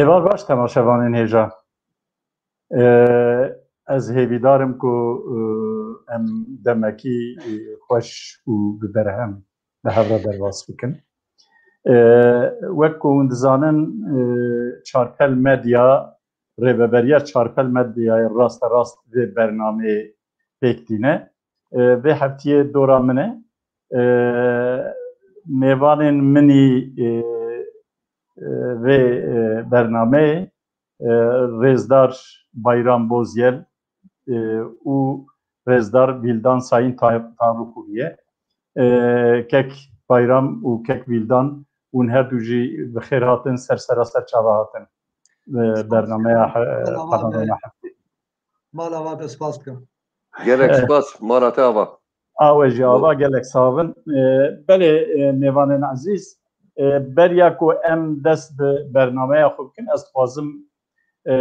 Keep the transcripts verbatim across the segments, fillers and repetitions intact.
Cewar baş temaşevanên hêja. Ee, ez hêvîdar im ku, e, em demekî, e, xweş û bi berhem bi hev re derbas bikin. Ee, wek ku hûn dizanin, e, Çarpel Medya, rêveberiya Çarpel Medyayê raste rast vê bernameyê pêk tîne. E, vê heftiyê dora min e. E, mêvanên min î, e, e, vê, e, bernameyê, e, rêzdar Bayram Bozyel, e, û rêzdar Vîldan Sayın Tan-, Tanrıkulu ye. E, kek Bayram û kek Vîldan, hûn her du jî bi xêr hatin, ser sera ser çava hatin. E, bernameya he-, Spas dikim. Mala we, panorama heftê. Mala we be, spas dikim. Gelek spas, mala te ava. Awe jî ava, gelek savin. E, belê, e, mêvanên ezîz, e, beriya ku em dest bi bernameya xwe bikin, ez dixwazim, e,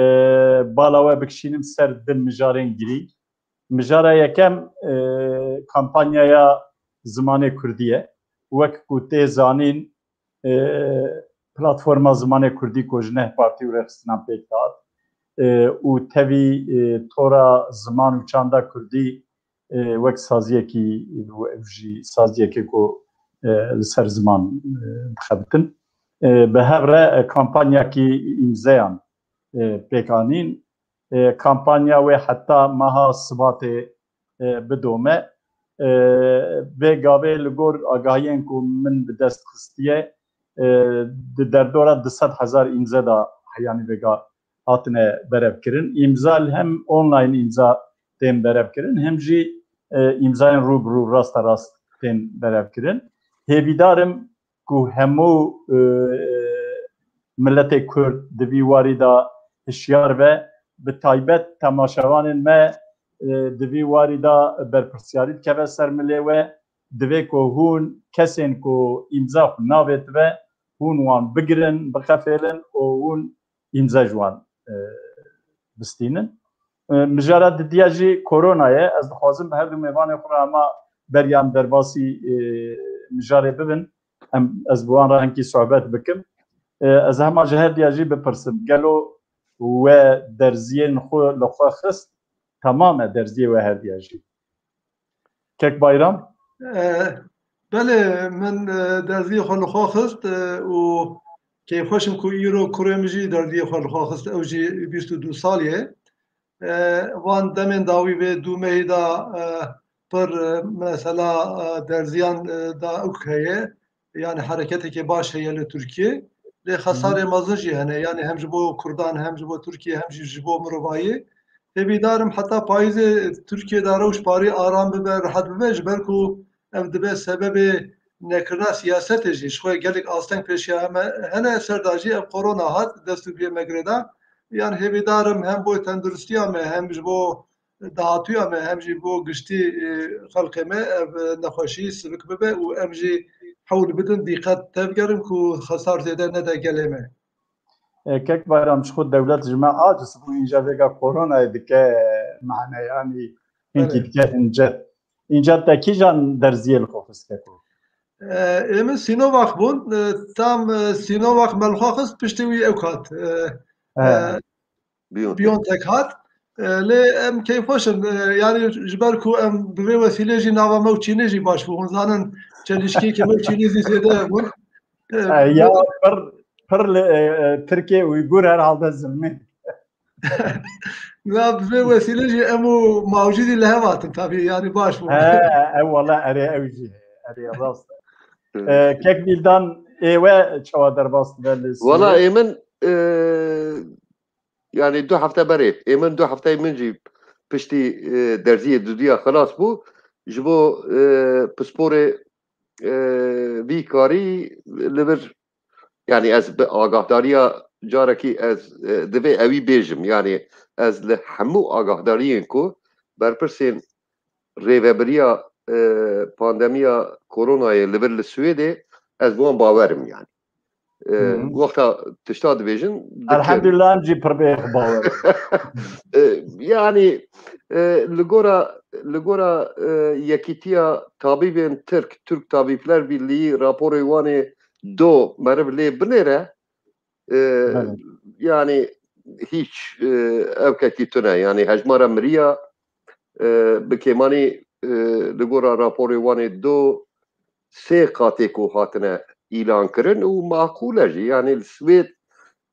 bala we bikişînim ser di mijarên girîng. Mijara yekem, e, kampanyaya zimanê kurdî ye. Wek ku tê zanîn, e, platforma zimanê kurdî ku ji neh partî û rêxistinan pêk dihat, e, û tevî, e, tora ziman û çanda kurdî, e, wek saziyekî, ev jî saziyekê ku, e, li ser ziman, e, dixebitin. E, bi hev re, e, kampanyakî îmzeyan, e, pêk anîn. E, kampanya wê heta meha Sibatê, e, bidome. E, vê gavê li gor agahiyên ku min bi dest xistiye, e, di derdora du sed hezar îmze de heyanî vêga hatine berevkirin. Îmza li hem online îmza tên berevkirin, hem jî, e, îmzayên rû bi rû, raste rast tên berevkirin. Hêvîdar im ku hemû, e, miletê Kurd di vî warî de hişyar be, bi taybet temaşevanên me, e, di vî warî de berpirsiyarî dikeve ser milê we. Divê ku hûn kesên ku îmza xwe navêtibe, hûn wan bigirin, bixefêlin û hûn îmze ji wan, e, bistînin. E, mijara didiya jî korona ye. Ez dixwazim bi her du mêvanê xwe re hema beriya em derbasî, e, mijarê bibin. Em, ez bi wan re hinkî sohbet bikim. E, ez hema ji her diya jî bipirsim. Gelo we derziyên xwe li xwe xist? Temam e derziyê we her diya jî. Kek Bayram? E, belê, min, e, derziyê xwe li xwe xist, e, û kêfxweş im ku îro kurê min jî derziyê xwe li xwe xist. Ew jî bîst û du salî ye. E, van demên dawî vê du mehî de, e, pir, e, mesela, e, derziyan, e, da ûk heye. Yani hereketeke baş heye li Tirkiyê. Lê xesarê mezin jî hene. Yani hem ji bo Kurdan, hem ji bo Tirkiye, hem jî ji bo mirovayê. Hêvîdar im heta payîzê Tirkiye de rewş parî aram bibe, rehet bibe, ji ber ku ev dibe sebebê nekirina siyasetê jî. Ji xwe gelek asteng pêşiya me hene, ser de jî ev korona hat, dest û piyê me girêda. Yan hêvîdar im hem bo tenduristiya me, hem ji bo dahatûya me, hem jî bo giştî, e, xelkê me ev nexweşî sivik bibe û em jî hewl bidin dîqet tevgerin ku xesar zêde nede gelê me. E, kek Bayram, ji xwe dewlet ji me aciz bû, înca vêga koronayê dike mane, yanî hinkî dike hincet. Înca te kîjan derziyê li xwe xist keko? E, ê min Sinovac bûn. E, tam, e, Sinovac me li xwe xist, piştî wî ew hat. E, e, Biontech. Biontech hat. E, lê em keyfxweş in. E, yani ji ber ku em bi vê wesîlê jî nava me û Çînê jî baş bû. Hûn zanin çelîşkiyekî me û Çînê zî zêde bûn. E, e, ya pir, pir li, e, e, Tirkê Uygur herhalde zilmê. Ya bi vê wesîlê jî em û Mawcî zî li hev hatin tabii, yani baş bû. He, e, wala erê ew jî. Erê rast. E, kek Bîldan, ê we çawa derbas dibe li Wala Swêd? Ê min, e, yani du hefte berê, ê min du hefteyê min jî piştî, e, derziyê dudiya xilas bû. Ji bo, e, pisporê, e, vî karî li vir, yani ez bi agahdariya carekî ez, e, divê ewî bêjim. Yani ez li hemû agahdariyên ku berpirsên rêvebiriya, e, pandemiya koronayê li vir li Swêdê ez bi wan bawer im yani. E, Hı hı. Wexta tişta dibêjin, dikim. Elhamdülillah, em jî pir bê bawer. E, yani, e, li gora, li gora, e, Yekîtiya Tabîbên Tirk, Türk Tabipler Birliği raporê wan ê do meriv lê binêre, E, Belê. Yanî hîç, e, ewkekî tune. Yanî hejmara miriya, e, bi kêmanî, e, li gora raporê wan ê do sê qatê ku hatine îlan kirin û maqûl e jî. Yanî li Swêd,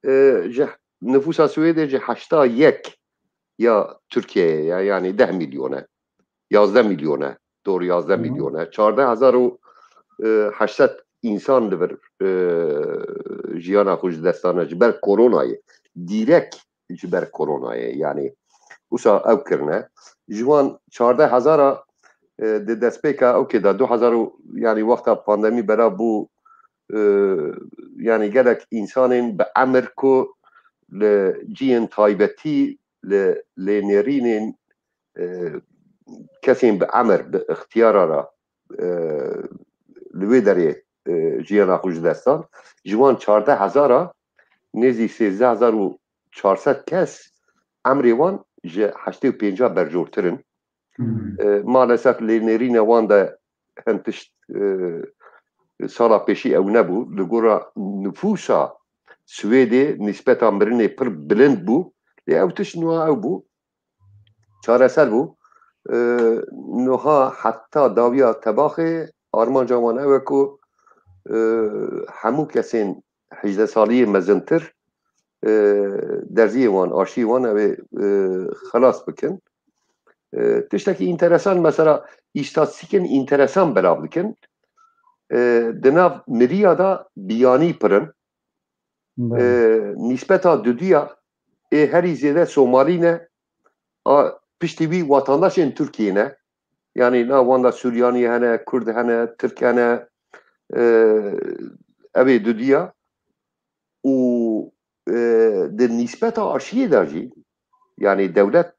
e, ji nifûsa Swêdê ji heşta yek ya Tirkiyeyê ye, yanî deh milyon e. Yazdeh milyon e. Doğru, yazdeh Hı hı. milyon e. Çardeh hezar û heşt sed însan li vir, e, jiyana xwe ji dest dane ji ber koronayê. Dîrek ji ber koronayê. Yanî wisa ew kirine. Ji wan çardeh hezara, e, di destpêka ewkê de du hezar û, yanî wexta pandemî belav bû, e, yanî gelek însanên bi emir ku li ciyên taybetî li lênêrînên, e, kesên bi emir, bi ixtiyara re, e, li wê derê, e, jiyana xwe ji dest dan. Ji wan çardeh hezar a nêzî sêzdeh hezar û çar sed kes emrê wan ji heştê û pênc a berjortir in. Hmm. E, maalesef lênêrîne wan de hin tişt, e, sala pêşî ew nebû. Li gora nifûsa Swêdê nîsbeta mirinê pir bilind bû. Lê ew tişt niha ew bû. Çareser bû. E, niha heta dawiya tebaxê armanca wan ew e ku, e, hemû kesên hejdeh saliyê mezintir, e, derziyê wan, aşiyê wan ew ê, e, xelas bikin. E, tiştekî înteresan, mesela, îstatîstîkên înteresan belav dikin. E, di nav miriya de biyanî pir in. Belê. E, nîsbeta duduya ê herî zêde Somalî ne, a piştî wî watandaşên Tirkiyê ne. Yanî nav wan de Suryanî hene, Kurd hene, Tirk hene, e, ev ê duduya. Û, e, di nîsbeta aşiyê de jî, yanî dewlet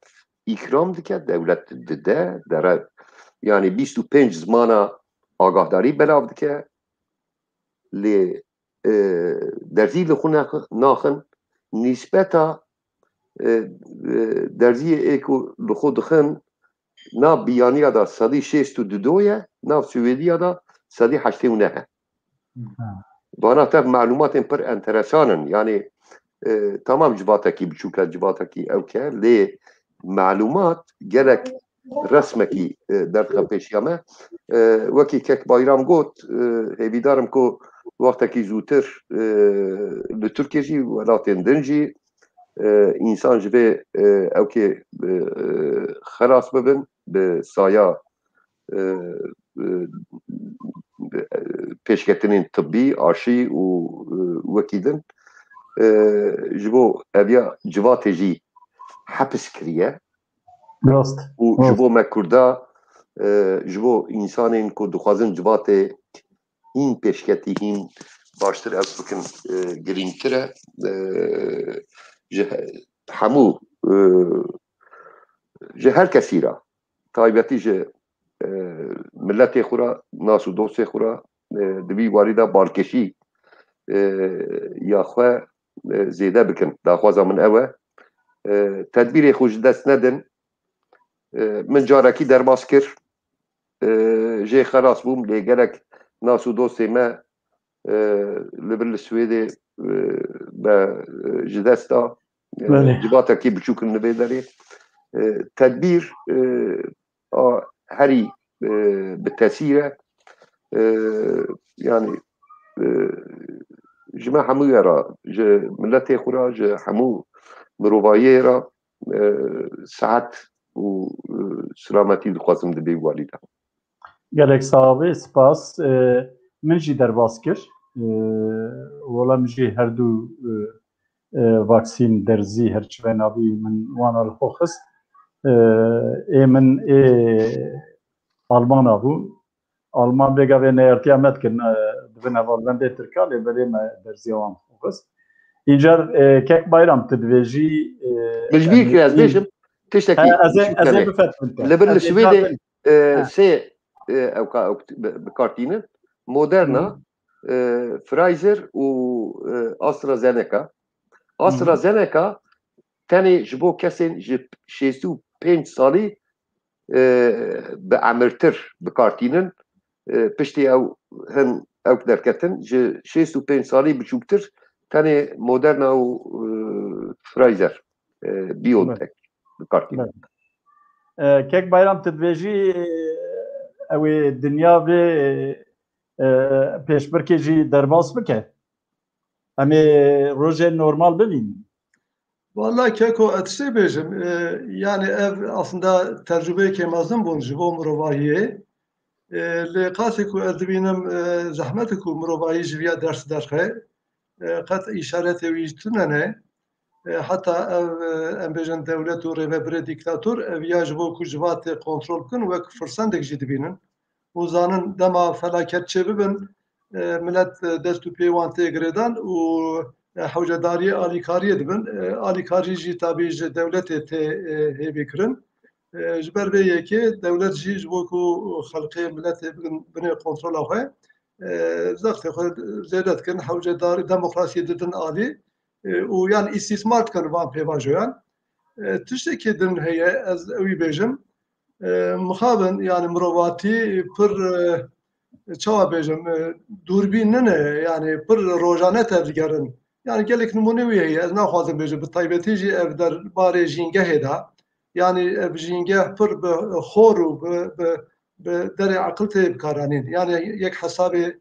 îkram dike, dewlet dide, dere, yanî bîst û pênc zimana agahdarî belav dike. Lê, e, derzî li xwe nex-, naxin, nîsbeta, e, e, derziyê ê ku li xwe dixin, nav biyaniya de sedî şêst û du ye, nav Swêdiya de sedî heştê û neh e. Ha. Vana tev malûmatên pir enteresan in. Yanî, e, tamam civatekî biçûk e, civatekî ewk e, lê malûmat gelek resmekî, e, derdixin pêşiya me. E, wekî kek Bayram got, e, hêvîdar im ku wextekî zûtir, e, li Tirkiye jî, welatên din jî, e, însan ji vê, e, ewkê, e, e, xelas bibin, bi saya, e, e, pêşketinên tibbî, aşî û, e, wekî din. E, ji bo eviya civatê jî hepis kiriye. Rast. Û ji Rast. bo me Kurda, e, ji bo însanên ku dixwazin civatê hîn pêşketî, hîn baştir ev bikin, e, girîngtir e. E, ji he-, hemû, e, ji her kesî re, taybetî ji, e, miletê xwe re, nas û dostê xwe re, e, di vî warî de balkêşî, e, ya xwe, e, zêde bikin. Daxwaza min ew e. E, tedbîrê xwe ji dest nedin. E, min carekî derbas kir. E, jê xelas bûm, lê gelek nas û dostê me, e, li vir li Swêdê, e, me, e, ji dest da. E, Belê. Civatekî biçûk in li vê derê. E, tedbîr, e, a herî, e, bi tesîr e. E, yanî, e, ji me hemûye re, ji miletê xwe re, ji hemû mirovahiyê re, e, sihet û, e, selametî dixwazim di vê warî de. Gelek sax bî, spas. E, min jî derbas kir. E, wela min jî her du, e, e, vaksîn derzî her çi ve navî min wana li xwe xist. E, ê min ê Almana bû. Alman vêga vê neyartiya me dikin, e, dibin hevalbendê Tirka, lê belê me derziya wan xist. Încar, e, kek Bayram, tu dibêjî, e, Min ji bîr kir, ez bêjim, tiştekî He, ez ê, biçûk ez ê tenê. bifetmin te. Li vir li Ez ê Swêdê, bifetmin. e, He. sê, e, ewka, ew bi-, bi kar tînin. Moderna, Hı. e, Pfizer û, e, AstraZeneca. Hı hı. AstraZeneca tenê ji bo kesên ji şêst û pênc salî, e, bi emirtir bi kar tînin. E, piştî ew hin ewk derketin, ji şêst û pênc salî biçûktir tenê Moderna û, e, Pfizer, e, BioNTech bi kar tînin. E, Kek Bayram, tu dibêjî, e, ew ê dinya vê, e, pêşbirkê jî derbas bike? Em ê rojên normal bibînin? Valla Keko, ez tiştê bêjim. E, yani ev aslında tecrubeyekê mezin bûn ji bo mirovahiyê. E, lê qasê ku ez dibînim, e, zehmetê ku mirovahî ji viya ders derxe, e, qet îşaretê wî ji tune ne. E, heta ev, e, em bêjin dewlet û rêvebirê dîktator, ev ya ji bo ku civatê kontrol bikin, wek firsendek jî dibînin. Û zanin dema felaket çêbibin, e, milet, e, dest û piyê wan tê girêdan û, e, hewcedariyê alîkariyê dibin. E, alîkarî jî tabî ji dewletê tê, e, hêvî kirin. E, ji ber vê yekê dewlet jî ji bo ku xelkê miletê bikin binê kontrola xwe, e, zextê xwe zêde dikin, hewcedar, demokrasiyê didin alî, e, û yan îstîsmar dikin van pêvajoyan. E, tiştekî din heye, ez ewî bêjim. E, mixabin, yani mirovatî pir, e, çawa bêjim, e, dûrbîn nine, yani pir rojane tevdigerin. Yani gelek nimûne wî heye, ez naxwazim bêjim, bi taybetî jî ev derbarê jîngehê de, yani ev jîngeh pir bi xor û bi, bi, bi derê eqil tê bikaranîn. Yani yek hesabê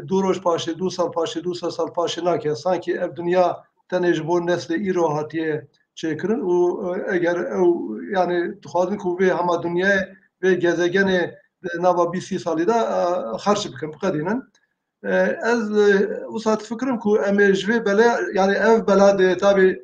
du roj paşê, du sal paşê, du sed sal paşê nake. Sankî ev dinya tenê ji bo neslê îro hatiye çêkirin û, e, eger ew, yani dixwazin ku vê hema dinyayê, vê gezegenê di nava bîst sî salî de, e, xerç bikin, biqedînin. E, ez, e, wisa difikirim ku em ê ji vê bele, yani ev bela dê tabî,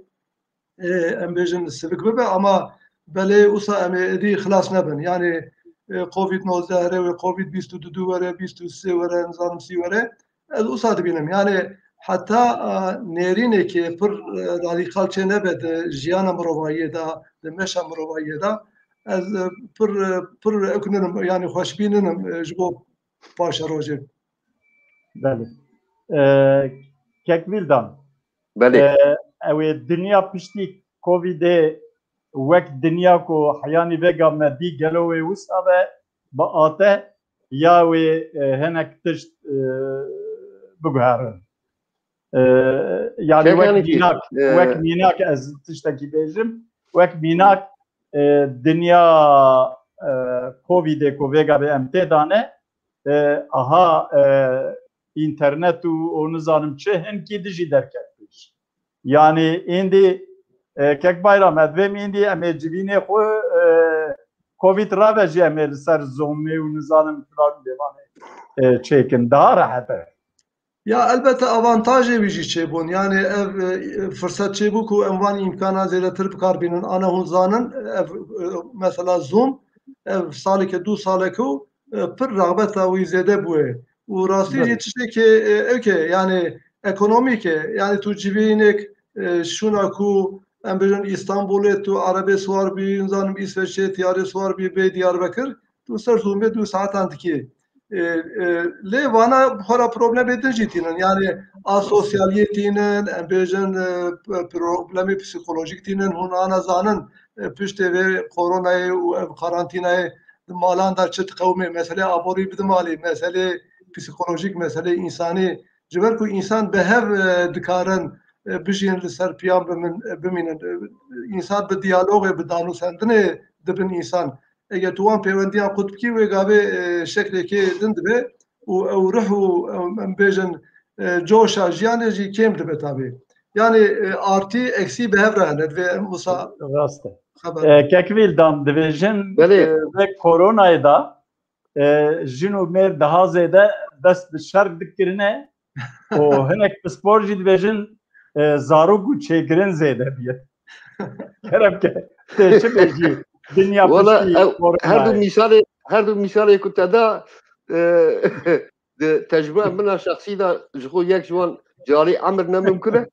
e, em bêjin sivik bibe, ama belê wisa em ê êdî xilas nebin. Yani, e, Covid nozdeh here wê, Covid bîst û du were, bîst û sê were, nizanim sî were. Ez wisa dibînim. Yani heta, e, nêrînekê pir, e, radîkal çê nebe di jiyana mirovahiyê de, di meşa mirovahiyê de, ez, e, pir, e, pir ew ninim, yani xweşbî ninim, e, ji bo paşerojê. Belê. E, Kek Vîldan. Belê. E, ew ê dinya piştî Covidê wek dinya ku heyanî vêga me dî gelo wê wisa be biate ya wê, e, hinek tişt, e, biguherin? E, yani wek mînak, e, wek mînak ez tiştekî bêjim. Wek mînak, e, dinya, e, Covidê ku vêga be em tê dane, e, aha, e, înternet û, û nizanim çi hinkî dijî derket pêş. Yani êndî, e, Kek Bayram, ez dibêm êndî em ê civînê xwe, e, Covid rave jî em ê li ser Zoomê û nizanim filan lêvanê, e, çêkin. Daha rehet e. Ya elbette avantajê wî jî çêbûn. Yani ev, e, firset çêbû ku em van îmkana zêdetir bikar bînin. Ana hûn zanin, ev, e, mesela Zoom, ev saleke, du saleke û, e, pir rağbeta wî zêde bûye. Û rastî jî tiştekê, e, ewke, yani ekonomîk e. Yani tu civînek, e, şûna ku em bêjin Îstanbulê tu erebê siwar bî, nizanim Îsveçê tiyarê siwar bî, bê Diyarbekir, tu ser Zoomê du saetan dikî. E, e, lê vana xwe ra problemê din jî tînin. Yani asosyaliyê tînin, em bêjin, e, p-, problemê psîkolojîk tînin. Hûn ana zanin, e, piştê vê koronayê û ev karantînayê di malan de çi diqewimê, meselê aborî bi dimalî, meselê psîkolojîk, meselê însanî. Ji ber ku însan bi hev, e, dikarin, e, bijîn, li ser piyan bimin-, e, bimînin. E, însan bi diyalogê, bi danûsendinê dibin însan. Eger tu wan pêwendiyan qut bikî, wê gavê, e, şeklekê din dibe û ew ruh û, em, em bêjin, e, coşa jiyanê jî kêm dibe tabî. Yani, e, artı eksi bi hev re hene, divê em wisa. Rast e. E, Kek Vîldan, dibêjin, belê, e, vê koronayê de, e, jin û mêr daha zêde dest bi şer dikirine û hinek pispor jî dibêjin, e, zarok û çêkirin zêde biye. Kerem ke, tê çi bêjî, dinya piştî koronayê. Her du mîsalê, her du mîsalê ku te da, e, di tecrube min a şexsî de ji xwe yek ji wan carî emir ne mimkun e.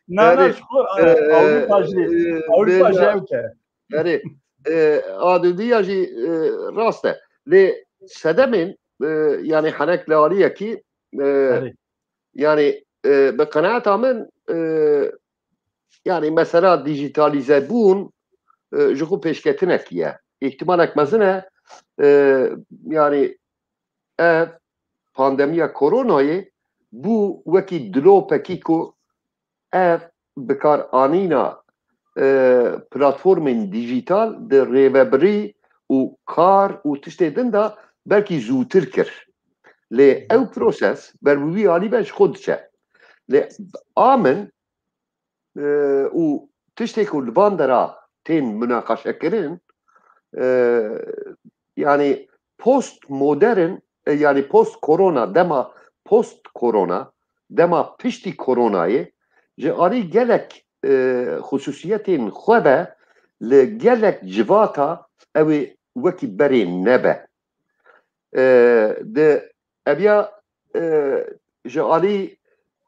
Na, na, ji xwe, e, Ewropa jî, e, Ewropa jî ew ke. Erê, e, a dudiya jî, e, rast e. Lê sedemên, e, yani henek li aliyekî, e, yani, e, bi qenaeta min, e, yani mesela dijîtalîzebûn, e, ji xwe pêşketinekî ye. Îhtimalek mezin e, e, yani ev pandemiya koronayê bû wekî dilopekî ku ev bikaranîna, e, platformên dîjîtal di rêvebirî û kar û tiştê din de belkî zûtir kir. Lê ew proses ber bi wî alî ve ji xwe diçe. Lê a min, e, û tiştê ku li van dera tên munaqeşekirin, e, yanî post modern, e, yanî post korona, dema post korona, dema piştî koronayê ji alî gelek, e, xusûsiyetên xwe ve li gelek civata ew ê wekî berê nebe. E, di eviya, e, ji alî,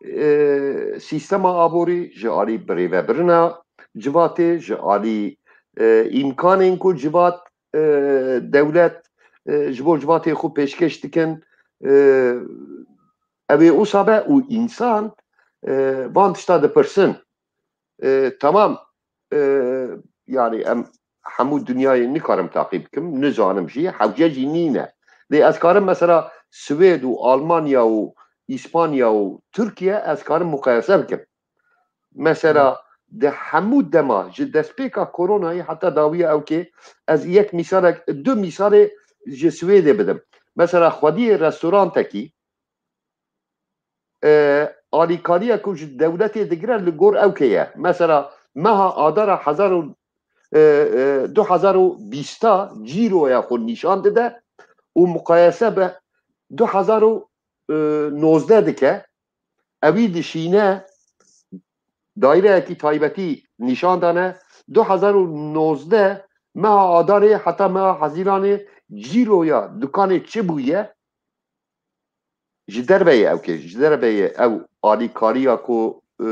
e, sîstema aborî, ji alî birêvebirina civatê, ji alî, e, îmkanên ku civat, e, dewlet, e, ji bo civatê xwe pêşkêş dikin, e, ew ê wisa be û însan, e, van tişta dipirsin. E, tamam, e, yanî em hemû dinyayê nikarim taqîb bikim, nizanim jî, hewce jî nîne. Lê ez karim mesela Swêd û Almanya û Îspanya û Tirkiye ez karim muqayese bikim. Mesela di hemû dema ji destpêka koronayê heta dawiya ewkê ez yek mîsalek, du mîsalê ji Swêdê bidim. Mesela xwediyê restorantekî, e, alîkariya ku ji dewletê digire li gor ewkê ye. Mesela meha Adara hezar û, e, e, du hezar û bîsta cîroya xwe nîşan dide û muqayese bi du hezar û nozdeh dike. Ewî dişîne daîreyekî taybetî nîşan dane. Du hezar û nozdeh meha Adarê heta meha Hezîranê cîroya dukanê çi bûye? Ji derveyê ewkê, ji derveyê ew alîkariya ku, e,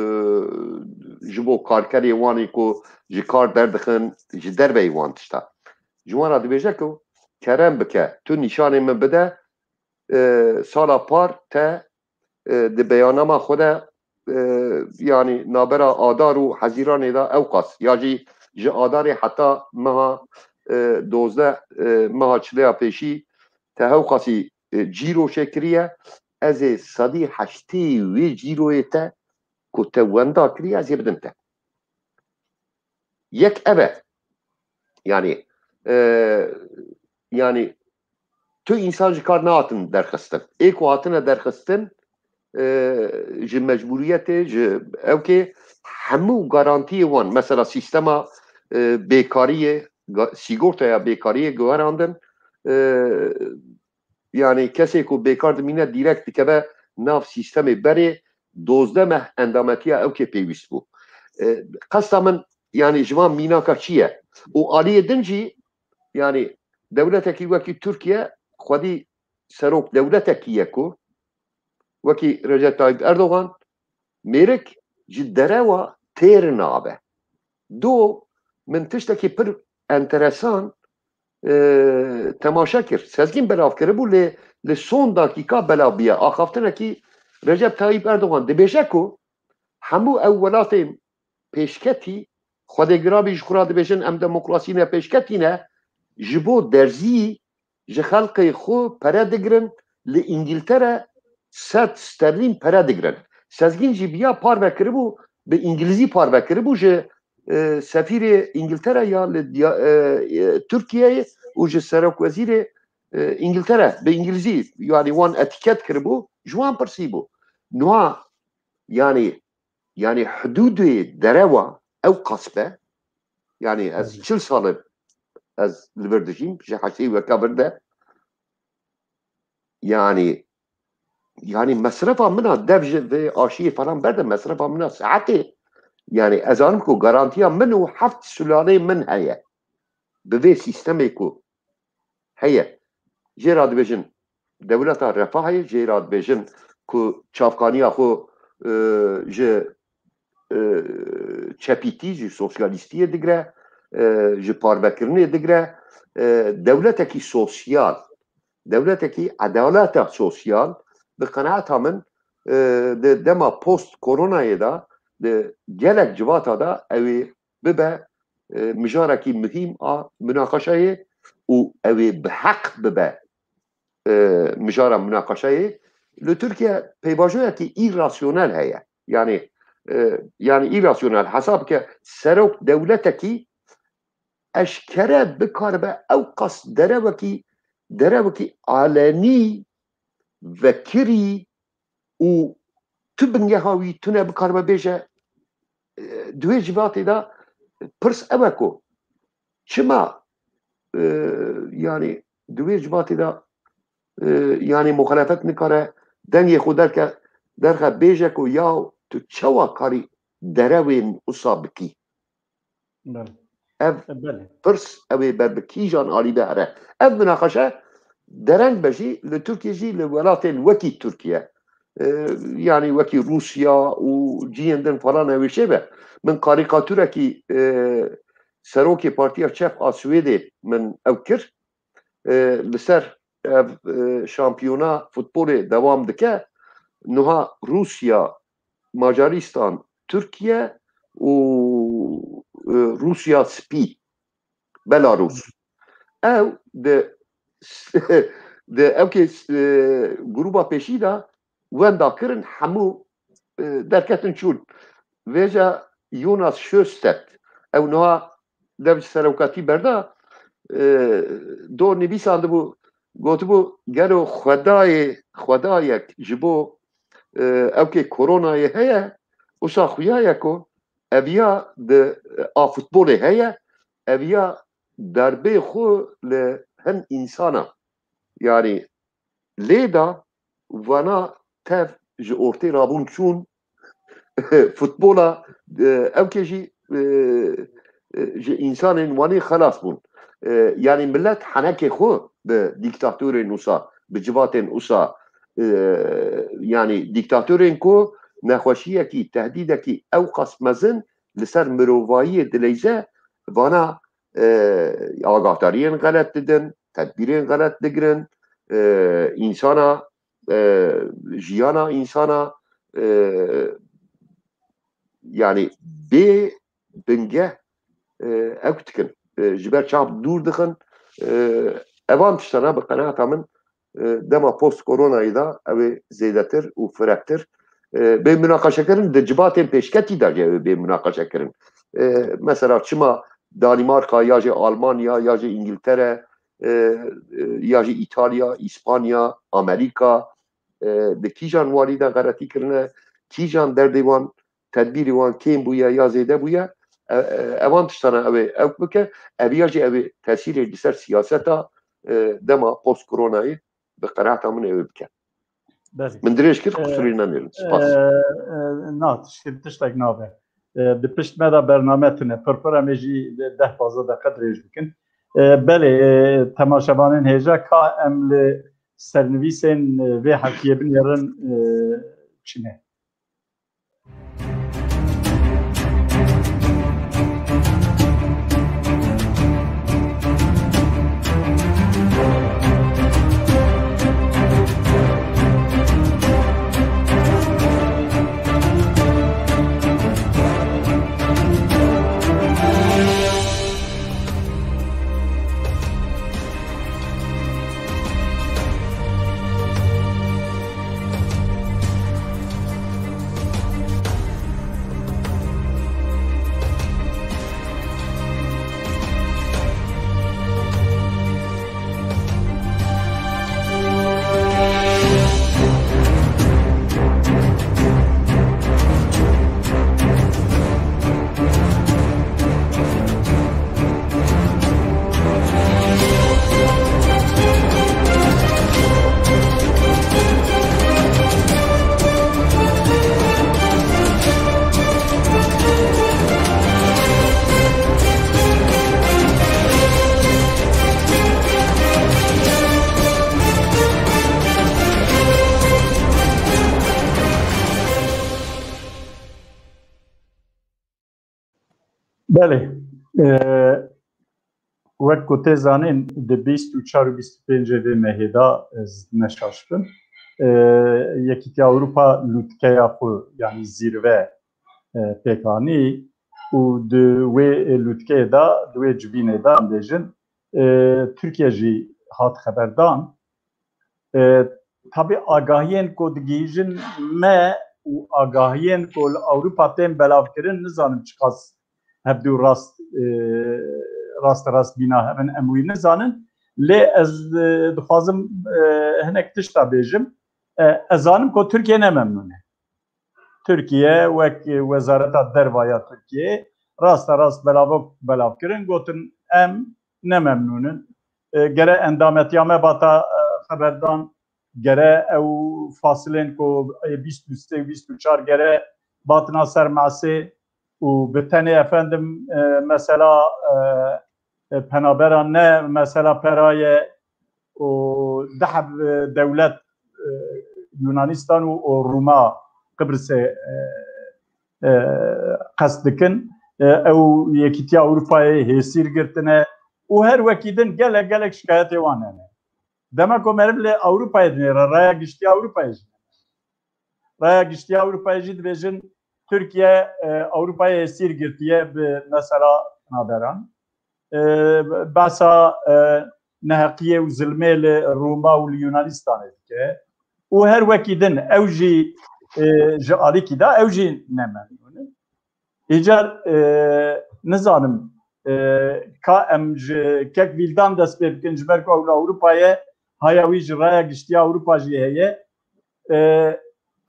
ji bo karkerê wan ê ku ji kar derdixin, ji derveyê wan tişta. Ji wan re dibêje ku kerem bike, tu nîşanê min bide, e, sala par te, e, di beyanama xwe de, e, yanî nabera Adar û Hezîranê de ewqas, ya jî ji Adarê heta meha, e, dozdeh, e, meha çileya pêşî te hewqasî, e, cîro çêkiriye, ez ê sedî heştê wê cîroyê te ku te wenda kiriye, ez ê bidim te. Yek ev e. Yanî, e, yanî tu însan ji kar nehatin derxistin. Ê ku hatine derxistin, e, ji mecbûriyetê, ji ewkê hemû garantiyê wan, mesela sîstema, e, bêkariyê, ga-, sîgortaya bêkariyê guherandin, e, yanî kesê ku bêkar dimîne dîrekt dikeve nav sîstemê berê, dozdeh meh endametiya ewkê pêwîst bû. E, qesta min, yanî ji van mînaka çi ye? Û aliyê din jî, yanî dewletekî wekî Tirkiye xwedî serok dewletekî ye ku wekî Recep Tayyip Erdogan mêrik ji derewa têr nabe. Do min tiştekî pir enteresan, e, temaşe kir. Sezgîn belav kiribû, lê li son dakîka belav biye. Axaftinekî Recep Tayyip Erdogan dibêje ku hemû ew welatên pêşketî, Xwedê girabî ji xwe re dibêjin, em demokrasî ne pêşketî ne, ji bo derzî ji xelkê xwe pere digirin, li Îngiltere sed sterlîn pere digirin. Sezgîn jî viya parve kiribû, bi îngilîzî parve kiribû ji, e, sefîrê Îngiltere ya li diya-, e, e, Tirkiyeyê û ji serokwezîrê, e, Îngiltere bi îngilîzî, yanî wan etîket kiribû, ji wan pirsîbû. Niha, yanî, yanî hidûdê derewa ew qas be, yanî ez Hmm. çil sal e ez li vir dijîm, ji heştê weka vir de. Yanî, yanî mesrefa min a dev ji vê aşiyê falan berde, mesrefa min a saetê. Yanî ez zanim ku garantiya min û heft sulaleyê min heye. Bi vê sîstemê ku heye. Jê re dibêjin dewleta refahê, jê re dibêjin ku çavkaniya xwe, e, ji, e, çepîtî, ji sosyalîstiyê digire, e, ji parvekirinê digire, e, dewletekî sosyal, dewletekî edaleta sosyal, bi qenaeta min, e, di dema post koronayê de, di gelek civata de ew ê bibe, e, mijarekî muhîm a munaqeşeyê û ew ê bi heq bibe, e, mijara munaqeşeyê. Li Tirkiye pêvajoyekî îrasyonel heye. Yani, e, yani îrasyonel. Hesab ke serok dewletekî eşkere bikaribe ew qas derewekî, derewekî alenî, vekirî û tu bingeha wî tune bikaribe bêje, e, di wê civatê de pirs ew e ku çima, e, yani di wê civatê de, e, yani muxalefet nikare dengê xwe derke, derxe bêje ku ya tu çawa karî derewên usa bikî? Belê. Ev E, belê. pirs ew ê ber bi kîjan alî de here. Ev minaqeşe dereng be jî li Tirkiye jî li welatên wekî Tirkiye, e, yani wekî Rûsya û cihên din falan ew ê çêbe. Min karîkaturekî, e, serokê Partiya Çep a Swêdê min ew kir. E, li ser ev, e, şampiyona futbolê dewam dike. Nuha Rûsya, Macaristan, Tirkiye û, e, Rûsya Spî, Belarûs. Ew di, di ewkê, e, grûba pêşî de wenda kirin, hemû, e, derketin çûn. Vêca Jonas Sjöstedt, ew niha dev ji serokatî berda, e, do nivîsandibû, gotibû, gelo xwedayê, xwedayek ji bo, e, ewkê koronayê heye, wisa xuya ye ku eviya di, a futbolê heye, eviya darbê xwe li hin însana, yani lê da, vana tev ji ortê rabûn çûn, futbola, e, ewkê jî, e, e, ji însanên wanî xelas bûn. E, yanî millet henekê xwe bi dîktatorên wisa, bi civatên wisa, e, yanî dîktatorên ku nexweşiyekî, tehdîdekî ew qas mezin li ser mirovayiyê dileyze, vana, e, agahdariyên xelet didin, tedbîrên xelet digirin, e, însana, e, jiyana însana, e, yani bê bingeh, e, ew dikin. E, ji ber çap dûr dixin. E, evan tiştana bi qenaeta min, e, dema post koronayê de ew ê zêdetir û firehtir, e, bê munaqeşekirin, di civatên pêşketî de jî ew ê bê munaqeşekirin. E, mesela çima Danîmarka ya jî Almanya ya jî Îngiltere, e, e, ya jî Îtalya, Îspanya, Amerîka, e, di kîjan walî de xeletî kirine, kîjan derdê wan, tedbîrê wan kêm bûye ya zêde bûye, e, e, evan tiştana ew ê ew bike, ev ya jî ew ê tesîrê li ser siyaseta, e, dema post koronayê bi qenaeta min ew ê bike. Belê. Min dirêj kir, E, qusurî nenêrin. Spas. E, e, na, tiştek, tiştek nabe. E, di pişt me de bername tune. Pir pir em ê jî deh pazdeh deqe dirêj bikin. E, belê, e, temaşevanên hêja, ka em li sernivîsên, e, vê heftiyê binêrin, e, çi ne? Belê. E, wek ku tê zanîn, di bîst û çar û bîst û pêncê vê mehê de, ez ne şaş bim, e, Yekîtiya Ewropa lûtkeya xwe, yanî zîrve, e, pêk anî û di wê lûtkeyê de, di wê civînê de, em bêjin, e, Tirkiye jî hat xeberdan. E, Tabî agahiyên ku digihîjin me û agahiyên ku li Ewropa tên belavkirin, nizanim çiqas hevdû rast, e, rasterast bîna hev in, em wî nizanin. Lê ez, e, dixwazim, e, hinek tişta bêjim. E, ez zanim ku Tirkiye ne memnûn e. Tirkiye wek Wezareta Derva ya Tirkiye rasterast belavok belav kirin, gotin, em ne memnûn in. E, gere endametiya me bata, e, xeberdan, gere ew fasilên ku ê bîst û sê û bîst û çar gere batina ser masê û bi tenê efendim, e, mesela, e, e, penaberan ne mesela pera ye û deh heb, e, dewlet, e, Yunanistan û, û Rûma Qibrisê, e, e, qest dikin. E, ew Yekîtiya Ewropayê hêsîr girtine û her wekî din gelek gelek şikayetê wan hene. Dema ku meriv li Ewropayê dinêre, raya giştî Ewropayê jî. Raya giştî Ewropayê jî dibêjin Tirkiye, e, Ewropayê hêsîr girtiye bi mesela penaberan. E, behsa, e, neheqiyê û zilmê li Rûma û li Yunanistanê dike. Û her wekî din ew jî, e, ji alîkî de ew jî ne memnûn in. Îcar, e, nizanim, e, ka em ji kek Vîldan dest pê bikin, ji ber ku ew li Ewropa ye, haya wî ji raya giştiya Ewropa jî heye. E,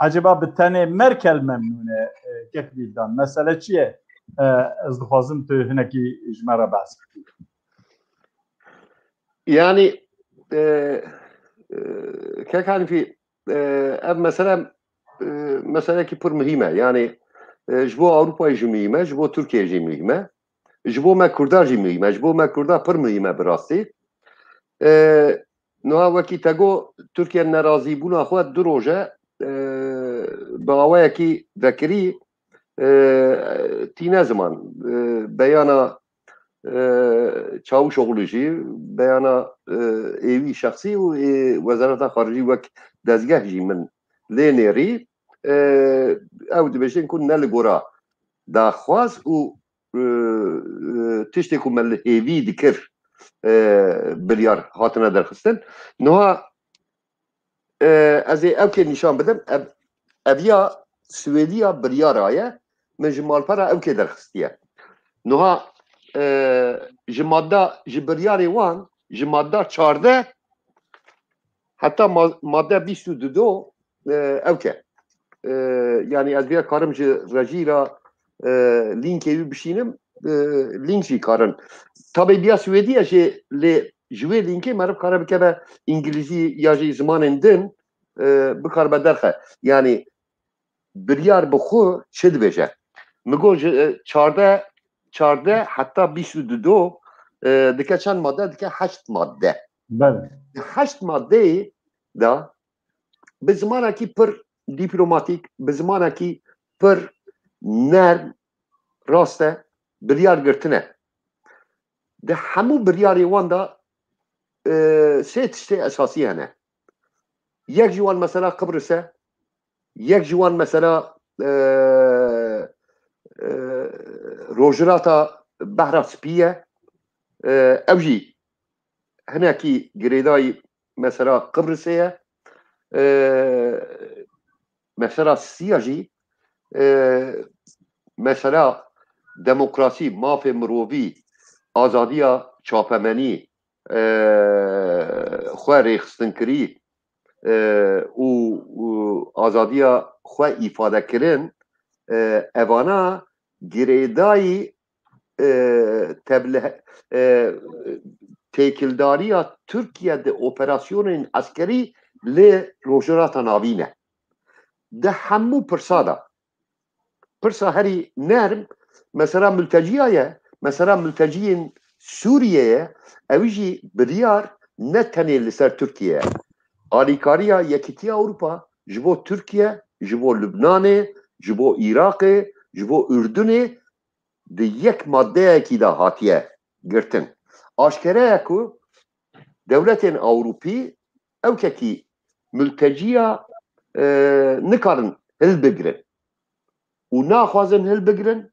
eceba bi tenê Merkel memnûn e, e, kek Vîldan? Mesele çi ye? E, ez dixwazim tu hinekî ji me re behs bikî. Yani, e, e, kek Hanifî, e, ev mesele, e, meselekî pir muhîm e. Yani, e, ji bo Ewropayê jî muhîm e, ji bo Tirkiye jî muhîm e. Ji bo me Kurda jî muhîm e. Ji bo me Kurda pir muhîm e bi rastî. E, niha wekî te got, Tirkiye nerazîbûna xwe du roj e, e, bi awayekî vekirî, e, tîne ziman. E, beyana, e, Çavuşoglu jî, beyana, e, êwî şexsî û ê Wezareta Xaricî wek dezgeh jî min lê nêrî. E, ew dibêjin ku ne li gora daxwaz û, e, e, tiştê ku me li hêvî dikir, e, biryar hatine derxistin. Niha, e, ez ê ewkê nîşan bidim. Ev, ev ya Swêdiya biryara ye. Min ji malpera ewkê derxistiye. Niha, e, ji madda, ji biryarê wan, ji madda çardeh heta ma-, madde bîst û du do, e, ewke. E, yani ez vê karim ji rejî re, e, lînkê wî bişînim, e, lînk jî karin. Tabî biya Swêdî ye jê, lê ji wê lînkê meriv kare bikeve îngilîzî ya jî zimanên din, e, bikaribe derxe. Yani biryar bi xwe çi dibêje? Min got ji, e, çardeh, çardeh heta bîst û du do, e, dike çend madde? Dike heşt madde. Belê. Di heşt maddeyê de bi zimanekî pir dîplomatîk, bi zimanekî pir nerm, rast e, biryar girtine. Di hemû biryarê wan de, e, sê tiştê esasî hene. Yek ji wan mesela Qibris e, yek ji wan mesela, e, e, Rojhilata Behra Spî ye. E, ew jî hinekî girêdayî mesela Qibrisê ye. E, mesela Sisiya jî, e, mesela demokrasî, mafê mirovî, azadiya çapemenî, e, xwe rêxistinkirî, e, û, û azadiya xwe îfadekirin, e, evana girêdayî, e, teblihe-, e, têkildariya Tirkiye di operasyonên eskerî li Rojhilata Navîn e. Di hemû pirsa de, pirsa herî nerm, mesela mülteciya ye, mesela mülteciyên Sûriye ye, ew jî biryar ne tenê li ser Tirkiye ye. Alîkariya Yekîtiya Ewropa ji bo Tirkiye, ji bo Lubnanê, ji bo Iraqê, ji bo Urdunê di yek maddeyekî de hatiye girtin. Aşkere ye ku dewletên Ewropî ewkekî mülteciya, e, nikarin hilbigirin û naxwazin hilbigirin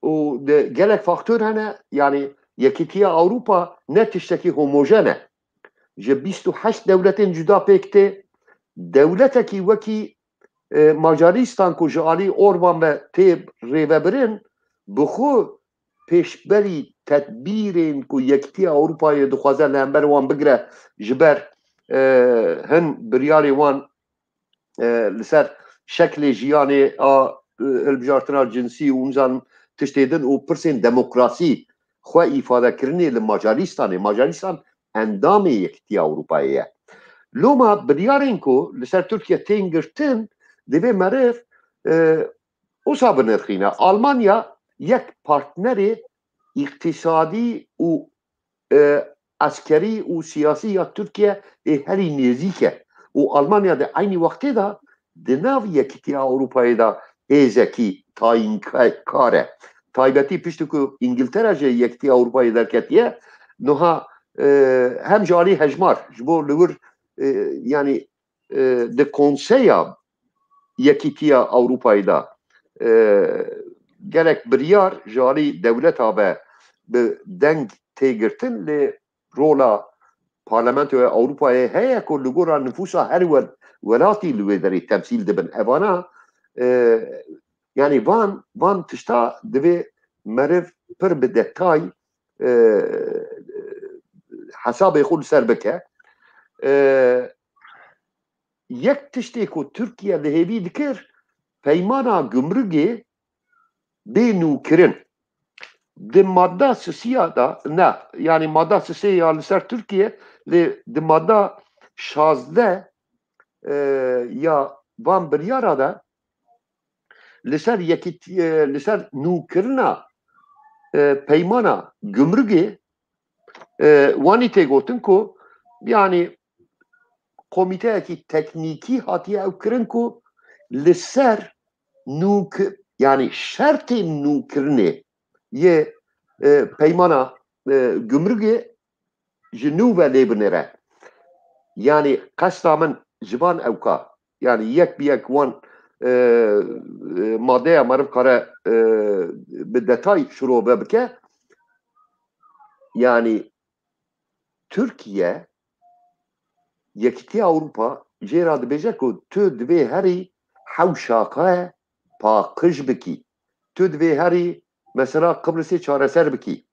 û de gelek faktor hene, yani Yekîtiya Ewropa ne tiştekî homojen e. Ji bîst û heşt dewletên cuda pêk tê, dewletekî wekî e, Macaristan ku ji alî Orban ve tê rêvebirin, bi xwe pêşberî tedbîrên ku Yekîtiya Ewropayê dixwaze li hember wan bigire, ji ber, e, hin biryarê wan, e, li ser şeklê jiyanê a, e, hilbijartina cinsî û nizanim tiştê din û pirsên demokrasî xwe îfadekirinê li Macaristanê. Macaristan endamê Yekîtiya Ewropayê ye. Loma biryarên ku li ser Tirkiye tên girtin, divê meriv, e, wisa binirxîne. Almanya yek partnerê îqtîsadî û, e, eskerî û siyasî ya Tirkiye ê herî nêzîk e. Û Almanya di eynî wextê de di nav Yekîtiya Ewropayê de hêzekî tayînkar e. Taybetî piştî ku Îngiltere ji Yekîtiya Ewropayê derketiye, niha, e, hem ji alî hejmar, ji bo li wir, e, yanî, e, di Konseya Yekîtiya Ewropayê de, e, gelek biryar ji alî dewleta ve bi deng tê girtin, lê rola Parlamentoya Ewropayê heye ku li gora nifûsa her wel-, welatî li wê derê temsîl dibin. Evana, e, yanî van, van tişta divê meriv pir bi detay, e, hesabê xwe li ser bike. E, yek tiştê ku Tirkiye li hêvî dikir, peymana gumrugê bê nûkirin. Di madda sisiya de, ne, yanî madda sisê ya li ser Tirkiye, lê di madda şazdeh, e, ya van biryara de li ser yekît-, e, li ser nûkirina, e, peymana gumrugê, e, wanî tê gotin ku, yanî, komîteyekî teknîkî hatiye ew kirin ku li ser nûk-, yanî şertên nûkirinê yê, e, peymana, e, gumrugê ji nû ve lê binêre. Yanî qesta min ji van ewka, yanî yek bi yek wan, e, e, madeya meriv kare, e, bi detay şirove bike. Yanî Tirkiye, Yekîtiya Ewropa jê re dibêje ku tu divê herî hewşa xwe paqij bikî. Tu divê herî mesela Qibrisê çareser bikî.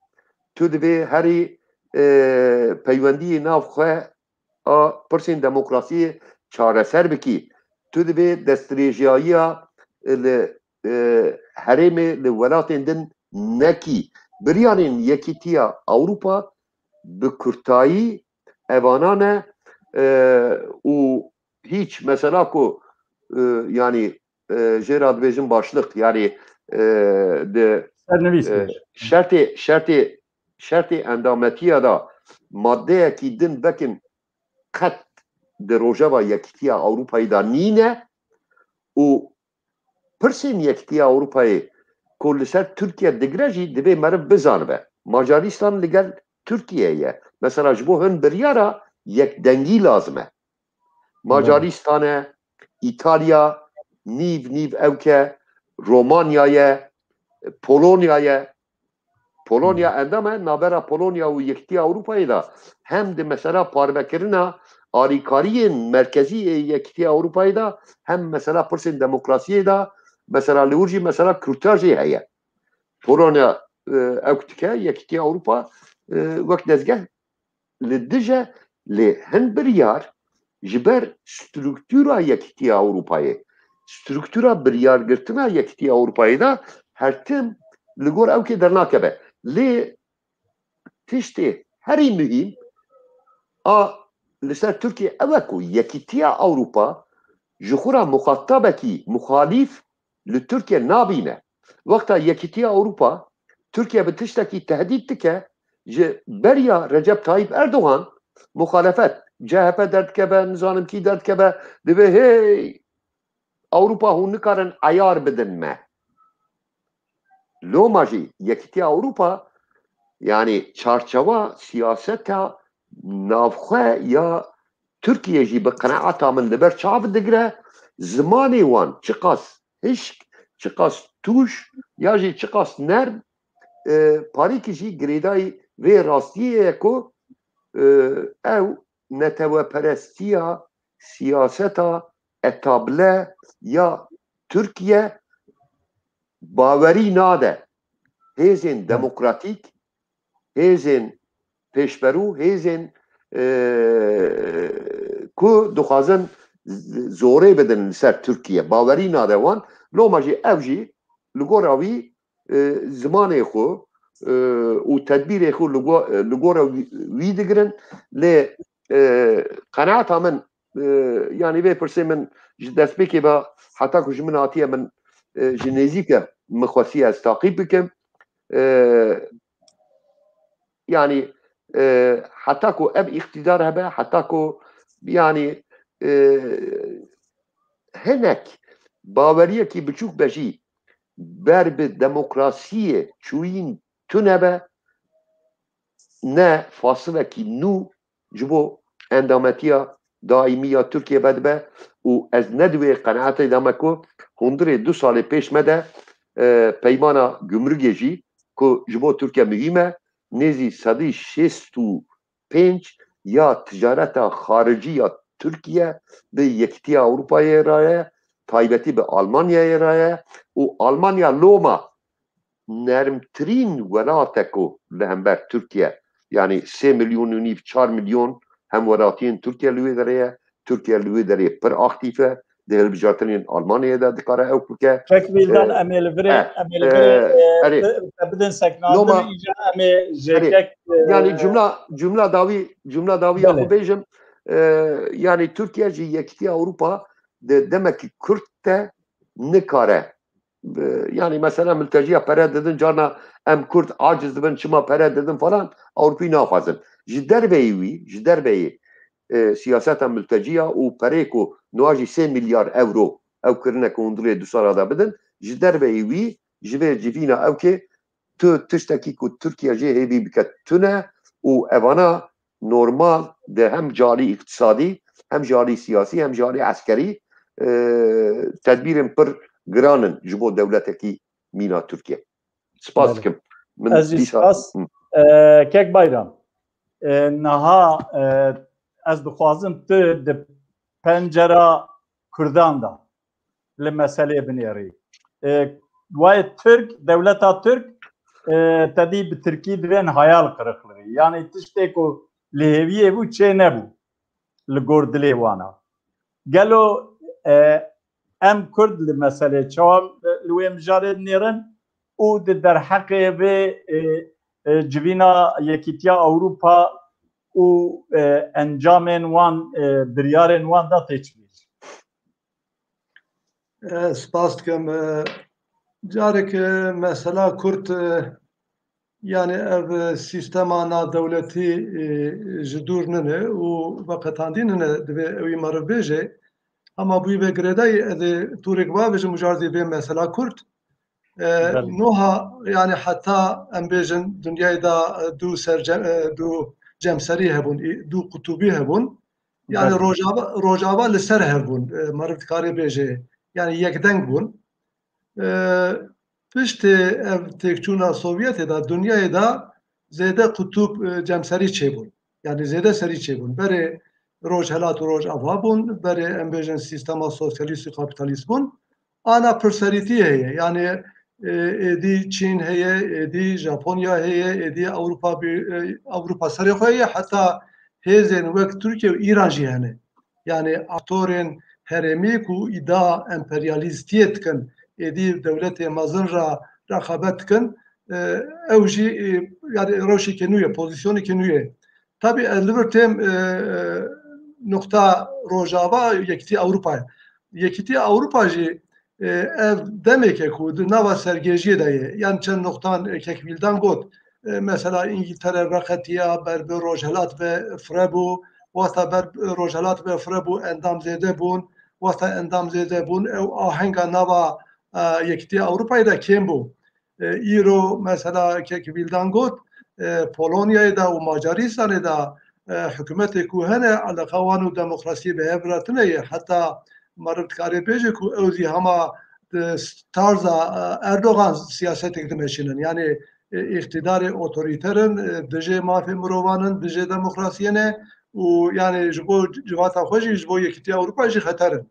Tu divê herî, e, peywendiyê nav xwe a pirsên demokrasiyê çareser bikî. Tu divê destdirêjiyayiya li, e, herêmê li welatên din nekî. Biryarên Yekîtiya Ewropa bi kurtayî evana ne, e, û hîç mesela ku, e, yanî, e, jê re dibêjin başlik, yanî, e, di, Sernivîs e, bêje. şertê, şertê, şertê endametiya de maddeyekî din vekin qet di rojeva Yekîtiya Ewropayê de nîne û pirsên Yekîtiya Ewropayê ku li ser Tirkiye digire jî divê meriv bizanibe. Macaristan li gel Tirkiye ye. Mesela ji bo hin biryara yekdengî lazim e. Macaristan e, Îtalya, nîv nîv ewke, Romanya ye, Polonya ye. Polonya endam e, navbera Polonya û Yekîtiya Ewropayê de hem di mesela parvekirina alîkariyên merkezî ê Yekîtiya Ewropayê de hem mesela pirsên demokrasiyê de, mesela li wir jî mesela Kurda jî heye. Polonya, e, ew dike, Yekîtiya Ewropa, e, wek dezgeh li dij e, lê hin biryar ji ber struktûra Yekîtiya Ewropayê, struktûra biryargirtina Yekîtiya Ewropayê de her tim li gor ewkê dernakeve. Lê tiştê herî muhîm a li ser Tirkiye ew e ku Yekîtiya Ewropa ji xwe re muxatabekî muxalîf li Tirkiye nabîne. Wexta Yekîtiya Ewropa Tirkiye bi tiştekî tehdît dike, ji beriya Recep Tayyip Erdogan muxalefet, C H P derdikeve, nizanim kî derdikeve, dibê hey Ewropa hûn nikarin eyar bidin me. Loma jî Yekîtiya Ewropa, yanî çarçewa siyaseta navxwe ya Tirkiye jî bi qenaeta min li ber çav digire, zimanê wan çiqas hişk, çiqas tûj ya jî çiqas nerm, e, parîkî jî girêdayî vê rastiyê ye ku, e, ew neteweperestiya siyaseta etable ya Tirkiye bawerî nade hêzên demokratîk, hêzên pêşberû, hêzên, e, ku dixwazin z-, zorê bidin li ser Tirkiye. Bawerî nade wan. Loma jî ev jî li gora wî, e, zimanê xwe, e, û tedbîrê xwe li go-, li gora wî, wî digirin. Lê, e, qenaeta min, e, yanî vê pirsê min ji destpêkê ve heta ku ji min hatiye min, e, ji nêzîke min xwestiye ez taqîb bikim. E, yanî, e, heta ku ev îqtîdar hebe, heta ku, yanî, e, hinek baweriyekî biçûk be jî ber bi demokrasiyê çûyîn tune be, ne fasilekî nû ji bo endametiya daîmî ya Tirkiye vedibe û ez ne di wê qenaetê de me ku hundirê du salê pêş me de, e, peymana gumrûgê jî ku ji bo Tirkiye muhîm e, nêzî sedî şêst û pênc ya ticareta xaricî ya Tirkiye bi Yekîtiya Ewropayê re ye, taybetî bi Almanyayê re ye û Almanya loma nermtirîn welate ku li hember Tirkiye, yanî sê milyon û nîv, çar milyon hemwelatiyên Tirkiye li wê derê ye, Tirkiye li wê derê pir aktîf e, di hilbijartinên Almanyayê de dikare ew bike. Kek Vîldan, e, em ê li virê, e, em ê li e, virê, e, erê. Te, te bidin seknandin, Loma, îja em ê ji erê. Kek, e, Yanî cumla, cumla dawî, cumla dawî ya Belê. Xwe bêjim, e, yanî Tirkiye ji Yekîtiya Ewropa di demekî kurt de nikare Bi-, yanî mesela milteciya pere didin, carna em Kurd aciz dibin, çima pere didin falan, Ewropî naxwazin. Ji derveyî wî, ji derveyî, e, siyaseta milteciya û perê ku niha jî sê milyar ewro ew kirine ku hûn dilê du sala de bidin, ji derveyî wî, ji vê civîna ew kê tu tiştekî ku Tirkiye jê hêvî bike tune û evana normal de hem carî îqtisadî, hem carî siyasî, hem carî eskerî, e, tedbîrên pir giran in ji bo dewletekî mîna Tirkiye. Spas Belê. Dikim. Min Ez jî dîsa spas. Hı. E, Kek Bayram, e, niha, e, ez dixwazim tu di pencera Kurdan de li meselê binêrî. E, wayê Tirk, dewleta Tirk, e, tedî bi Tirkî divên hayal kırıklığı. Yanî tiştê ku li hêviyê bû çê nebû li gor dilê wana. Gelo, e, em Kurd li meselê çawa, e, li wê mijarê dinêrin û di derheqê vê, e, e, civîna Yekîtiya Ewropa û, e, encamên wan, e, biryarên wan de tê çi bêjî? E, spas dikim. E, carek, e, mesela Kurd, e, yani ev, e, sîstema nadewletî, e, ji dûr nine û veqetandî nine divê ewî meriv bêje. Ama bûyî ve girêdayî ez ê tûrek bavêjim û car zî vê mesela Kurd. E, Belê. Noha yani heta em bêjin dinyayê de, e, du serce-, e, du cemserî hebûn, î-, du qutubî hebûn. Yani Belê. Rojava, Rojava li ser hev bûn, e, meriv dikarê bêje. Yani yekdeng bûn. E, piştê ev têkçûna Sovyetê de, dinyayê de zêde qutub, e, cemserî çêbûn. Yani zêde serî çêbûn. Berê Rojhelat û Rojava bûn, berê em bêjin sîstema sosyalîst û kapîtalîst bûn. Ana pirserîtî heye. Yani, e, êdî Çîn heye, êdî Japonya heye, êdî Ewropa bi-, e, Ewropa serê xwe heye, heta hêzên wek Tirkiye û Îran jî hene. Yani aktorên herêmî ku îda emperyalîstiyê dikin, êdî dewletê mezin re reqabet dikin, e, ew jî, e, yani rewşeke nû ye, pozîsyoneke nû ye. Tabî ez li vir têm, e, e, nuqta Rojava, Yekîtiya Ewropa ye. Yekîtiya Ewropa jî, e, ev demeke ku di nava sergêjiyê de ye. Yan çend nuqtan, e, Kek Vîldan got, e, mesela Îngîltere veqetiya, ber bi Rojhelat ve fire bû, wexta ber bi Rojhelat ve fire bû, endam zêde bûn, wexta endam zêde bûn, ew ahenga nava, e, Yekîtiya Ewropayê de kêm bû. E, îro mesela Kek Vîldan got, e, Polonyayê de û Macarîstanê de, e, hikûmetê ku hene, eleqa wan û demokrasiyê bi hev re tune ye. Heta meriv dikarê bêje ku ew zî hema di tarza, e, Erdogan siyasetek dimeşînin. Yani, e, îqtîdarê otorîter in, e, dijê mafê mirovan in, dijê demokrasiyê ne û yani ji bo civata xwe jî, ji bo Yekîtiya Ewropa jî xeter in.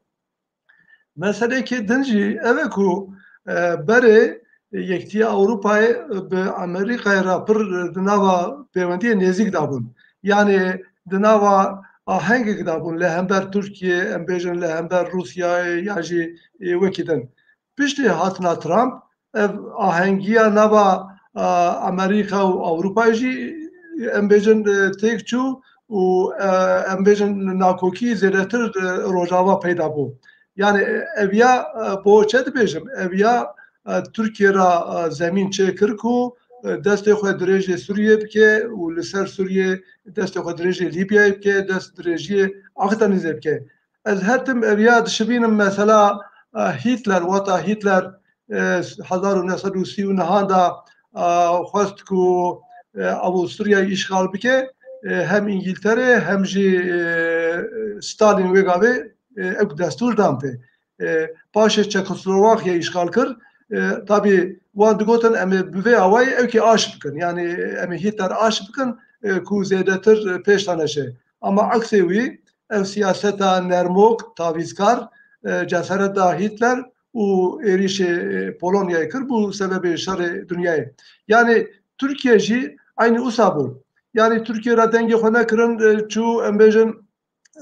Meseleyekê din jî ev e ku, e, berê Yekîtiya Ewropayê bi Amerîkayê re pir di nava pêwendiyê nêzîk de bûn. Yani di nava ahengek de bûn li hember Tirkiyê, em bêjin li hember Rûsyayê ya jî, e, wekî din. Piştî hatina Trump, ev ahengiya nava, e, Amerîka û Ewropayê jî, em bêjin, e, têk çû û, e, em bêjin nakokî zêdetir, e, Rojava peyda bû. Yani, e, ev ya, e, bo çi dibêjim, ev ya, e, Tirkiye re, e, zemîn çêkir ku, e, destê xwe dirêjê Sûriyê bike û li ser Sûriyê destê xwe dirêjê Lîbyayê bike, dest dirêjiyê Akdenizê bike. Ez her tim ev ya dişibînim mesela, e, Hitler, wata Hitler, e, hezar û neh sed û sî û nehan de, e, xwest ku, e, Avusturya îşxal bike, e, hem Îngîltere hem jî, e, Stalin wê gavê, e, ew destûr dan pê. E, paşê Çekoslovakya îşxal kir. E, tabî wan digotin em ê bi vê awayî ew kê aş bikin. Yani em ê Hitler aş bikin, e, ku zêdetir, e, pêş de neşe. Ama eksê wî ev siyaseta nermok, tavîzkar, e, cesaret da Hitler û êrîşê, e, Polonyayê kir bû sebebê şerê dinyayê. Yani Tirkiye jî eynî usa bû. Yani Tirkiye re dengê xwe nekirin, e, çû, em bêjin,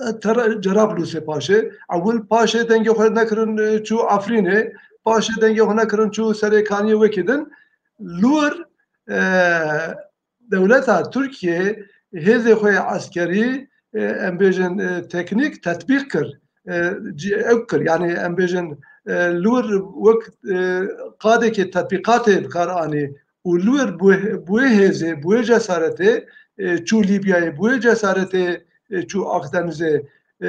e, Ter-, Cerablusê paşê. Ewil paşê dengê xwe nekirin, e, çû Afrînê. Paşê dengê xwe nekirin çû Serêkaniyê wekî din. Lûr, e, dewleta Tirkiye hêzê xwe yê eskerî, e, em bêjin, e, teknîk tetbîq kir. E, cî-, ew kir. Yani em bêjin, e, lûr wek, e, qadekê tetbîqatê bi kar anî û lûr bi wê, bi wê hêzê, bi wê cesaretê, e, çû Lîbyayê, bi wê cesaretê, e, çû Akdenizê. E,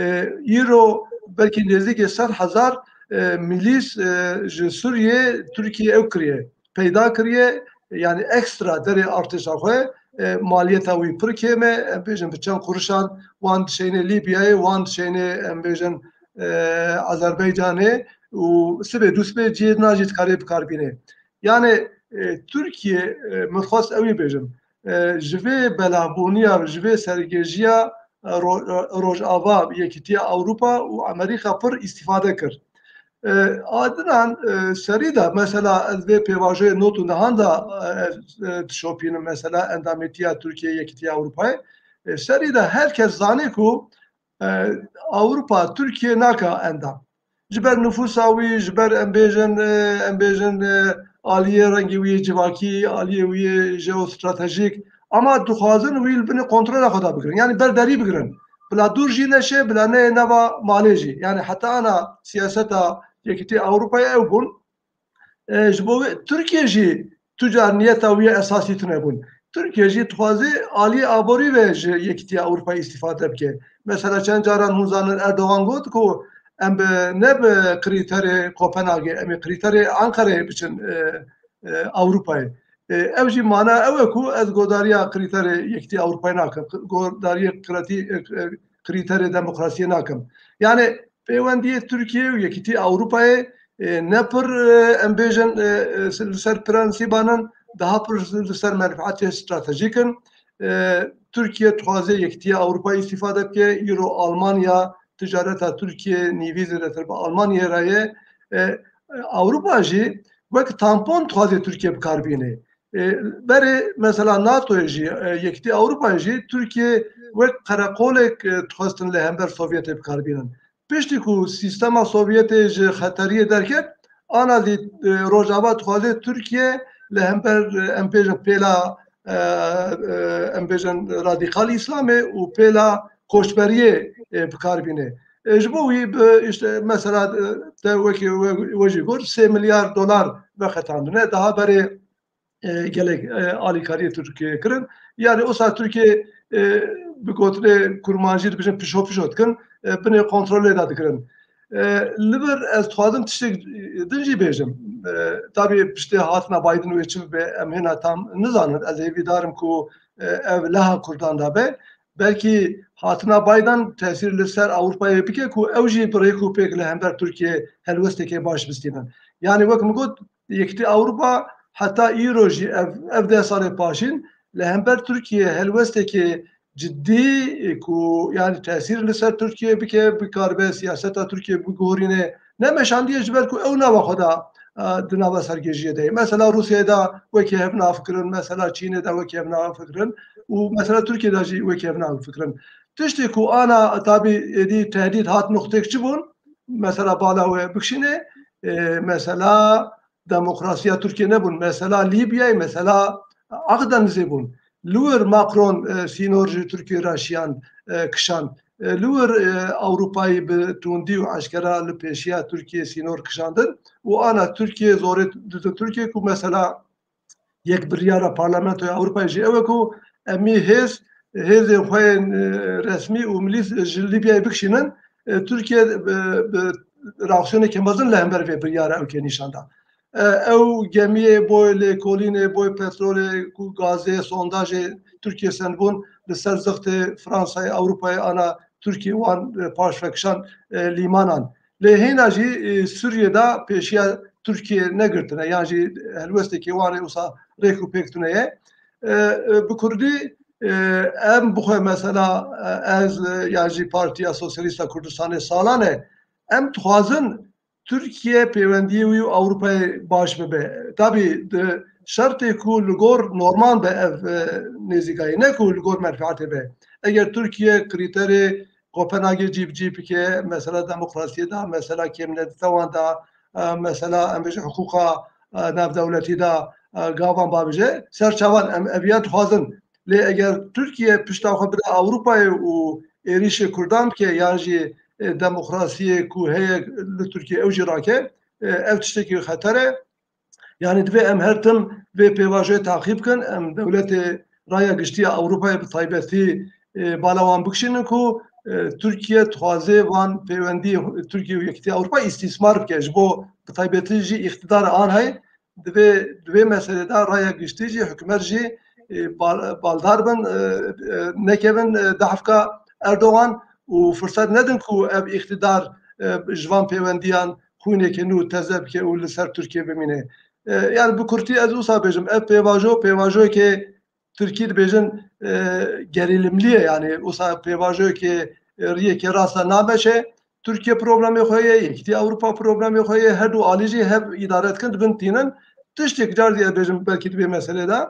îro belkî nêzîkê sed hezar, e, milîs, e, ji Sûriyê Tirkiye ew kiriye. peyda kiriye, yani ekstra derê artêşa xwe, e, maliyeta wî pir kêm e, em bêjin bi çend qurişan wan dişeyne Lîbyayê, wan dişeyne, em bêjin, e, Azerbaycanê û sibê dû sibê cihê din jî dikarê bikar bîne. Yani, e, Tirkiye, e, min xwest ewî bêjim, e, ji vê belavbûniya, ji vê sergêjiya, e, Ro-, e, Rojava, Yekîtiya Ewropa û Amerîka pir îstîfade kir. E, adinan, e, serî de, mesela, ez vê pêvajoyê not û nehan de, e, e, dişopînim, mesela, endamêtiya Tirkiye Yekîtiya Ewropayê. E, serî de her kes zanê ku, e, Ewropa Tirkiye nake endam. Ji ber nifûsa wî, ji ber em bêjin, e, em bêjin, e, aliyê rengê wî yê civakî, aliyê wî yê jeostratejîk, ama dixwazin wî li binê kontrola xwe de bigirin. Yani ber derî bigirin. Bila dûr jî neşe, bila neyê nava malê jî. Yani heta ana siyaseta Yekîtiya Ewropayê ew bûn. E, ji bo wê Tirkiye jî tu car niyeta wî ya esasî tune bûn. Tirkiye jî dixwaze aliyê aborî ve ji Yekîtiya Ewropayê îstîfade bike. Mesela çend caran hûn zanin Erdogan got ku em bi, ne bi krîterê Kopenhagê, em ê krîterê Ankarayê biçin, e, e, Ewropayê. E, ew jî mana ew e ku ez godariya krîterê Yekîtiya Ewropayê nakim. Godariyê krîtî-, e, e, krîterê demokrasiyê nakim. Yani pêwendiyê Tirkiye û Yekîtiya Ewropayê, e, ne pir, e, em bêjin, e, e, li ser prensîban in, daha pir li ser menfaetê stratejîk in. E, Tirkiye dixwaze Yekîtiya Ewropayê îstîfade bike, îro Almanya ticareta Tirkiye nîvî zêdetir bi Almanyayê re ye. E, Ewropa jî wek tampon dixwaze Tirkiye bi kar bîne. E, berê mesela NATOyê jî, e, Yekîtiya Ewropayê jî Tirkiye wek qereqolek, e, dixwestin li hember Sovyetê bi kar bînin. Piştî ku sîstema Sovyetê ji xeteriyê derket, ana zî, e, Rojava dixwaze Tirkiye li hember, e, em bêjin pêla, e, e, em bêjin radîkal Îslamê û pêla koçberiyê, e, bi kar bîne. E, ji bo wî bi, işte, mesela, e, te wekî we, we jî got, sê milyar dolar veqetandine. Daha berê, e, gelek, e, alîkariyê Tirkiyeyê kirin. Yani wisa Tirkiye, e, bi gotinê kurmancî dibêjin pişo pişo dikin, e, binê kontrolê de digirin. E, li vir ez dixwazim tiştek din jî bêjim. E, tabî piştê hatina Biden wê çi bibe em hêna tam nizanin. Ez hêvîdar im ku, e, ev leha Kurdan de be. Belkî hatina Biden tesîr li ser Ewropayê bike ku ew jî bi rêk û pêk li hember Tirkiye helwesteke baş bistînin. Yani wek min got, Yekîtiya Ewropa heta îro jî ev, ev deh salê paşîn li hember Tirkiye helwestekê, cidî, e, ku, yani, tesîr li ser Tirkiye bike, bikaribe siyaseta Tirkiye biguhorîne, nemeşandiye, ji ber ku ew nava xwe de, e, di nava sergêjiyê de ye. Mesela Rûsyayê de wekî hev nafikirin, mesela Çînê de wekî hev nafikirin û mesela Tirkiye de jî wekî hev nafikirin. Tiştê ku ana tabî êdî tehdît hat nuqtêk çi bûn? Mesela bala wê bikişîne, e, mesela demokrasiya Tirkiye nebûn. Mesela Lîbyayê, mesela Akdenizê bûn. Li wir Macron, e, sînor ji Tirkiye re şiyan, e, kişand. E, li wir, e, Ewropayê bi tundî û eşkera li pêşiya Tirkiye sînor kişandin û ana Tirkiye zorê didin Tirkiye ku mesela yek biryara Parlamentoya Ewropayê jî ew e ku em ê hêz, hêzên xwe yên, e, resmî û milî ji Lîbyayê bikişînin. E, Tirkiye bi, bi reaksiyoneke mezin li hember vê biryara ew kê nîşan da. E, ew gemiyê boy lêkolînê, boy petrolê ku gazê, sondajê Tirkiye sendbûn li ser zextê Fransayê, Ewropayê ana Tirkiye wan, e, paşvekişan, e, lîmanan. Lê hêna jî, e, Sûriyê de pêşiya Tirkiye negirtine, yan jî helwestekî wan ê wisa rêk û pêk tune ye. E, e, bi kurdî, e, em bixwe mesela, e, ez, e, yan jî Partiya Sosyalîsta Kurdistanê salan e, em dixwazin Tirkiye pêwendiyê wî û Ewropayê baş bibe. Tabî di şertê ku li gor norman be ev, e, nêzîkayî, ne ku li gor menfeetê be. Eger Tirkiye krîterê Kopenhagê cî bi cî bike, mesela demokrasiyê de, mesela kêmnedîtewan de, e, mesela em bêjin hiqûqa, e, navdewletî de, e, gavan babije, ser çavan em eviya dixwazin. Lê eger Tirkiye pişta xwe bide Ewropayê û êrîşê Kurdan bike, yan jî, e, demokrasiyê ku heye li Tirkiye ew jî rake, e, ev tiştekî xeter e. Yani divê em her tim vê pêvajoyê taqîb bikin. Em dewletê raya giştî ya Ewropayê bi taybetî, e, bala wan bikişînin ku, e, Tirkiye dixwaze van pêwendî Tirkiye û Yekîtiya Ewropa îstîsmar bike. Ji bo bi taybetî jî îqtidara an heye. Divê, di vê meselê de raya giştî jî hikûmet jî, e, bal-, baldar bin, e, e, nekevin, e, dehfka Erdogan û firset nedin ku ev îqtidar, e, ji van pêwendiyan xwîneke nû teze bike û li ser Tirkiye bimîne. E, yani bi kurtî ez wisa bêjim, ev pêvajo, pêvajoyeke Tirkî dibêjin, e, gerîlimlî ye, yani wisa pêvajoyeke, e, riyeke rasta nameşe. Tirkiye problemê xwe ye, Yekîtiya Ewropa problemê xwe ye, her du alî jî hev îdare dikin, dibin tînin. Tiştek car diye bêjim belkî di vê meselê de,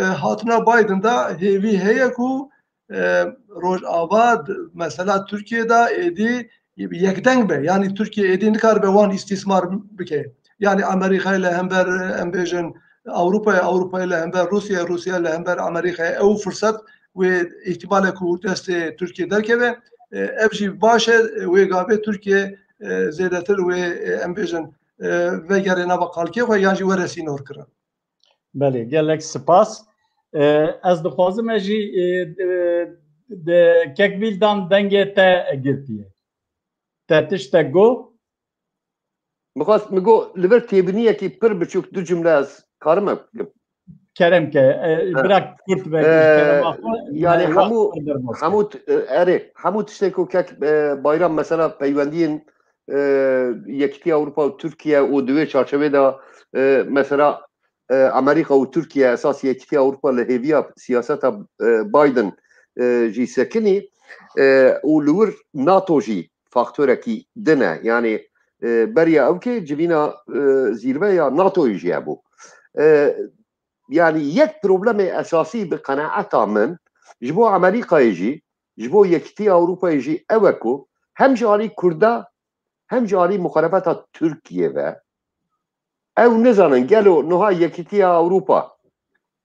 e, hatina Biden de hêvî heye ku, e, Rojava, d-, mesela Tirkiye de êdî yekdeng be. Yani Tirkiye êdî nikaribe wan îstîsmar bike. Yani Amerîkayê li hember, em bêjin, Ewropayê, Ewropayê li hember Rûsya, Rûsya li hember Amerîkayê. Ew firset wê îhtîmalê ku destê Tirkiye derkeve, e, ev jî baş e, wê gavê Tirkiye, e, zêdetir wê, e, em bêjin, e, vegere nava qalkê xwe yan jî were sînorkirin. Belê, gelek spas. E, ez dixwazim ez jî, e, e, de Kek Vîldan dengê te girtiye. Te tiştek got? Mixwest, min got, li vir têbiniyekî pir biçûk du cumle ez karim e bikim. Kerem ke, e, Ha. bira kurt be, E, kerema xwe, yani me hemû, wext pir derbas hemû kir. T-, e, erê, hemû tiştê ku kek, e, Bayram mesela peywendiyên, e, Yekîtiya Ewropa û Tirkiye û di wê çarçevê de, e, mesela, e, Amerîka û Tirkiye esas Yekîtiya Ewropa li hêviya siyaseta, e, Biden, e, jî sekinî, e, û li wir NATO jî faktorekî din e. Yani, e, beriya ew kê civîna, e, zîrve ya NATOyê jî hebû. E, yani yek problemê esasî bi qenaeta min ji bo Amerîkayê jî, ji bo Yekîtiya Ewropayê jî ew e ku hem ji alî Kurda hem ji alî muxalefeta Tirkiye ve ew nizanin gelo niha Yekîtiya Ewropa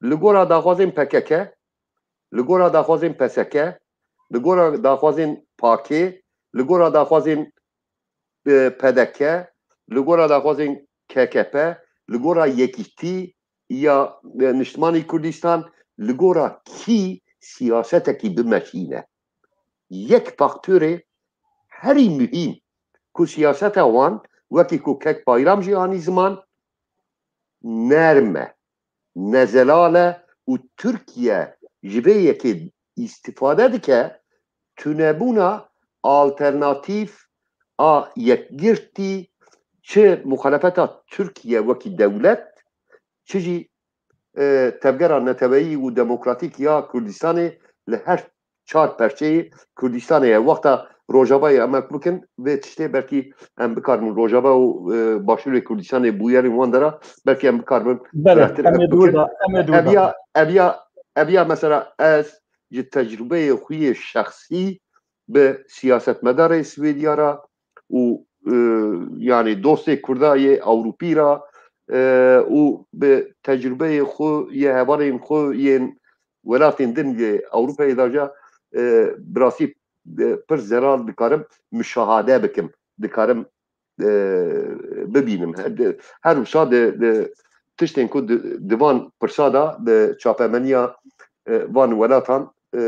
li gora daxwazên P K K, li gora daxwazên P S K, li gora daxwazên PAKê, li gora daxwazên, e, P D K, li gora daxwazên K K P, li gora Yekîtî ya, e, Niştimanî Kurdistan, li gora kî siyasetekî bimeşîne. Yek faktorê herî muhîm ku siyaseta wan, wekî ku kek Bayram jî anî ziman, nerm e, nezelal e û Tirkiye ji vê yekê îstîfade dike, tunebûna alternatîf a yekgirtî çi muxalefeta Tirkiye wekî dewlet, çi jî, e, tevgera neteweyî û demokratîk ya Kurdistanê li her çar perçeyê Kurdistanê ye. Wexta Rojavayê em ek bikin, vê tiştê belkî em bikaribin Rojava û, e, Başûrê Kurdistanê bûyerên wan dera, belkî em bikaribin Belê, firehtir em ê dûr bikin. Da, em ê dûr da. Eviya, eviya, eviya mesela ez ji tecrubeyê xwe yê şexsî bi siyasetmedarê Swêdiya re û, e, yanî dostê Kurda yê Ewropî re, e, û bi tecrubeyê xwe yê hevalên xwe yên welatên din yê Ewropayê de jî, e, bi rastî, e, pir zelal dikarim muşahede bikim, dikarim, e, bibînim. Her, her wisa di, di tiştên ku di, di van pirsa de di çapemeniya, e, van welatan, e,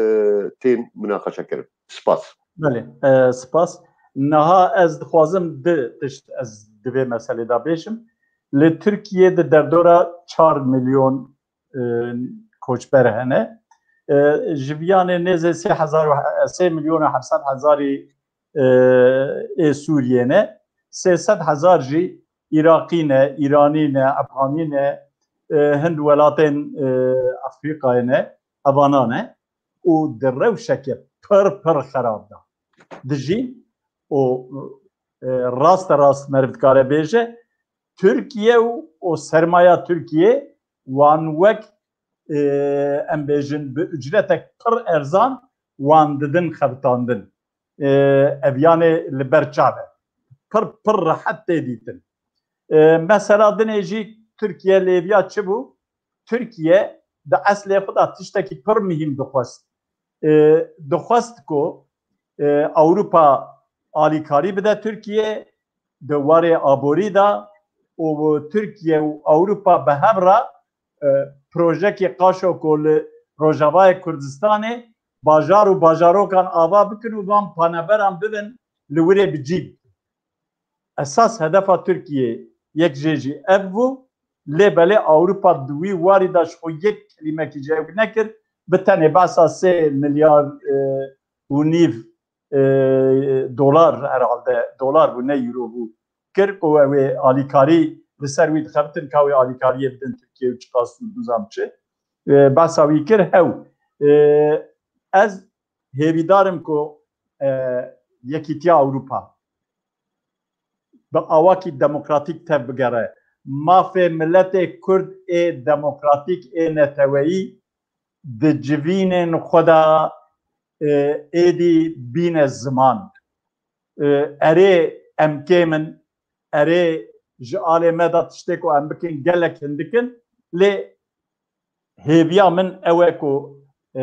tên munaqeşekirin. Spas. Belê, e, spas. Niha ez dixwazim du tişt ez di vê meselê de bêjim. Li Tirkiye di derdora çar milyon, e, koçber hene. E, ji viyanê nêzê sê hezar û, sê milyon û heft sed hezarî, e, ê Sûriyê ne. Sê sed hezar jî Iraqî ne, Îranî ne, Efxanî ne, e, hin welatên, e, Afrîkayê ne, evana ne. Û di rewşeke pir pir xerab de dijîn û, e, raste rast meriv dikare bêje, Tirkiye û, û sermaya Tirkiye wan wek, e, em bêjin bi ücretek pir erzan wan didin xebitandin. E, ev yanê li ber çav e. Pir, pir rehet tê dîtin. E, mesela dinê jî Tirkiye lêviya çi bû? Tirkiye di eslê xwe de tiştekî pir muhîm dixwest. E, dixwest ku, e, Ewropa alîkarî bide Tirkiye di warê aborî de û Tirkiye û Ewropa bi hev re, e, projekê qaşo ku li Rojavayê Kurdistanê bajar û bajarokan ava bikin û van paneberan bibin li wirê bi cî bikin. Esas hedefa Tirkiyê yek jê jî ev bû, lê belê Ewropa di wî warî de ji xwe yek kelîmekî jî ew nekir, bi tenê behsa sê milyar, e, û nîv, e, dolar herhalde, dolar bû, ne euro bû, kir ku ew ê alîkarî li ser wî dixebitin, ka wê alîkariyê bidin Tirkiye û çiqas û nizam çi. E, behsa wî kir, hew. E, ez hêvîdar im ku, e, Yekîtiya Ewropa bi awakî demokratîk tev bigere. Mafê miletê Kurd ê demokratîk ê neteweyî di civînên xwe de, e, êdî bîne ziman. E, erê em kêm in, erê ji alê me de tiştê ku em bikin gelek hindik in, lê hêviya min ew e ku, e,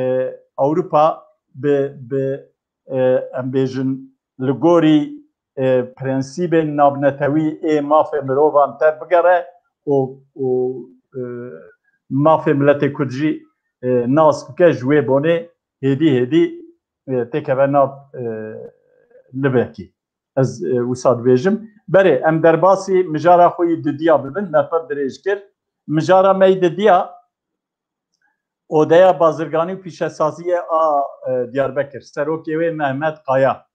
Ewropa bi, bi, e, em bêjin li gorî, e, prensîbên navnetewî ê mafê mirovan tev bigere û, û, e, mafê miletê Kurd jî, e, nas bike, ji wê bonê hêdî hêdî, e, têkeve nav, e, livekî. Ez, e, wisa dibêjim. Berê, em derbasî mijara xwe yî didiya bibin, me pir dirêj kir. Mijara me yî didiya Odeya Bazirganî û Pîşesaziyê a, e, Diyarbekir. Serokê wê Mehmet Kaya.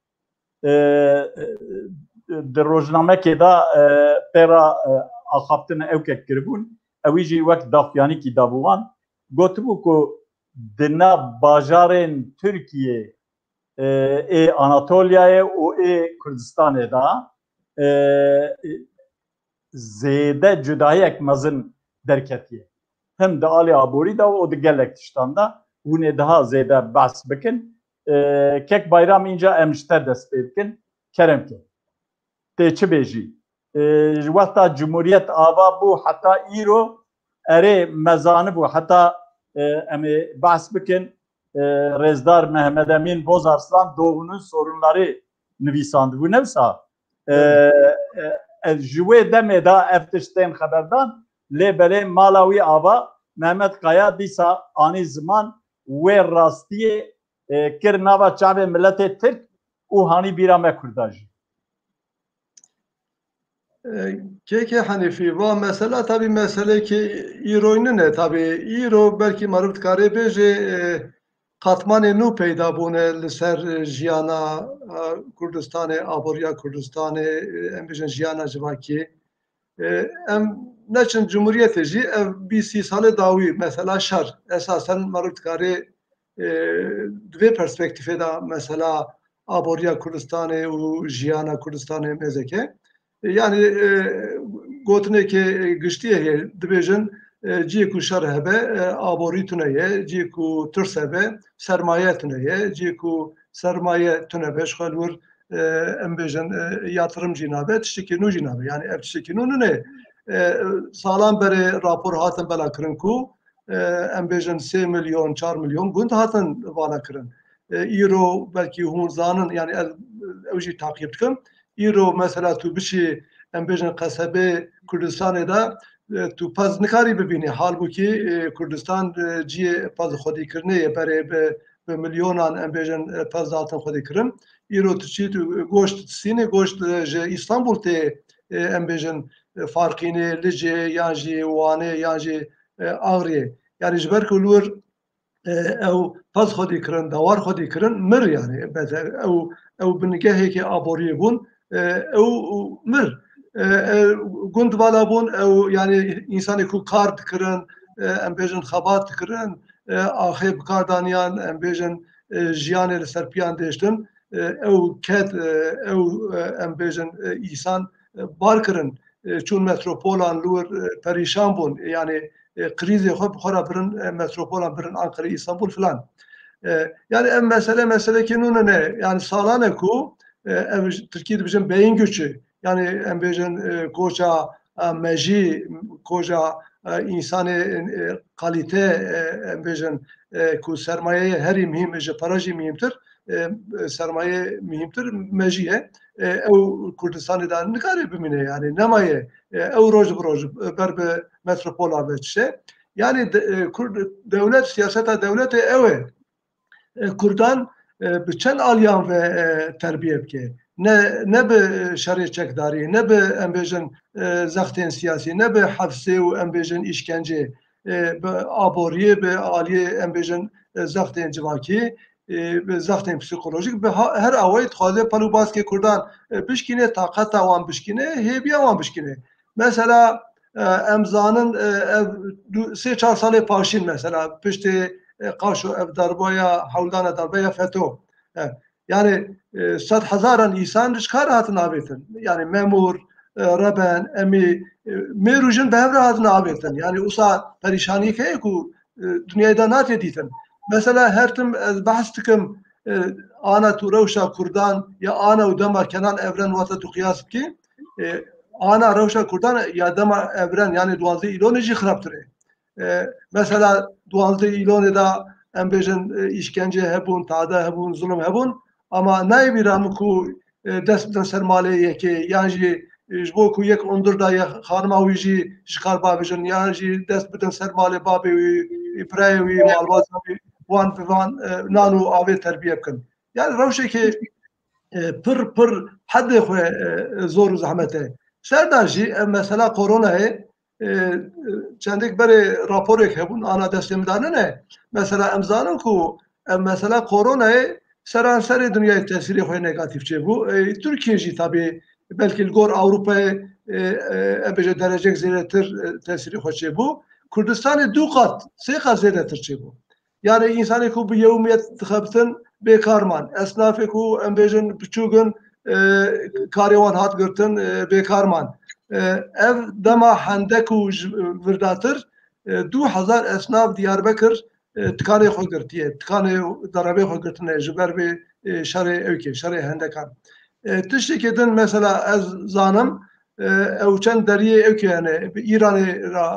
E, e, di rojnamekê de, e, pêra, e, axaftin ewkek kiribûn. Ewî jî wek daxuyanîkî dabû wan. Gotibû ku di nav bajarên Tirkiyê, e, ê Anatolyayê û ê Kurdistanê de, e, zêde cudahiyek mezin derketiye. Him di alî aborî de û di gelek tiştan de hûn ê daha zêde behs bikin. E, Kek Bayram, înca em ji te dest pê dikin. Kerem ke. Tê çi bêjî? E, ji wexta Cumhuriyet ava bû heta îro, erê me zanibû heta, e, em ê behs bikin, e, Rêzdar Mehmet Emîn Bozarslan Doğu'nun sorunları nivîsandibû, ne wisa? E, e, e, ji wê demê de ev tişt tên xeberdan, lê belê mala wî ava Mehmet Kaya dîsa anî ziman, wê rastiyê, e, kir nava çavê miletê Tirk û hanî bîra me Kurda jî. E, Kêkê Henîfî, va mesela tabî meselekî îroy nine tabî. Îro belkî meriv dikarê bêjê, e, qatmanê nû peyda bûne li ser jiyana, e, Kurdistanê, aboriya Kurdistanê, e, em bêjin jiyana civakî. E, em neçin Cumhuriyetê jî ev bîst sî salê dawî mesela şer. Esasen meriv dikarê e, di vê perspektîfê de mesela aboriya Kurdistanê û jiyana Kurdistanê mêzeke. E, yani, e, gotinekê giştî ye, dibêjin, e, ciyê ku şer hebe, e, aborî tune ye, ciyê ku tirs hebe, sermaye tune ye, ciyê ku sermaye tune be, ji xwe li wir, e, em bêjin, e, yatirim jî nabe, tiştekî nû jî nabe. Yani ev tiştekî nû nine. E, salan berê rapor hatin belakirin ku, e, em bêjin sê milyon, çar milyon gund hatin vala kirin. E, îro belkî hûn zanin, yani ez, ew jî taqîb dikim. Îro mesela tu biçî, em bêjin qesebê Kurdistanê de, e, tu pez nikarî bibînî. Halbûkî, e, Kurdistan, e, ciyê pez xwedîkirinê ye, berê bi, bi milyonan, em bêjin, e, pez dihatin xwedîkirin. Îro tu çî tu goşt distînî, goşt, e, ji Îstanbul tê, e, em bêjin, e, Farqînê, Licê, yan jî Wanê, yan jî, e, Axriyê. Yani ji ber ku li wir, e, ew pez xwedî kirin, dawar xwedî kirin, mir yani. Bete ew, ew bingehekî aboriyê bûn, e, ew mir. E, e, gund vala bûn, ew yani însanê ku kar dikirin, e, em bêjin xebat dikirin, e, axê bi kar daniyan, em bêjin, e, jiyanê li ser piyan dêştin, e, ew ked, e, ew, e, em bêjin, e, îsan, e, bar kirin, e, çûn metropolan li wir, e, perîşan bûn. Yani, e, krîzê xwe bi xwe re birin, e, metropolan birin Ankara, Îstanbul filan. E, yani ev mesele, meselekî nû nine. Yani salan e ku, e, ev Tirkî dibêjin beyin göçü. Yani em bêjin, e, koça, e, mejî, koça, e, însanê, e, kalîte, e, em bêjin, e, ku sermayeyê herî muhîm, ji para jî muhîmtir, e, sermaye muhîmtir mejî ye. E, ew Kurdistanê de nikare bimîne, yani nemaye. E, ew roj bi roj, e, ber bi metropola ve çişe. Yani de, e, Kurd, dewlet, siyaseta dewletê ew e. E, Kurdan, e, bi çend aliyan ve, e, terbiye bike. Ne, ne bi, e, şerê çekdarî, ne bi, em bêjin, e, zextên siyasî, ne bi hefsê û, em bêjin, îşkencê, e, bi aboriyê, bi aliyê, em bêjin, e, zextên civakî, e, bi zextên psîkolojîk, bi ha-, her awayî dixwaze pelûbaskê Kurdan, e, bişkîne, taqeta wan bişkîne, hêviya wan bişkîne. Mesela, e, em zanin, e, ev du, sê çar salê paşîn mesela, piştê, e, qaşo ev darbeya, hewldana darbeya feto. E, yani, e, sed hezaran însan ji kar hatin avêtin. Yani memûr, e, reben, emî, e, mêr û jin bi hev re hatin avêtin. Yani usa perîşaniyek heye ku, e, dinyayê de nate dîtin. Mesela her tim ez behs dikim, e, ana tu rewşa Kurdan ya ana û dema Kenan Evren wata tu qiyas bikî, e, ana rewşa Kurdan ya dema Evren, yani duwazdeh Îlonê jî xirabtir e. E, mesela duwazdeh Îlonê de em bêjin, e, îşkence hebûn, tade hebûn, zulm hebûn, ama nayê bîra min ku, e, dest bidin ser malê yekê, yan jî, e, ji bo ku yek hundir daye xanima wî jî ji kar bavêjin, yan jî dest bidin ser malê babê wî, e, birayê wî, malbata wî, wan bi van, e, nan û avê terbiye bikin. Yani rewşekê, e, pir, pir hedê xwe, e, zor û zehmet e. Ser de jî ev mesela koronayê, e, e, çendek berê raporek hebûn, ana destê min de nine. Mesela em zanin ku ev mesela koronayê seranserê dinyayê tesîrê xwe negatîf çêbû. E, Tirkiye jî tabî belkî li gor Ewropayê, e, e, em bêje derecek zêdetir, e, tesîrê xwe çêbû. Kurdistanê du qat, sê qat zêdetir çêbû. Yani însanê ku bi yewmiyet dixebitin bêkar man. Esnafê ku em bêjin biçûk in, e, karê wan hat girtin, e, bêkar man. E, ev dema hende ku ji, e, virdatir, e, du hezar esnaf Diyarbekir, e, tikanê xwe girtiye, tikanê derebê xwe girtine ji ber vê, e, şerê ewkê, şerê hendekan. E, tiştekê din mesela ez zanim, e, ew çend deriyê ewkê hene, bi Îranê re,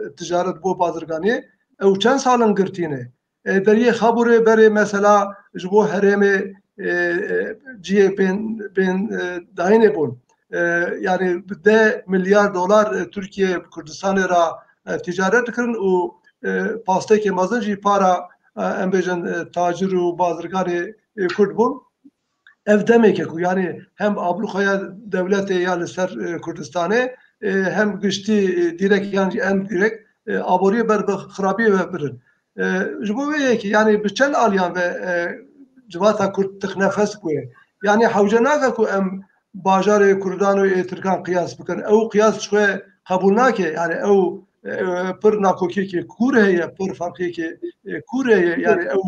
e, ticaret bo bazirganiyê, ew çend sal in girtî ne. E, deriyê Xabûrê berê mesela ji bo herêmê, e, e, cihê bên, bên, e, dayînê bûn. E, yani bi deh milyar dolar, e, Tirkiye bi Kurdistanê re, e, ticaret dikirin û, e, pastekê mezin jî para, e, em bêjin, e, tacir û bazirganê, e, Kurd bûn. Ev demeke ku yani hem ablûqeya dewletê ya li ser, e, Kurdistanê, e, hem giştî, e, dîrek yan jî endirek, e, aboriyê ber bi xirabiyê ve birin. E, ji bo vê yekê yani bi çend aliyan ve, e, civata Kurd tixnefes bûye. Yani hewce nake ku em bajarê Kurdan û ê Tirkan qiyas bikin. Ew qiyas ji xwe qebûl nake. Yani ew, e, pir nakokiyekê kûr heye, pir ferqiyekê, e, kûr heye. Yani ew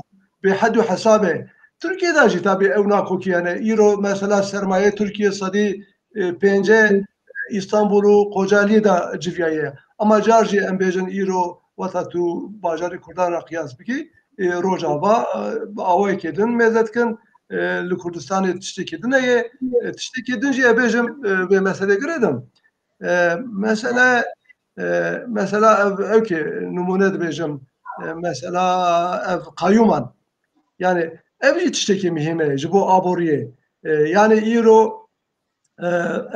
bêhed û hesab e. Tirkiye de jî tabî ew nakokî hene. Îro mesela sermayeyê Tirkiye sedî, e, pêncî Îstanbul û Kocaeli'ye de civiyaye. Ama car jî em bêjin îro weta tu bajarê Kurdan re qiyas bikî, e, Rojava, e, bi awayekê din mêze dikin, e, li Kurdistanê tiştekî din heye, e, tiştekî din jî, e, bêjim, e, vê meselê girêdim. E, mesele, e, mesela ev, ew ki nimûne dibêjim, e, mesela ev qayûman. Yani ev jî tiştekî muhîm e ji bo aboriyê. E, yani îro, e,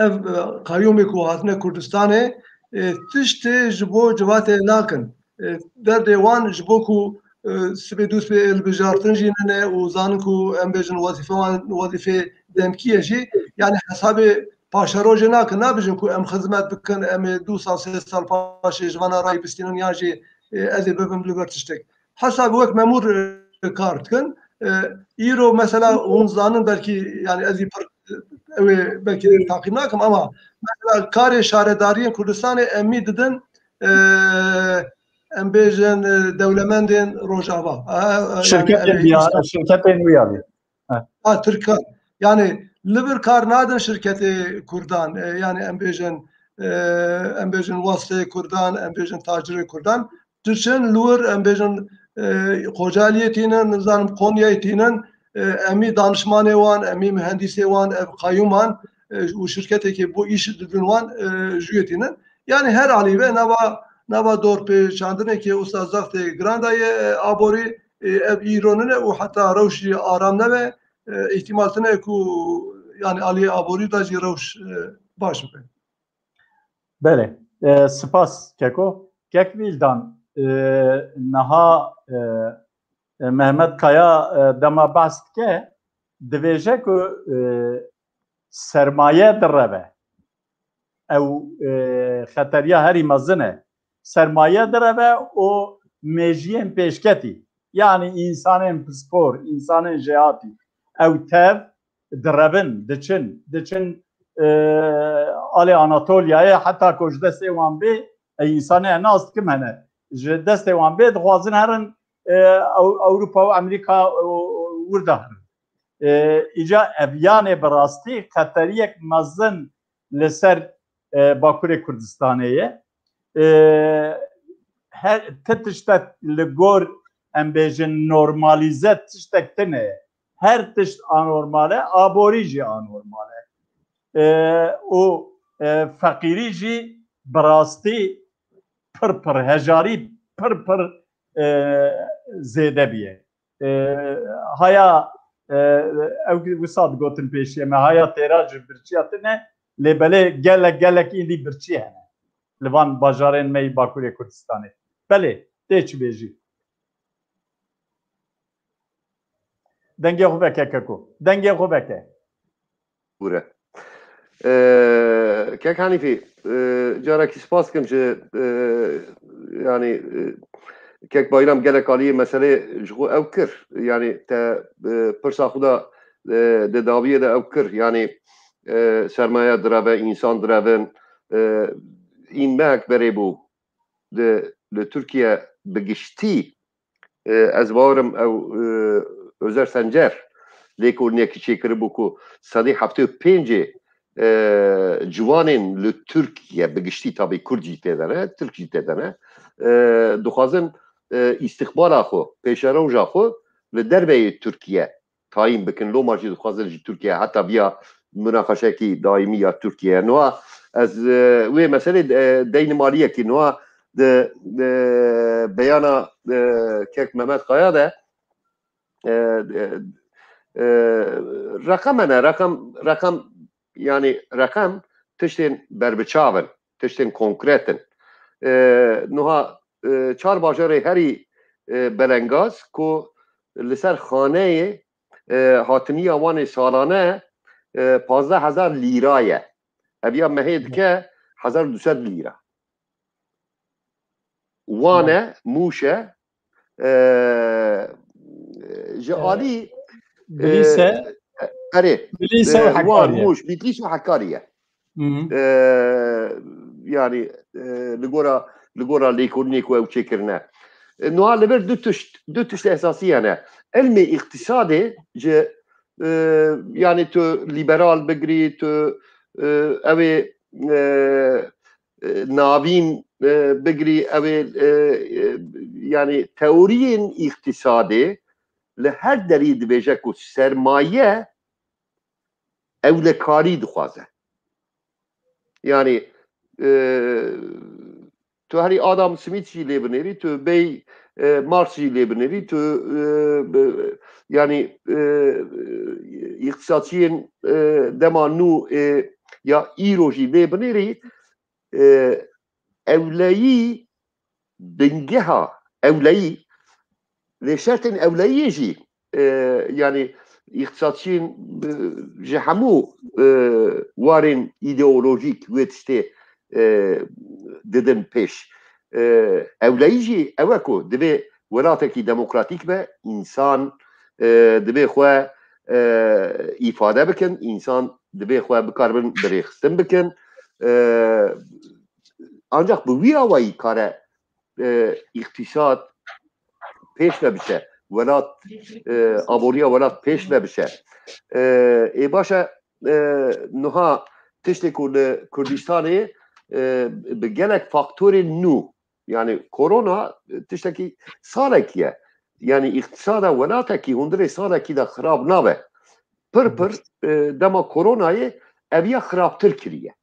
ev, e, qayûmê ku hatine Kurdistanê, e, tiştê ji bo civatê nakin. E, derdê wan ji bo ku, e, sibê dûst bê hilbijartin jî nine û zanin ku em bêjin wezîfe wan, wezîfê demkî ye jî, yani hesabê paşerojê nakin, nabêjin ku em xizmet bikin, em ê du sal, sê sal paşê ji vana rayî bistînin yan jî, e, ez ê bibim li ber tiştek. Hesabê wek memûr, e, kar dikin. E, îro mesela hûn zanin belkî, yani ez ê pir, e, ew ê belkî taqîb nakim ama mesela karê şaredariyên Kurdistanê em mî didin, e, em bêjin, e, dewlemendên Rojava. E, e, yani Şirketên ev ê diya-, Îstanbul şirketên wî ya bî. Ha, Tirkan. Yani li vir kar nadin şirketê Kurdan. E, yani em bêjin, e, em bêjin wasteyê Kurdan, em bêjin tacirê Kurdan. Diçin li wir em bêjin, e, Kocaeli'ye tînin, nizanim Konya'yê tînin, e, em ê danişmanê wan, em ê mühendisê wan, ev qayûman, e, û şirketekê bo îş didin wan, e, jûyê tînin. Yani her alî ve nava, nava dorpêçandinekê usta zextê giran daye, e, aborî, e, ev îro nine û heta rewş jî aram nebe, e, îhtimal tine ku yani aliyê aborî de jî rewş, e, baş bibe. Belê. E, spas Keko. Kek Vîldan, e, niha, e, e, Mehmet Kaya, e, dema behs dike, divêje ku, e, sermaye direve. Ew, e, xeteriya herî mezin e. Sermaye direve û mêjiyên pêşketî. Yani însanên pispor, însanên jêhatî. Ew tev direvin, diçin, diçin, e, alê Anatolia'yê, heta ku ji destê wan bê, e, însanê nas dikim hene. Ji destê wan bê, dixwazin herin, e, Ew-, Ewropa û Amerîka, e, wir de herin. E, îca ev yanê bi rastî xeteriyek mezin li ser, e, Bakurê Kurdistanê ye. E, her ti tiştek li gor, em bêjin, normalîze tiştek tune ye. Her tişt anormal e, aborî jî anormal e. E, û, e, feqîrî jî bi rastî pir pir, hejarî pir pir, e, zêde bûye. E, haya, e, ew wisa digotin pêşiye me, haya têra ji birçiya tune, lê belê gelek, gelek îdî birçî hene li van bajarên me yî Bakurê Kurdistanê. Belê, tê çi bêjî? Dengê xwe veke Keko. Dengê xwe veke. Bûre. Ee, Kek Hanîfî, e, carekî spas kim ji, e, yani, e, Kek Bayram gelek aliyê meselê ji xwe ew kir. Yani te, e, pirsa xwe da, e, di dawiyê de ew kir. Yani, e, sermaye direve, însan direvin, e, în mehek berê bû di, li Tirkiye bi giştî, e, ez bawerim ew, e, Özer Sencer lêkolînekî çêkiribû ku sedî heftê û pêncê, e, ciwanên li Tirkiye bi giştî, tabî Kurd jî tê de ne, Tirk jî tê de ne, e, dixwazin, e, îstixbara xwe, pêşeroja xwe li derveyê Tirkiye tayîn bikin. Loma jî dixwazin ji Tirkiye heta viya munaqeşekî daîmî ya Tirkiye. Niha ez, e, wê meselê, e, deynim aliyekî. Niha di, e, beyana, e, Kek Mehmet Kaya de, e, e, e, reqem hene, reqem, reqem, yani reqem tiştên berbiçav in, tiştên konkret in. E, niha, e, çar bajarê herî, e, belengaz ku li ser xaneyê, e, hatiniya wan ê salane, e, pazdeh hezar lîra ye. Ev ya mehê dike hezar û du sed lîra. Wan e, Mûş e, e, ji E, alî, Bilîs e, e, erê, Bilîs e û e, wan, Hekarî ye. Mûş, Bitlîs û Hekarî ye. Hı hı. E, yani, e, li gora, li gora lêkolînê ku ew çêkirine. E, niha li vir du tişt, du tişt esasî hene. ilmê îqtîsadê ji, e, yanî tu lîberal bigirî, tu, e, ew ê, e, e, navîn, e, bigirî, ew ê, e, e, yanî teoriyên îqtîsadê li her derî dibêje ku sermaye ewlekarî dixwaze. Yanî, e, tu herî Adam Smith jî lê binêrî, tu bêy, e, Marx jî lê binêrî, tu, e, bi-, yanî, e, îqtisadçiyên, e, dema nû, e, ya îro jî lê binêrî, e, ewleyî, bingeha ewleyî, lê şertên ewleyiyê jî, e, yanî îqtisadçiyên, e, ji hemû, e, warên îdeolojîk wê tiştê, e, didin pêş. E, ewleyî jî ew e ku divê welatekî demokratîk be, însan, e, divê xwe, e, îfade bikin, însan divê xwe bikaribin birêxistin bikin. E, ancak bi wî awayî kare, e, îqtîsad pêş ve biçe, welat, e, aboriya welat pêş ve biçe. E, ê baş e, e, niha tiştê ku li Kurdistanê, e, bi gelek faktorên nû, yanî korona, e, tiştekî salekî ye. Yanî îqtîsada welatekî hundirê salekî de xirab nabe. Pir pir, e, dema koronayê ev ya xirabtir kiriye.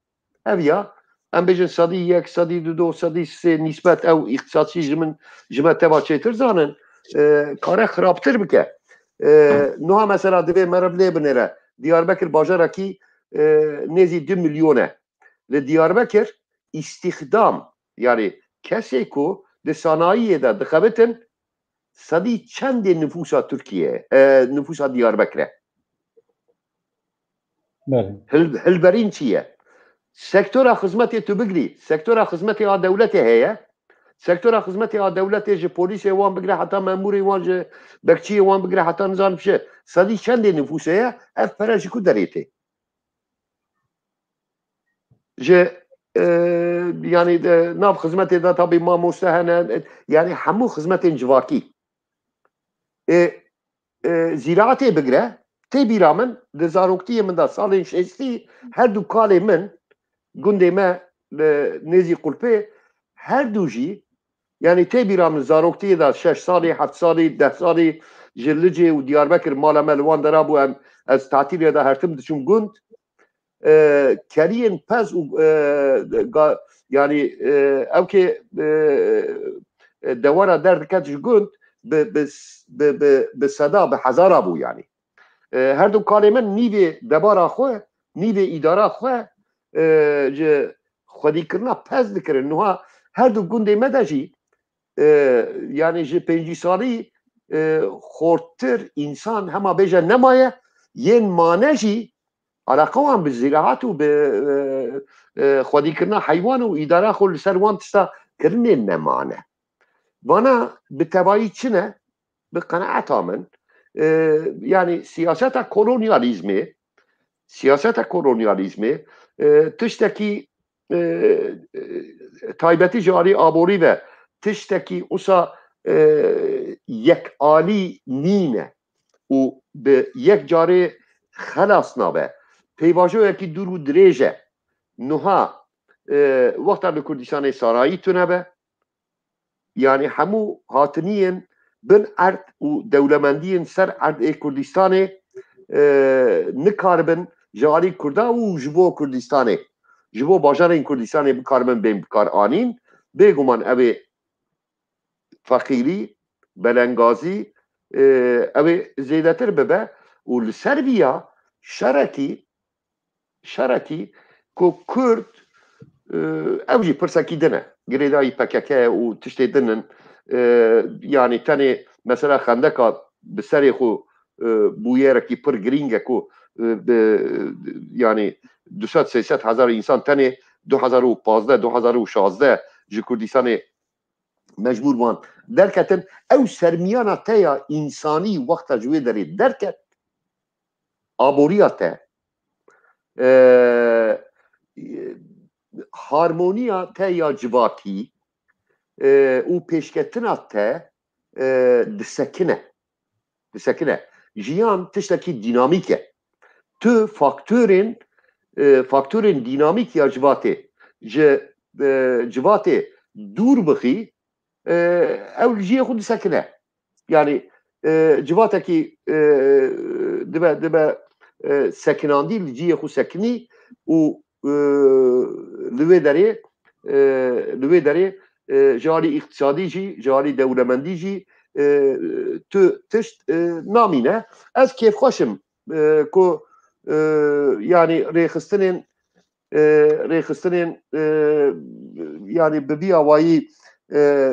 Ev ya, em bêjin sedî yek, sedî du, sedî sê nîsbet ew îqtisadçî ji min, ji me teva çêtir zanin, e, kare xirabtir bike. E, niha mesela divê meriv lê binêre. Diyarbekir bajarekî, e, nêzî du milyon e. Li Diyarbekir îstîxdam, yanî kesê ku di sanayiyê de dixebitin, sedî çendê nifûsa Tirkiye, e, nifûsa Diyarbekir e? Belê. Hil-, hilberîn çi ye? Sektora xizmetê tu bigirî, sektora xizmetê a dewletê heye. Sektora xizmetê a dewletê ji polîsê wan bigire heta memûrê wan, ji bekçiyê wan bigire heta nizanim çi. Sedî çendê nifûsê ye, ev pere ji ku derê tê? Ji, e, yanî, e, nav xizmetê de tabî mamoste hene, e, yanî hemû xizmetên civakî. E, e, zîraetê bigire, tê bîra min, di zaroktiyê min de salên şêstî, her du kalê min, gundê me, e, nêzî Qulpê, her du jî, yanî tê bîra min zaroktiyê de şeş salî, heft salî, deh salî ji Licê û Diyarbekir mala me li wan dera bû, em, ez tatîlê de hertim diçûm gund. E, keriyên pez û, e, ga-, yanî, e, ewkê, e, e, dewera derdiket ji gund bi, bi, bi, bi, bi seda, bi hezara bû yanî. E, her du kalê min nîvê debara xwe, nîvê îdara xwe, e, ji xwedîkirina pez dikirin. Niha her du gundê me de jî, e, yanî ji pêncî salî, e, xorttir însan hema bêje nemaye, yên mane jî alaqa wan bi ziraat û bi, e, e, xwedîkirina heywan û îdara xwe li ser wan tişta kirinê nemane. Vana bi tevayî çi ne? Bi qenaeta min, e, yanî siyaseta kolonyalîzmê, siyaseta kolonyalîzmê, e, tiştekî, e, e, taybetî ji alî aborî ve tiştekî usa, e, yekalî nîne û bi yek carê xelas nabe. Pêvajoyekî dûr û dirêj e. Niha, e, wexta li Kurdistanê sanayî tune be, yanî hemû hatiniyên bin erd û dewlemendiyên ser erdê Kurdistanê, e, nikaribin ji alî Kurda û ji bo Kurdistanê, ji bo bajarên Kurdistanê bikaribin bên bikaranîn. Bêguman ew ê feqîrî, belengazî, e, ew ê zêdetir bibe û li ser vî ya şerekî, şerekî ku Kurd, e, ew jî pirsekî din e. Girêdayî P K K û tiştê din in. E, yanî tenê mesela xendeka bi serê xwe, e, bûyerekî pir girîng e ku, e, bi, yanî du sed sê sed hezar însan tenê du hezar û pazdeh, du hezar û şazdeh ji Kurdistanê mecbûr wan derketin. Ew sermiyana te ya însanî wexta ji wê derê derket, aboriya te, e, harmoniya te ya civakî, e, û pêşketina te, e, disekine. disekine. Jiyan tiştekî dînamîk e. Tu faktorên, e, faktorên dînamîk ya civatê, ji, e, civatê dûr bixî, e, ew li cihê xwe disekine. Yani, e, civatekî, e, dibe, dibe, e, sekinandî, li cihê xwe sekinî û, e, li wê derê, e, li wê derê, e, ji alî îqtisadî jî, ji alî dewlemendî jî, e, tu tişt, e, namîne. Ez kêfxweş im, e, ku, e, yani rêxistinên, e, rêxistinên, e, yani bi vî awayî, e,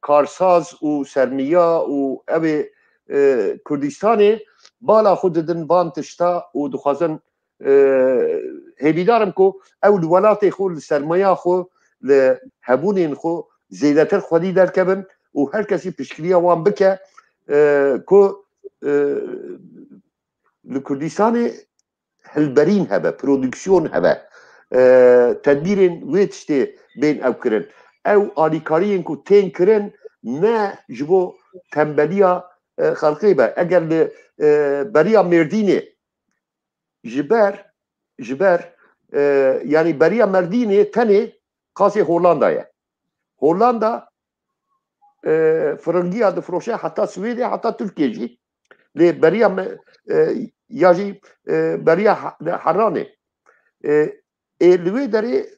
karsaz û sermiya û ew ê, e, Kurdistanê bala xwe didin van tişta û dixwazin, e, hêvîdar im ku ew li welatê xwe, li sermaya xwe, li hebûnên xwe zêdetir xwedî derkevin û her kesî piştgiriya wan bike, e, ku, e, li Kurdistanê hilberîn hebe, prodüksiyon hebe, e, tedbîrên wê tiştê bên ew kirin. Ew alîkariyên ku tên kirin ne ji bo tembeliya, e, xelkê be. Eger li, e, beriya Mêrdînê ji ber, ji ber, e, yani beriya Mêrdînê tenê qasê Hollanda ye. Hollanda, e, firingiya difroşe heta Swêdê, heta Tirkiye jî. Lê beriya me, e, ya jî, e, beriya ha-, Heranê. E, ê li wê derê, e,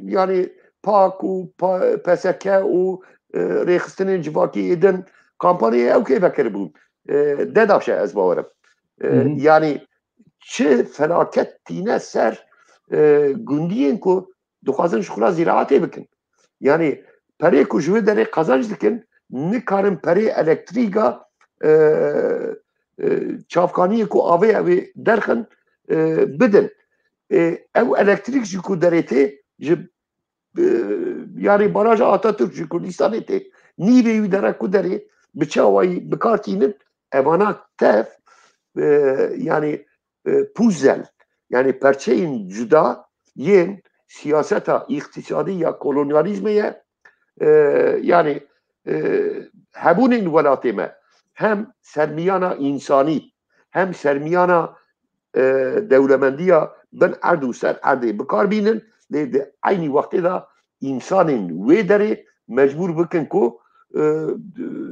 yani PAK û pa-, P S K û, e, rêxistinên civakî ê din kampanyayê ew kê vekiribûn. E, dedaşe ez bawerim. E, Hı hı. Yani çi felaket tîne ser, e, gundiyên ku dixwazin ji xwe re zîraetê bikin. Yani perê ku ji wê derê qazanc dikin, nikarin perê elektrîka, e, e, çavkaniyê ku avê ew ê derxin, e, bidin. E, ew elektrîk jî ku derê tê ji, e, yani baraja Atatürk ji Kurdistanê tê. Nîvê wî dere ku derê bi çi awayî bi kar tînin, evana tev, e, yani, e, puzel, yani perçeyên cuda yên siyaseta îqtisadî ya kolonyalîzmê ye. E, yani, e, hebûnên welatê me hem sermiyana însanî, hem sermiyana, e, dewlemendiya bin erd û ser erdê bi kar bînin, lê di eynî wextê de însanên wê derê mecbûr bikin ku, e,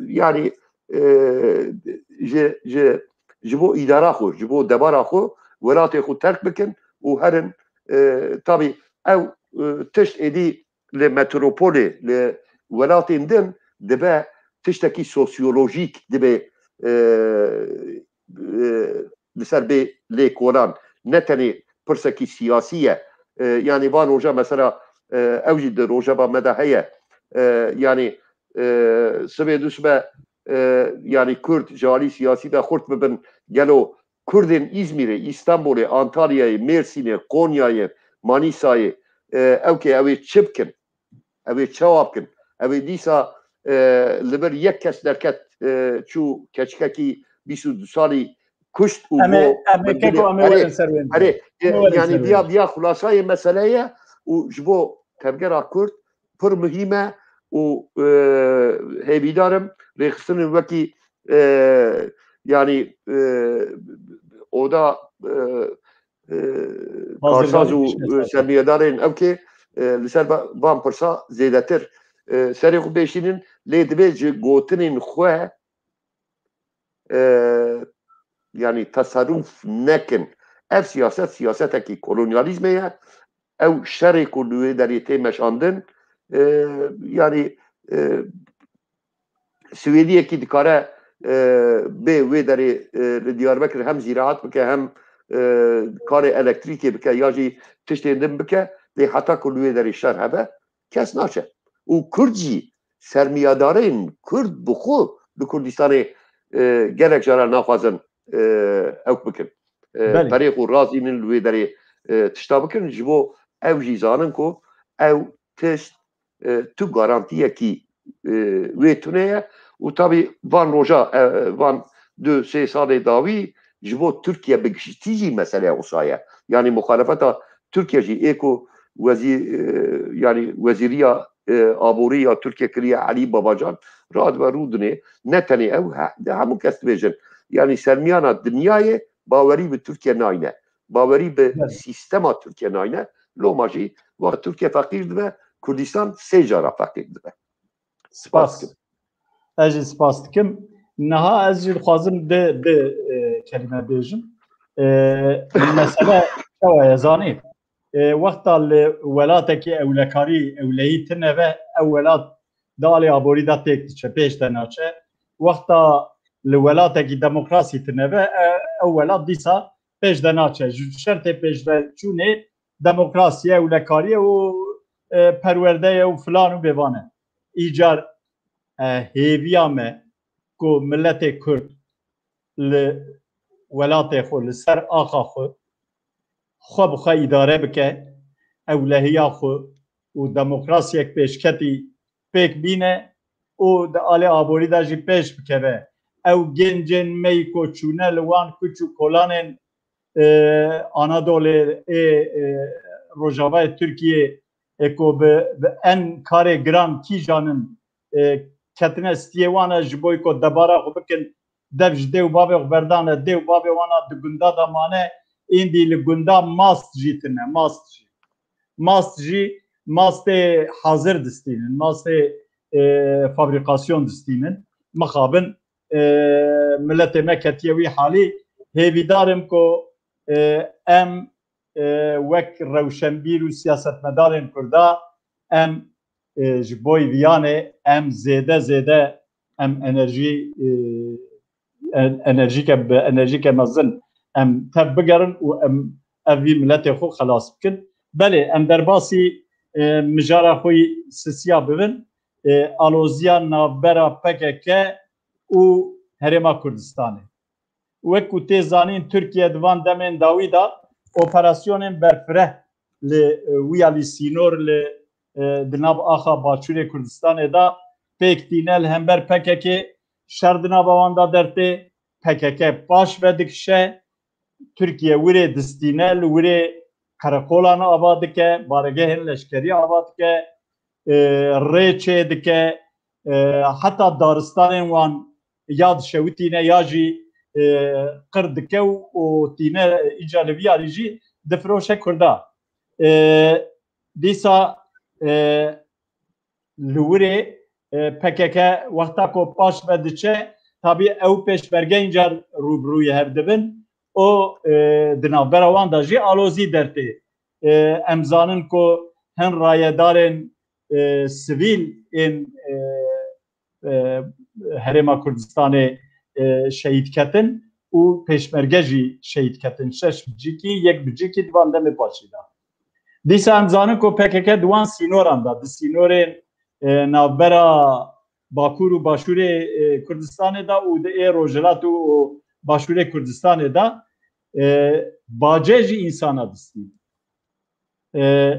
yani, e, ji, ji, ji bo îdara xwe, ji bo debara xwe welatê xwe terk bikin û herin, e, tabî ew, e, tişt êdî li metropolê, li welatên din dibe tiştekî sosyolojîk, dibe, e, e, li ser bê lêkolan. Ne tenê pirsekî siyasî ye. E, yani van roja mesela, e, ew jî di rojeva me de heye. E, yani, e, sibê duşbe, e, yani Kurd ji alî siyasî de xurt bibin, gelo Kurdên Îzmîrê, Îstanbulê, Antalyayê, Mêrsînê, Konyayê, Manîsayê, e, ew kê ew ê çi bikin? Ew ê çawa bikin? Ew ê dîsa, e, li vir yek kes derket, e, çû keçikekî bîst û du salî kuşt û Em ê, bo em ê keko, em ê erê, werin ser wê. Erê, e, Em ê werin yani ser wê. Viya, viya xulasayê mesele ye û ji bo tevgera Kurd pir muhîm e û, e, hêvîdar im rêxistinên wekî, e, yani, e, oda, e, e, Bazirganî karsaz û, piştine e, sazin. Sermiyedarên ew kê, e, li ser va-, van pirsa zêdetir, e, serê xwe bêşînin, lê divê ji gotinên xwe, e, yani teserruf nekin. Ev siyaset, siyasetekî kolonyalîzmê ye. Ew şerê ku li wê derê tê meşandin, e, yani, e, Swêdiyekî dikare, e, bê wê derê, e, li Diyarbekir hem zîraet bike, hem, e, karê elektrîkê bike, ya jî tiştên din bike, lê heta ku li wê derê şer hebe, kes naçe. Û Kurd jî, sermiyadarên Kurd bi xwe li Kurdistanê, e, gelek caran naxwazin, e, ew bikin. E, Belê. Perê xwe razînin li wê derê, e, tişta bikin, ji bo ew jî zanin ku ew tişt, e, tu garantiyekî, e, wê tune ye û tabî van roja, e, van du sê salê dawî ji bo Tirkiye bi giştî jî meseleya wisa ye. Yani muxalefeta Tirkiye jî ê ku wezî-, e, yani wezîriya, e, aborî ya Tirkiye kiriye Elî Babacan, radibe rûdinê, ne tenê ew, he-, hemû kes dibêjin. Yanî sermiyana dinyayê bawerî bi Tirkiye nayne. Bawerî bi Evet. sîstema Tirkiye nayne. Loma jî wexta Tirkiye feqîr dibe, Kurdistan sê cara feqîr dibe. Spas. Spas dikim. Ez jî spas dikim. Niha ez jî dixwazim di, di, e, kelîme bêjim. E, mesele çawa ye zanî? E, wexta li welatekî ewlekarî, ewlehî tine ve, ew welat di alê aborî de têk diçe, pêş de naçe. Wexta li welatekî demokrasî tine ve, e, ew welat dîsa pêş de naçe. Ji şertê pêşveçûnê demokrasî ye, ewlekarî ye û, e, perwerde ye û filan û bêvan e. Îcar, e, hêviya me ku miletê Kurd li welatê xwe, li ser axa xwe, xwe bi xwe îdare bike, ewlehiya xwe û demokrasiyek pêşketî pêk bîne û di alê aborî de jî pêş bikeve. Ew gencên me yî ku çûne li wan kuç û kolanên, e, Anadolê, ê, e, Rojavayê Tirkiyê, ê ku bi, bi en karê giran kîjan in, e, ketine stiyê wan e ji bo ku debara xwe bikin, dev ji dê û bavê xwe berdane, dê û bavê wana di gunda de mane, êndî li gunda mast jî tine, mast jî. Mast jî, mastê hazir distînin, mastê, e, fabrîkasyon distînin. Mixabin, e, miletê me ketiye wî halî. Hêvîdar im ku, e, em, e, wek rewşenbîr û siyasetmedarên Kurda em, e, ji bo viyanê em zêde zêde em enerjî, e, en-, enerjîke, bi enerjîke mezin em tev bigerin û em ev vî miletê xwe xelas bikin. Belê, em derbasî, e, mijara xwe yî sisiya bibin, e, aloziya navbera P K K û Herêma Kurdistanê. Wek ku tê zanîn, Tirkiye di van demên dawî de operasyonên berfireh li, e, wiyalî sînor li, e, di nav axa Başûrê Kurdistanê de pêk tîne, li hember P K K şer di nava wan de dertê, P K K paş ve dikişe, Tirkiye wirê distîne, li wirê qereqolan ava dike, baregehên leşkerî ava dike, e, rê çê dike, e, heta daristanên wan ya dişewitîne ya jî, e, qir dike û, û tîne, îca li vî alî jî difiroşe Kurda. E, dîsa, e, li wirê, e, P K K wexta ku paş ve diçe, tabî ew pêşmerge încar rûbirûyê hev dibin û, e, di navbera wan de jî alozî dertê. E, em zanin ku hin rayedarên, e, sivîl ên, e, e, Herêma Kurdistanê, e, şehîd ketin û pêşmerge jî şehîd ketin. Şeş bicîkî, yek bicîkî di van demê paşî de. Dîsa em zanin ku P K K di wan sînoran de, di sînorên, e, navbera Bakur û Başûrê, e, Kurdistanê de û di ê Rojhilat û, û Başûrê Kurdistanê de, e, bacê jî însana distî. E,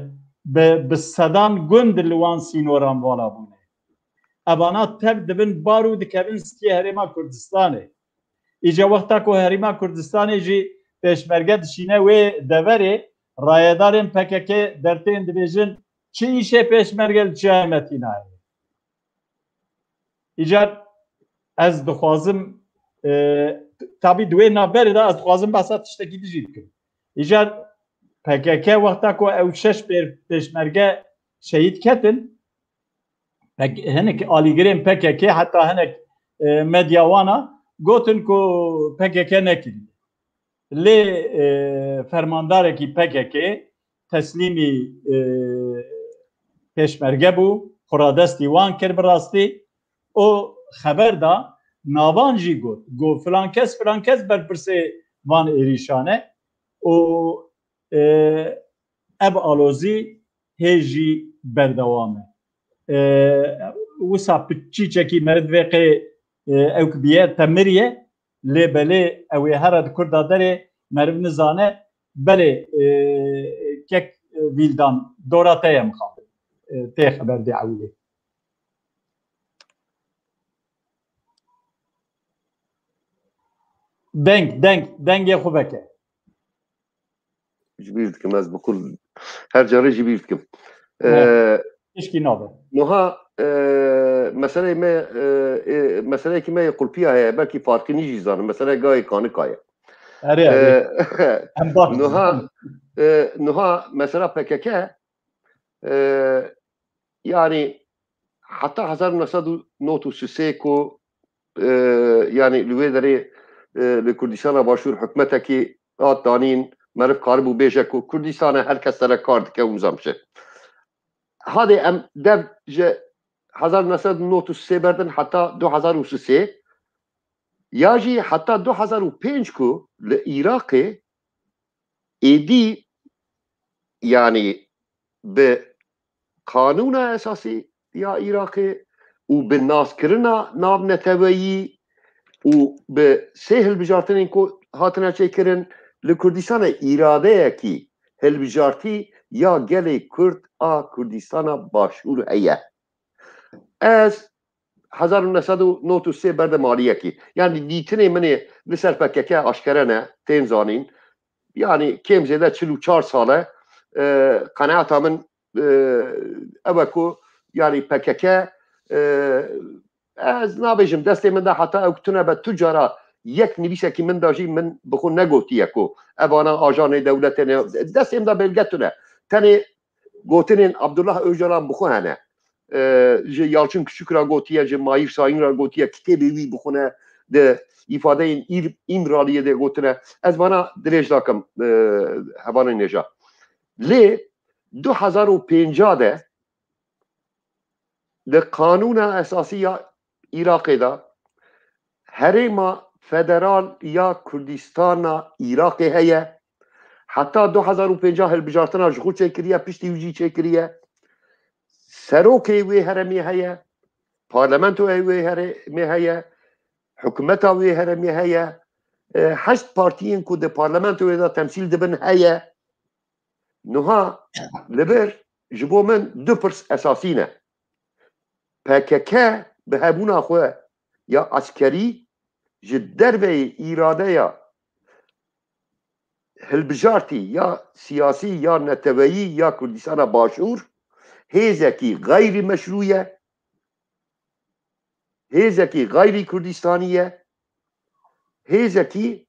bi, bi sedan gund li wan sînoran vala bûne. Evana tev dibin bar û dikevin stiyê Herêma Kurdistanê. Îca wexta ku Herêma Kurdistanê jî pêşmerge dişîne wê deverê, rayedarên P K K dertên dibêjin, çi îşê pêşmerge li çiyayê me tînaye? Îcar ez dixwazim, e, tabî di wê navberê de ez dixwazim behsa tiştekî din jî bikim. Îcar P K K wexta ku ew şeş pê-, pêşmerge şehîd ketin, pek-, hinek alîgirên P K K, heta hinek, e, medya wana gotin ku P K K nekiriye. Lê, e, fermandarekî P K K teslîmî, e, pêşmerge bû, xuradestî wan kir bi rastî. Û xeber da, navan jî got, got, filan kes, filan kes berpirsê van êrîşan e û, e, ev alozî hê jî berdewam e. E, wisa piçîçekî meriv vê qê, e, ewk biye, te miriye, lê belê ew ê here di Kurda derê meriv nizane, belê, e, kek, e, Vîldan, dora te ye mixabin. E, tê xeber dê ewilê. Deng, deng, dengê xwe veke. Ji bîr dikim, ez bi kul her carê ji bîr dikim. Ne, Ee, tişkî nabe. Niha, e, meseleyê me, e, e, meseleyekî me yê qulpiya heye, belkî Farqînî jî zanin, mesele gayê Kanika ye. Erê, E, erê. Em bak. Nuha, e, nuha mesela P K K, e, yani heta hezar û neh sed û nod û sê ku, e, yani li wê derê, e, li Kurdistana Başûr hikûmetekî hat danîn, meriv karibû bêje ku Kurdistan e, her kes sere kar dike û nizam çi. Hadê em dev ji hezar neh sed û nod û sê berdin heta du hezar û sê, ya jî heta du hezar û pênc ku li Iraqê êdî, yani bi Qanûna Esasî ya Iraqê û bi naskirina navneteweyî û bi sê hilbijartinên ku hatine çêkirin, li Kurdistanê îradeyekî hilbijartî ya gelê Kurd a Kurdistana Başûr heye. Ez hezar û neh sed û nod û sê berde maliyekî. Yani dîtinê min ê li ser P K K aşkere ne, tên zanîn. Yani kêm zêde çil û çar sal e, e, qenaeta min, e, ew e ku yani P K K, e, ez nabêjim destê min de heta ew tune be tu cara yek nivîsekî min de jî min bi xwe negotiye ku evana ajanê dewletê ne, destê min de belge tune. Tenê gotinên Abdullah Ocalan bi xwe hene. E, ji Yalçın Küçük re gotiye, ji Mahir Şahin re gotiye, kitêbê wî bi xwe ne, di îfadeyên îr-, Îmraliyê de gotine. Ez vana dirêj nakim, e, hevalên hêja. Lê du hezar û pênca de di Qanûna Esasî ya Iraqê de herêma federal ya Kurdistana Iraqê heye. Heta du hezar û pênca hilbijartina ji xwe çêkiriye, piştî wî jî çêkiriye. Serokê wê herêmê heye, parlamentoya wê herêmê heye, hikûmeta wê herêmê heye, e, heşt partiyên ku di parlamentoyê de temsîl dibin heye. Niha li vir ji bo min du pirs esasî ne. P K K bi hebûna xwe ya eskerî ji derveyê îradeya hilbijartî ya siyasî ya neteweyî ya Kurdistana Başûr hêzekî xeyrî meşrû ye, hêzekî xeyrî Kurdistanî ye, hêzekî,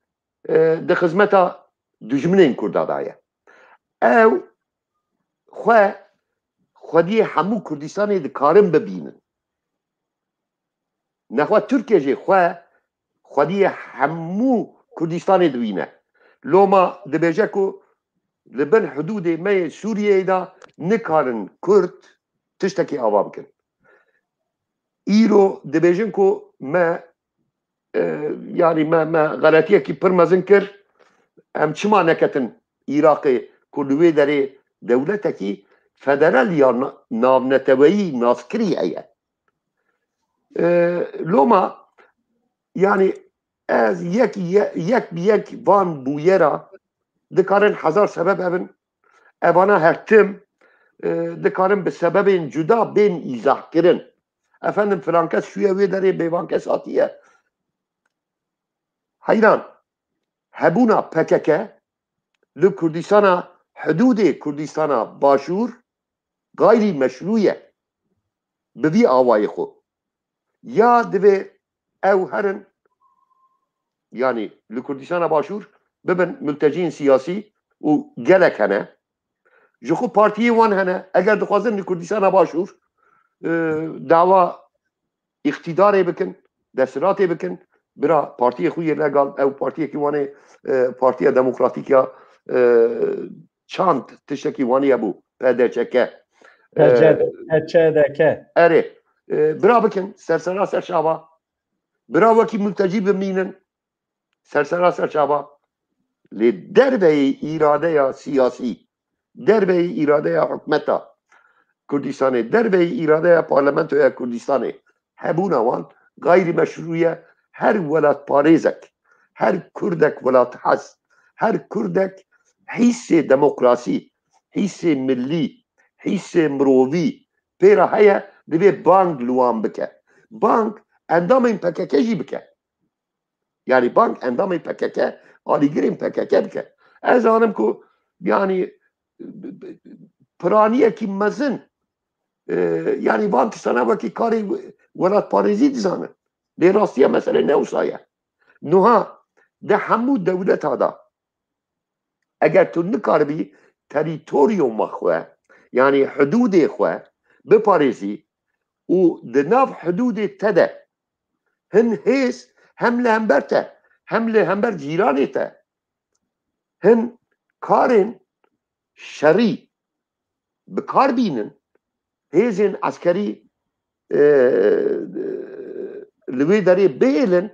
e, di xizmeta dijminên Kurda de ye. Ew xwe xwediyê hemû Kurdistanê dikarin bibînin. Nexwe Tirkiye jî xwe xwediyê hemû Kurdistanê dibîne. Loma dibêje ku li bin hidûdê me yê Sûriyeyê de nikarin Kurd tiştekî ava bikin. Îro dibêjin ku me, e, yani me, me xeletiyekî pir mezin kir. Em çima neketin Iraqê ku li wê derê dewletekî federal ya na-, navneteweyî naskirî heye? E, loma, yani ez yek, ye-, yek bi yek van bûyera dikarin hezar sebeb hebin. Evana her tim, e, dikarin bi sebebên cuda bên îzah kirin. Efendim filan kes çûye wê derê, bêvan kes hatiye. Heyran, hebûna P K K li Kurdistana, hidûdê Kurdistana Başûr gayrî meşrû ye. Bi vî awayê xwe. Ya divê ew herin, yani li Kurdistana Başûr bibin multeciyên siyasî û gelek hene. Ji xwe partiyê wan hene. Eger dixwazin li Kurdistana Başûr, e, dawa îqtîdarê bikin, desthilatê bikin, bira partiyê xwe yê legal ew partiyekî wan ê, e, Partiya Demokratîk ya, e, çand tiştekî wan ê hebû, P D Ç K. E, P C D, P C D K. Erê, e, bira bikin, sersera ser çava. Bira wekî multecî bimînin, sersera ser çava. Lê derveyî îradeya siyasî, derveyî îradeya hikûmeta Kurdistanê, derveyî îradeya parlamentoya Kurdistanê hebûna wan gayrî meşrû ye. Her welatparêzek, her kurdek welathez, her kurdek hîsê demokrasî, hîsê millî, hîsê mirovî pê re heye, divê bang li wan bike. Bang endamên P K K jî bike. Yani bang endamên P K K, alîgirên P K K bike. Ez zanim ku yani piraniyekî mezin e, yanî van tiştana wekî karê we-, welatparêzî dizanin. Lê rastiya meselê ne wisa ye. Nuha di hemû dewleta de eger tu nikaribî terîtoriyoma xwe, yanî hidûdê xwe biparêzî û di nav hidûdê te de hin hêz hem li hember te, hem li hember cîranê te, hin karên şerî bi kar bînin, hêzên eskerî, e, li wê derê bihêlin,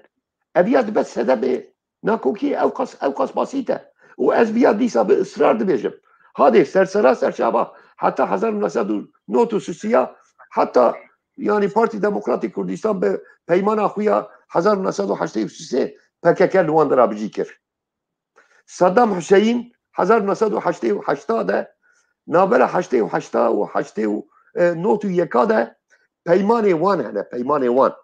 ev ya dibe sedemê nakokiyê ew qas, ew qas basît e. Û ez viya dîsa bi israr dibêjim. Hadê sersera serçava heta hezar û neh sed û nod û sisiya, heta, yanî, Partî Demokratîk Kurdistan bi peymana xwe ya hezar û neh sed û heştê û sê P K K li wan dira bijî kir. Saddam Huseyîn hezar û neh sed û heştê û heşt de, navbera heştê û heşt û heştê û, e, nod û yeka de peymanê wan hene, peymanê wan.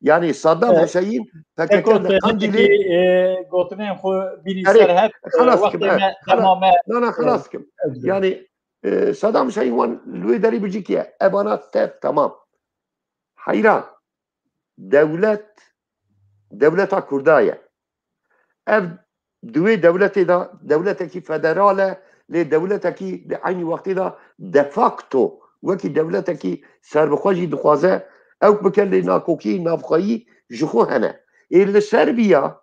Yanî Saddam E, Huseyîn P K K Eko, li te Qandîlê nekî, e, gotinên xwe bînî Erê, ser hev, e, xelas dikim, wextê e, me xelas, dema me, na, na, e, xelas dikim. ez dikim. Yanî, e, Saddam Huseyîn wan li wê derî bijîkiye. Evana tev, temam. Heyran. Dewlet, dewleta Kurda ye. Ev di wê dewletê de, dewletekî federal e, lê dewletekî di eynî wextê de de facto wekî dewletekî serbixwe jî dixwaze ew bike, lê nakokiyê navxweyî ji xwe hene. Ê li ser viya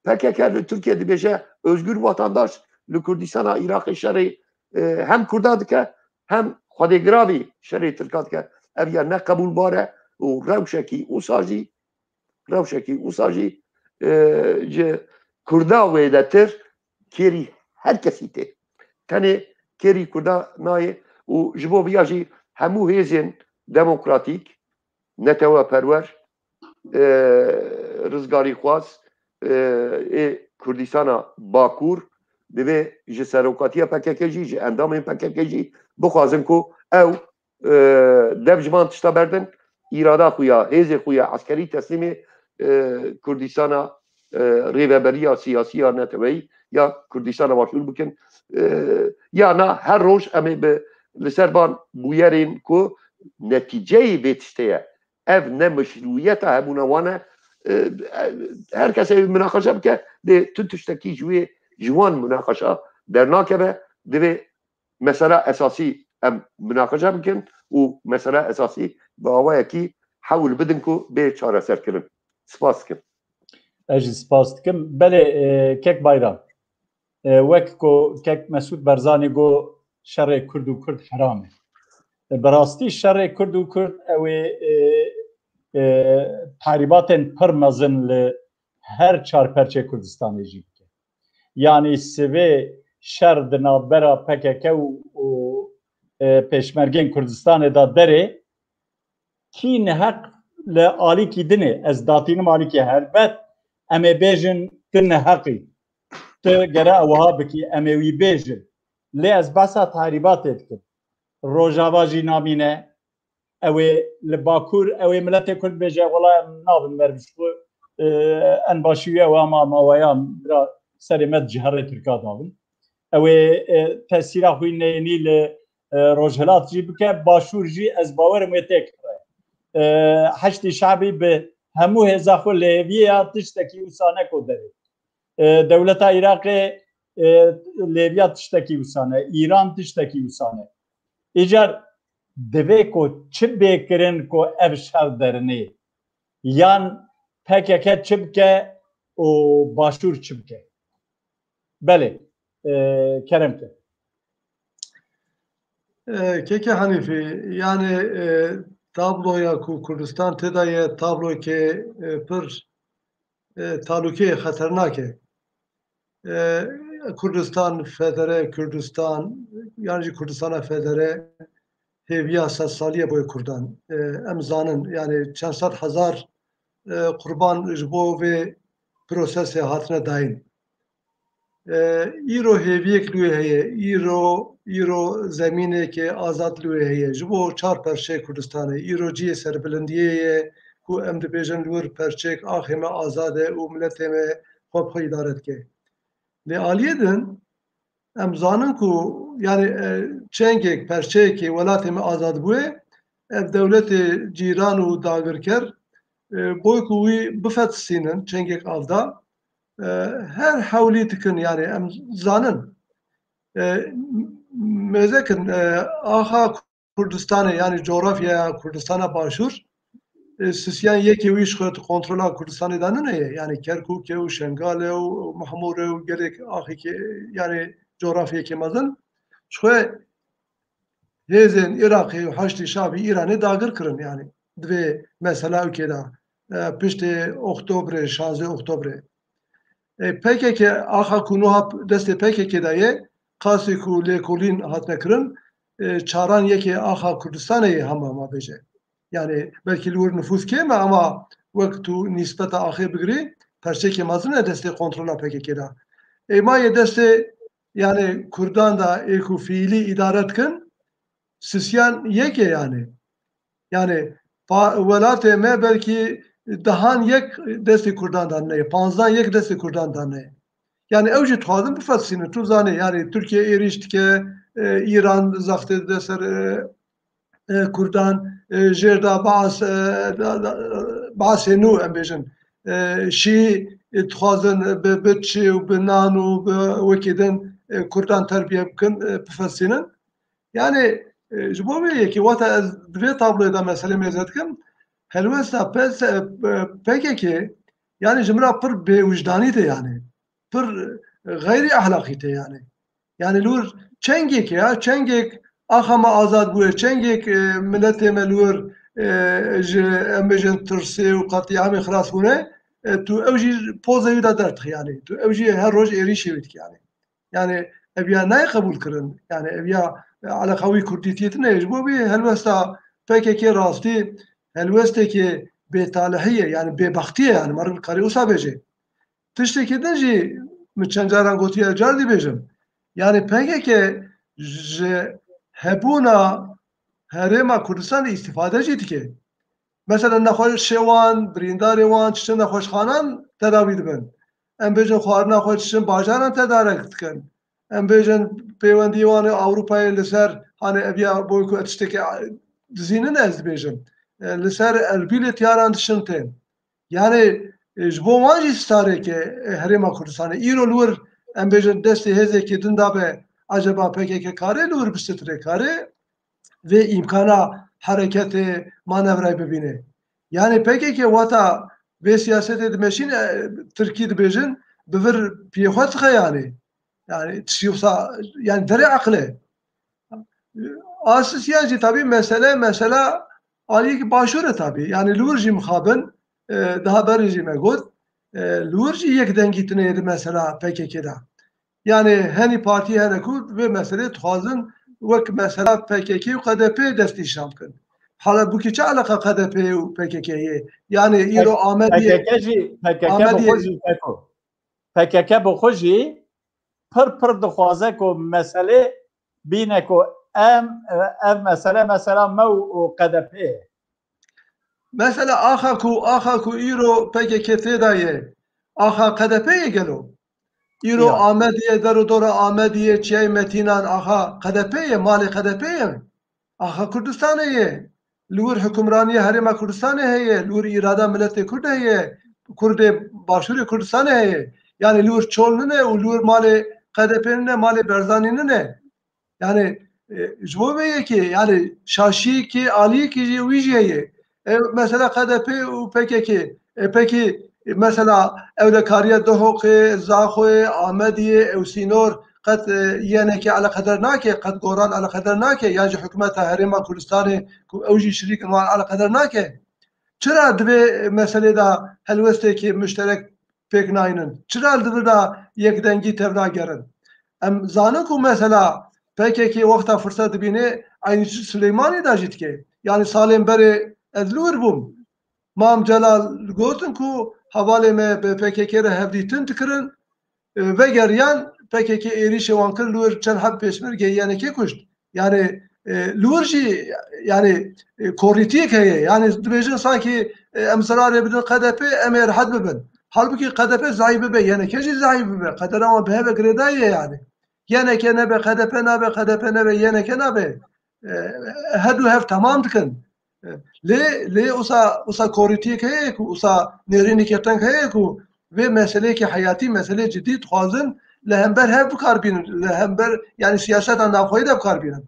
P K K li Tirkiye dibêje Özgür Vatandaş li Kurdistana Iraqê şerê, e, hem Kurda dike, hem xwedêgiravî şerê Tirka dike. Ev ya ne qebûlbar e û rewşekî wisa jî, rewşekî wisa jî, e, ji Kurda wêdetir kêrî her kesî tê. Tenê kêrî Kurda nayê û ji bo viya jî hemû hêzên demokratîk, neteweperwer, e, rizgarîxwaz, e, ê Kurdistana Bakur divê ji serokatiya P K K jî, ji endamên P K K jî bixwazin ku ew, e, dev ji van tişta berdin, îrada xwe ya, hêzê xwe ya eskerî teslîmê, e, Kurdistana, e, rêveberiya siyasî ya neteweyî ya Kurdistana Başûr bikin. E, ya na her roj em ê bi, li ser van bûyerên ku netîceyê vê tiştê ye, ev ne meşrûyeta hebûna wan e. E, her kes ê minaqeşe bike, lê tu tiştekî ji wê, ji wan minaqeşa dernakeve. Divê mesela esasî em minaqeşe bikin û mesela esasî bi awayekî hewl bidin ku bê çareserkirin. Spas dikim. Ez jî spas dikim. Belê, e, kek Bayram. E, wek ku kek Mesûd Barzanî got, şerê Kurd û Kurd heram e. E, bi rastî şerê Kurd û Kurd ew ê, e, e, tahrîbatên pir mezin li her çar perçê Kurdistanê jî bike. Yanî sivê şer di navbera P K K û, û, e, pêşmergên Kurdistanê de derê, kî neheq li alîkî din e, ez datînim alîkî helbet, em ê bêjin tu neheq î. Tu gere ew wiha bikî, em ê wî bêjin. Lê ez behsa tahrîbatê dikim. Rojava jî namîne, ew ê li Bakur, ew ê miletê Kurd bêje, wela em nabin merv ji xwe, e, en başî wî ew ama mawaya bira serê me di ciherê Tirka dabin. Ew ê, e, tesîra xwe neyênî li, e, Rojhilat jî bike, Başûr jî ez bawerim wê têk bire. E, Heşdî Şabî bi hemû hêza xwe lêviya tiştekî wisa neko derê. E, dewleta Iraqê, e, lêviya tiştekî wisa ne, Îran tiştekî wisa ne. Îcar divê ku çi bê kirin ku ev şer derinê? Yan P K K çi bike û Başûr çi bike? Belê, e, kerem ke. E, Keke Hanîfî, yani, e, tabloya ku Kurdistan tê de ye, tabloyeke, e, pir, e, talûkeyê xeternak e. E, Kurdistan Federe, Kurdistan, yan jî Kurdistana Federe hêviya sed salî ye bo Kurdan. E, em zanin, yani çend sed hezar, e, qurban ji bo vê prosesê hatine dayîn. E, îro hêviyek li wê heye, îro, îro zemîneke azad li wê heye. Ji bo çar perçeyê Kurdistanê, îro cihê serbilindiyê ye ku em dibêjin li wir perçeyek axê me azad e û miletê me xwe bi xwe îdare dike. Lê aliyê din, em zanin ku, yani, e, çengek, perçeyekê welatê me azad bûye, ev dewletê cîran û dagirker, e, boy ku wî bifetisînin çengek av da, e, her hewlî dikin, yani em zanin. E, mêzekin, e, axa Kurdistanê, yani coğrafyaya Kurdistana Başûr, e, sisiyan yekê wî ji xwe di kontrola Kurdistanê de nine ye. Yani Kerkûk e û Şengal e û Mehmûr e û gelek axîkê, yani coğrafyekê mezin. Ji xwe hêzên Iraqê û Haşdî Şabî Îranê dagir kirin, yani di vê mesela ûkê de, e, piştê Oktobrê, şanzdeh Oktobrê. E, P K K, axa ku nuha destê P K K de ye, qasî ku lêkolîn hatine kirin, e, çaran yekê axa Kurdistanê ye hema ma bêje. Yani belkî li wir nifûs kêm e ama wek tu nîsbeta axê bigirî, perçekê mezin e destê kontrola P K K de. Ê ma yê destê, yani Kurdan de ê ku fiîlî îdare dikin, sisiyan yek e yani. Yani pa-, welatê me belkî dehan yek destê Kurdan de neye, panzdan yek destê Kurdan de neye. Yani ew jî dixwazin bifetisînin. Tu zanî, yani Tirkiye êrîş dike, e, Îran zextê dide ser, e, e, Kurdan, e, jêr da Baas, e, da, da, Baasê nû em bêjin. E, Şî, e, dixwazin bi, bi çi û bi nan û bi wekî din, e, Kurdan terbiye bikin, e, bifetisînin. Yani, e, ji bo vê yekê, wata ez di vê tabloyê de meselê mêze dikim, helwesta P S, e, P K K, yani ji min re pir bêwijdanî tê yani. Pir, e, xeyrî ehlaqî tê yani. Yani li wir çengek ya, çengek axa me azad bûye, çengek, e, miletê me li wir, e, ji, em bêjin, tirsê û qetlîamê xilas bûne, e, tu ew jî pozê wî de derdixî yani. Tu ew jî her roj êrîşê wî dikî yani. Yani ev ya nayê qebûl kirin. Yani ev ya, e, eleqa wî kurdîtiyê tine ye. Ji bo vê helwesta P K K rastî helwestekê bêtalihî ye, yani bêbextî ye, yani meriv karê wisa bêje. Tiştekî din jî min çend caran gotiye, car dî bêjim. Yani P K K ji hebûna Herêma Kurdistanê îstîfade jî dike. Mesela nexweşê wan, birîndarê wan, diçin nexweşxanan tedawî dibin. Em bêjin xwarina xwe diçin bajaran tedarek dikin. Em bêjin pêwendiyê wan ê Ewropayê li ser, hani ev ya boy ku tiştekî dizînin ez dibêjim. E, li ser Erbîlê tiyaran diçin tên. Yani, e, ji bo wan jî stareke, e, Herêma Kurdistanê. Îro li wir em bêjin destê hêzekî din dabe, acaba P K K kare li wir bistitire, kare vê îmkana hereketê manevrayê bibîne. Yani P K K wata vê siyasetê dimeşîne, e, tirkî dibêjin, bi vir piyê xwe dixe yani. Yani tiştî wisa, yani derê eqle. Asisiyan jî tabî mesele, mesela aliyekî başûr e tabî. Yani li wir jî mixabin, e, daha berê jî me got, e, li wir jî yek dengî tune ye di mesela P K K de. Yani henî partî hene ku vê meselê dixwazin wek mesela P K K û K D P destnîşan bikin. Halbûkî çi eleqa K D P û P K K ye? Yani îro Amediyê, P K K jî, P K K bi xwe Amediyê jî P K K bi xwe jî pir pir dixwaze ku meselê bîne ku em, ev mesele mesela me û, û K D P ye. Mesela axa ku, axa ku îro P K K tê de ye, axa K D P ye gelo? Îro Ya. Amediyê, der û dora Amediyê, Çiyayê Metînan, axa K D P ye, malê K D P ye. Axa Kurdistanê ye. Li wir hukimraniya Herêma Kurdistanê heye, li wir îrada miletê Kurd heye, Kurdê Başûrê Kurdistanê heye. Yani li wir çol nine û li wir malê K D P nine, malê Berzanî nine. Yani, e, ji bo vê yekê, yani şaşiyekê, aliyekê jî wî jî heye. E, mesela K D P û P K K, e, pekî, e, mesela ewlekariya Duhokê, Zaxoyê, Amediyê, ew sînor qet, e, yenekê eleqeder nake, qet goran eleqeder nake, yan jî hikûmeta Herêma Kurdistanê ku ew jî şirîk in wan eleqeder nake. Çira di vê meselê de helwestekê muşterek pêk naynin? Çira li vir de yekdengî tevnagerin? Em zanin ku mesela P K K wexta firset dibîne eynî çi Silêmanî de jî dike. Yani salên berê ez li wir bûm. Mam Celal gotin ku hevalê me bi P K K re hevdîtin dikirin, e, vegeriyan P K K êrîşê wan kir, li wir çend heb pêşmergeyê yenekê kuşt. Yani, e, li wir jî, yani, e, korîtiyek heye. Yani dibêjin sankî, e, em zirarê bidin K D P, em ê rehet bibin. Halbûkî K D P zayîf bibe, yeneke jî zayîf bibe. Qedera wan bi hev ve girêdayî ye yani. Yeneke nebe, K D P nabe, K D P nebe, yeneke nabe. E, her du hev temam dikin. Lê, lê wisa, wisa korîtiyek heye ku, wisa nêrîneke teng heye ku vê meseleyeke heyatî, meseleyê cidî dixwazin li hember hev bikar bînin, li hember, yanî siyaseta navxweyî de bikar bînin.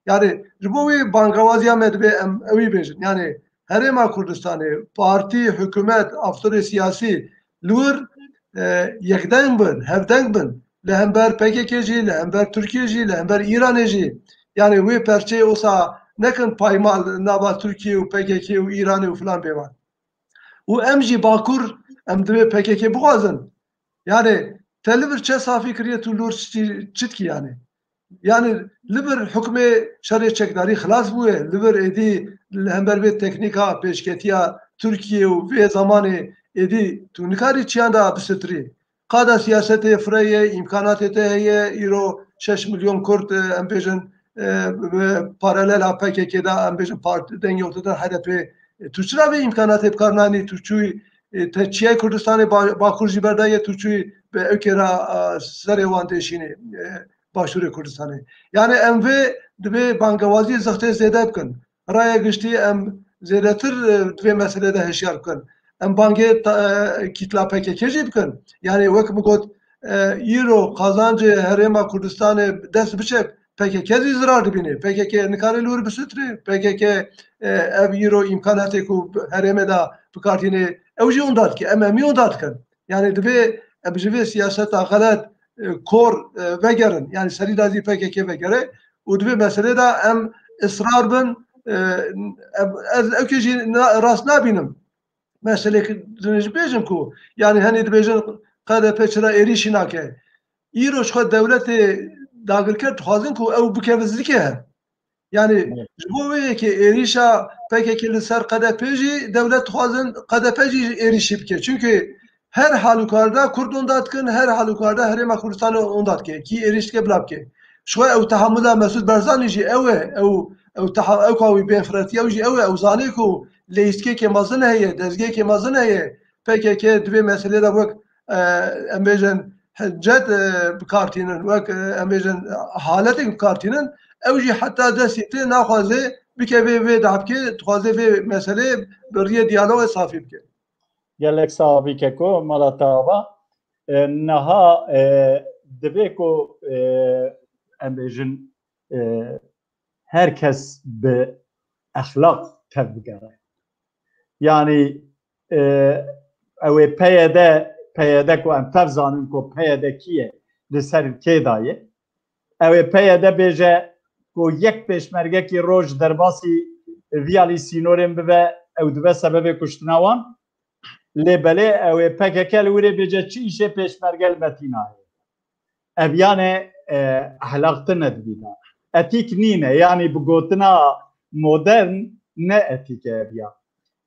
Yanî ji bo wî bangewaziya me divê em ewî bêjin. Yanî Herêma Kurdistanê, partî, hikûmet, aktorê siyasî li wir, e, yekdeng bin, hevdeng bin. Li hember P K K jî, li hember Tirkiye jî, li hember Îranê jî. Yanî wê perçeyê wisa nekin paymal nava Tirkiye û P K K û Îranê û filan bêvan. Û em jî Bakur, em divê P K K bixwazin. Yanî te li vir çe safî kiriye, tu li wir çi, çi dikî yanî? Yanî li vir hukmê şerê çekdarî xilas bûye, li vir êdî li hember vê teknîka pêşketiya Tirkiye û vê zemanê êdî tu nikarî çiyan de bisitirî. Qada siyasetê fireye, îmkanatê te heye, îro şeş milyon Kurd, e, em bêjin, e, bi paralel a P K K de, em bêjin, parti dengê ortadan H D P, e, tu çira vê îmkanatê bi kar nanî, tu çûyî, e, te çiyayê Kurdistanê ba-, Bakur jî berdaye, tu çûyî bi ewkê re, e, serê wan têşînê, e, Başûrê Kurdistanê. Yanî em vê divê bangewaziyê zextê zêde bikin. Raya giştî em zêdetir, e, di vê meselê de hişyar bikin. Em bangê ta-, e, kîtla P K K jî bikin. Yanî wek min got, e, îro qazancê Herêma Kurdistanê dest biçe, P K K jî zirar dibîne. P K K nikare li wir bisitirê. P K K, e, ev îro îmkanatê ku herêmê de bi kar tîne, ew jî onda dike. Em, em jî onda dikin. Yanî divê em ji vê siyaseta xelet, e, kor, e, vegerin. Yanî serî de zî P K K vegere û di vê meselê de em israr bin, e, em, ez ewkê jî na-, rast nabînim. Meselê ki din jî bêjim ku, yanî henî dibêjin K D P çira êrîşî nake. Îro ji xwe dewletê dagirker dixwazin ku ew bikeve zikê hev. Yanî Evet. ji bo wê yekê êrîşa P K K li ser K D P jî dewlet dixwazin K D P jî êrîşî bike. Çimkî her halûkarda Kurd onda dikin, her halûkarda Herêma Kurdistanê onda dike. Kî êrîş dike bila bike. Ji xwe ew tehamula Mesûd Barzanî jî ew e. Ew, ew teha-, ew ka wî bênfiretiya wî jî ew e. Ew zanê ku leyîstikeke mezin heye, dezgeheke mezin heye. P K K di vê meselê de wek, e, em bêjin, hicet, e, bi kar tînin, wek, e, em bêjin, haletek bi kar tînin, ew jî heta destî tê naxwaze bike vê, vê dahbikê, dixwaze vê meselê bi riyê diyalogê safî bike. Gelek sax bî keko, mala te ava. E, niha, e, divê ku, e, em bêjin, e, her kes bi exlaq tev bigere. Yanî, e, ew ê P Y D, P Y D ku em tev zanin ku P Y D kî ye, li ser kê daye. Ew ê P Y D bêje ku yek pêşmergekî roj derbasî viyalî sînorên bibe, ew dibe sebebê kuştina wan. Lê belê ew ê P K K li wir ê bêje çi îşê pêşmerge li Metîna heye. Ev yane, e, ehlaq tune dibîne. Etîk nîne, yanî bi gotina modern ne etîk e ev ya.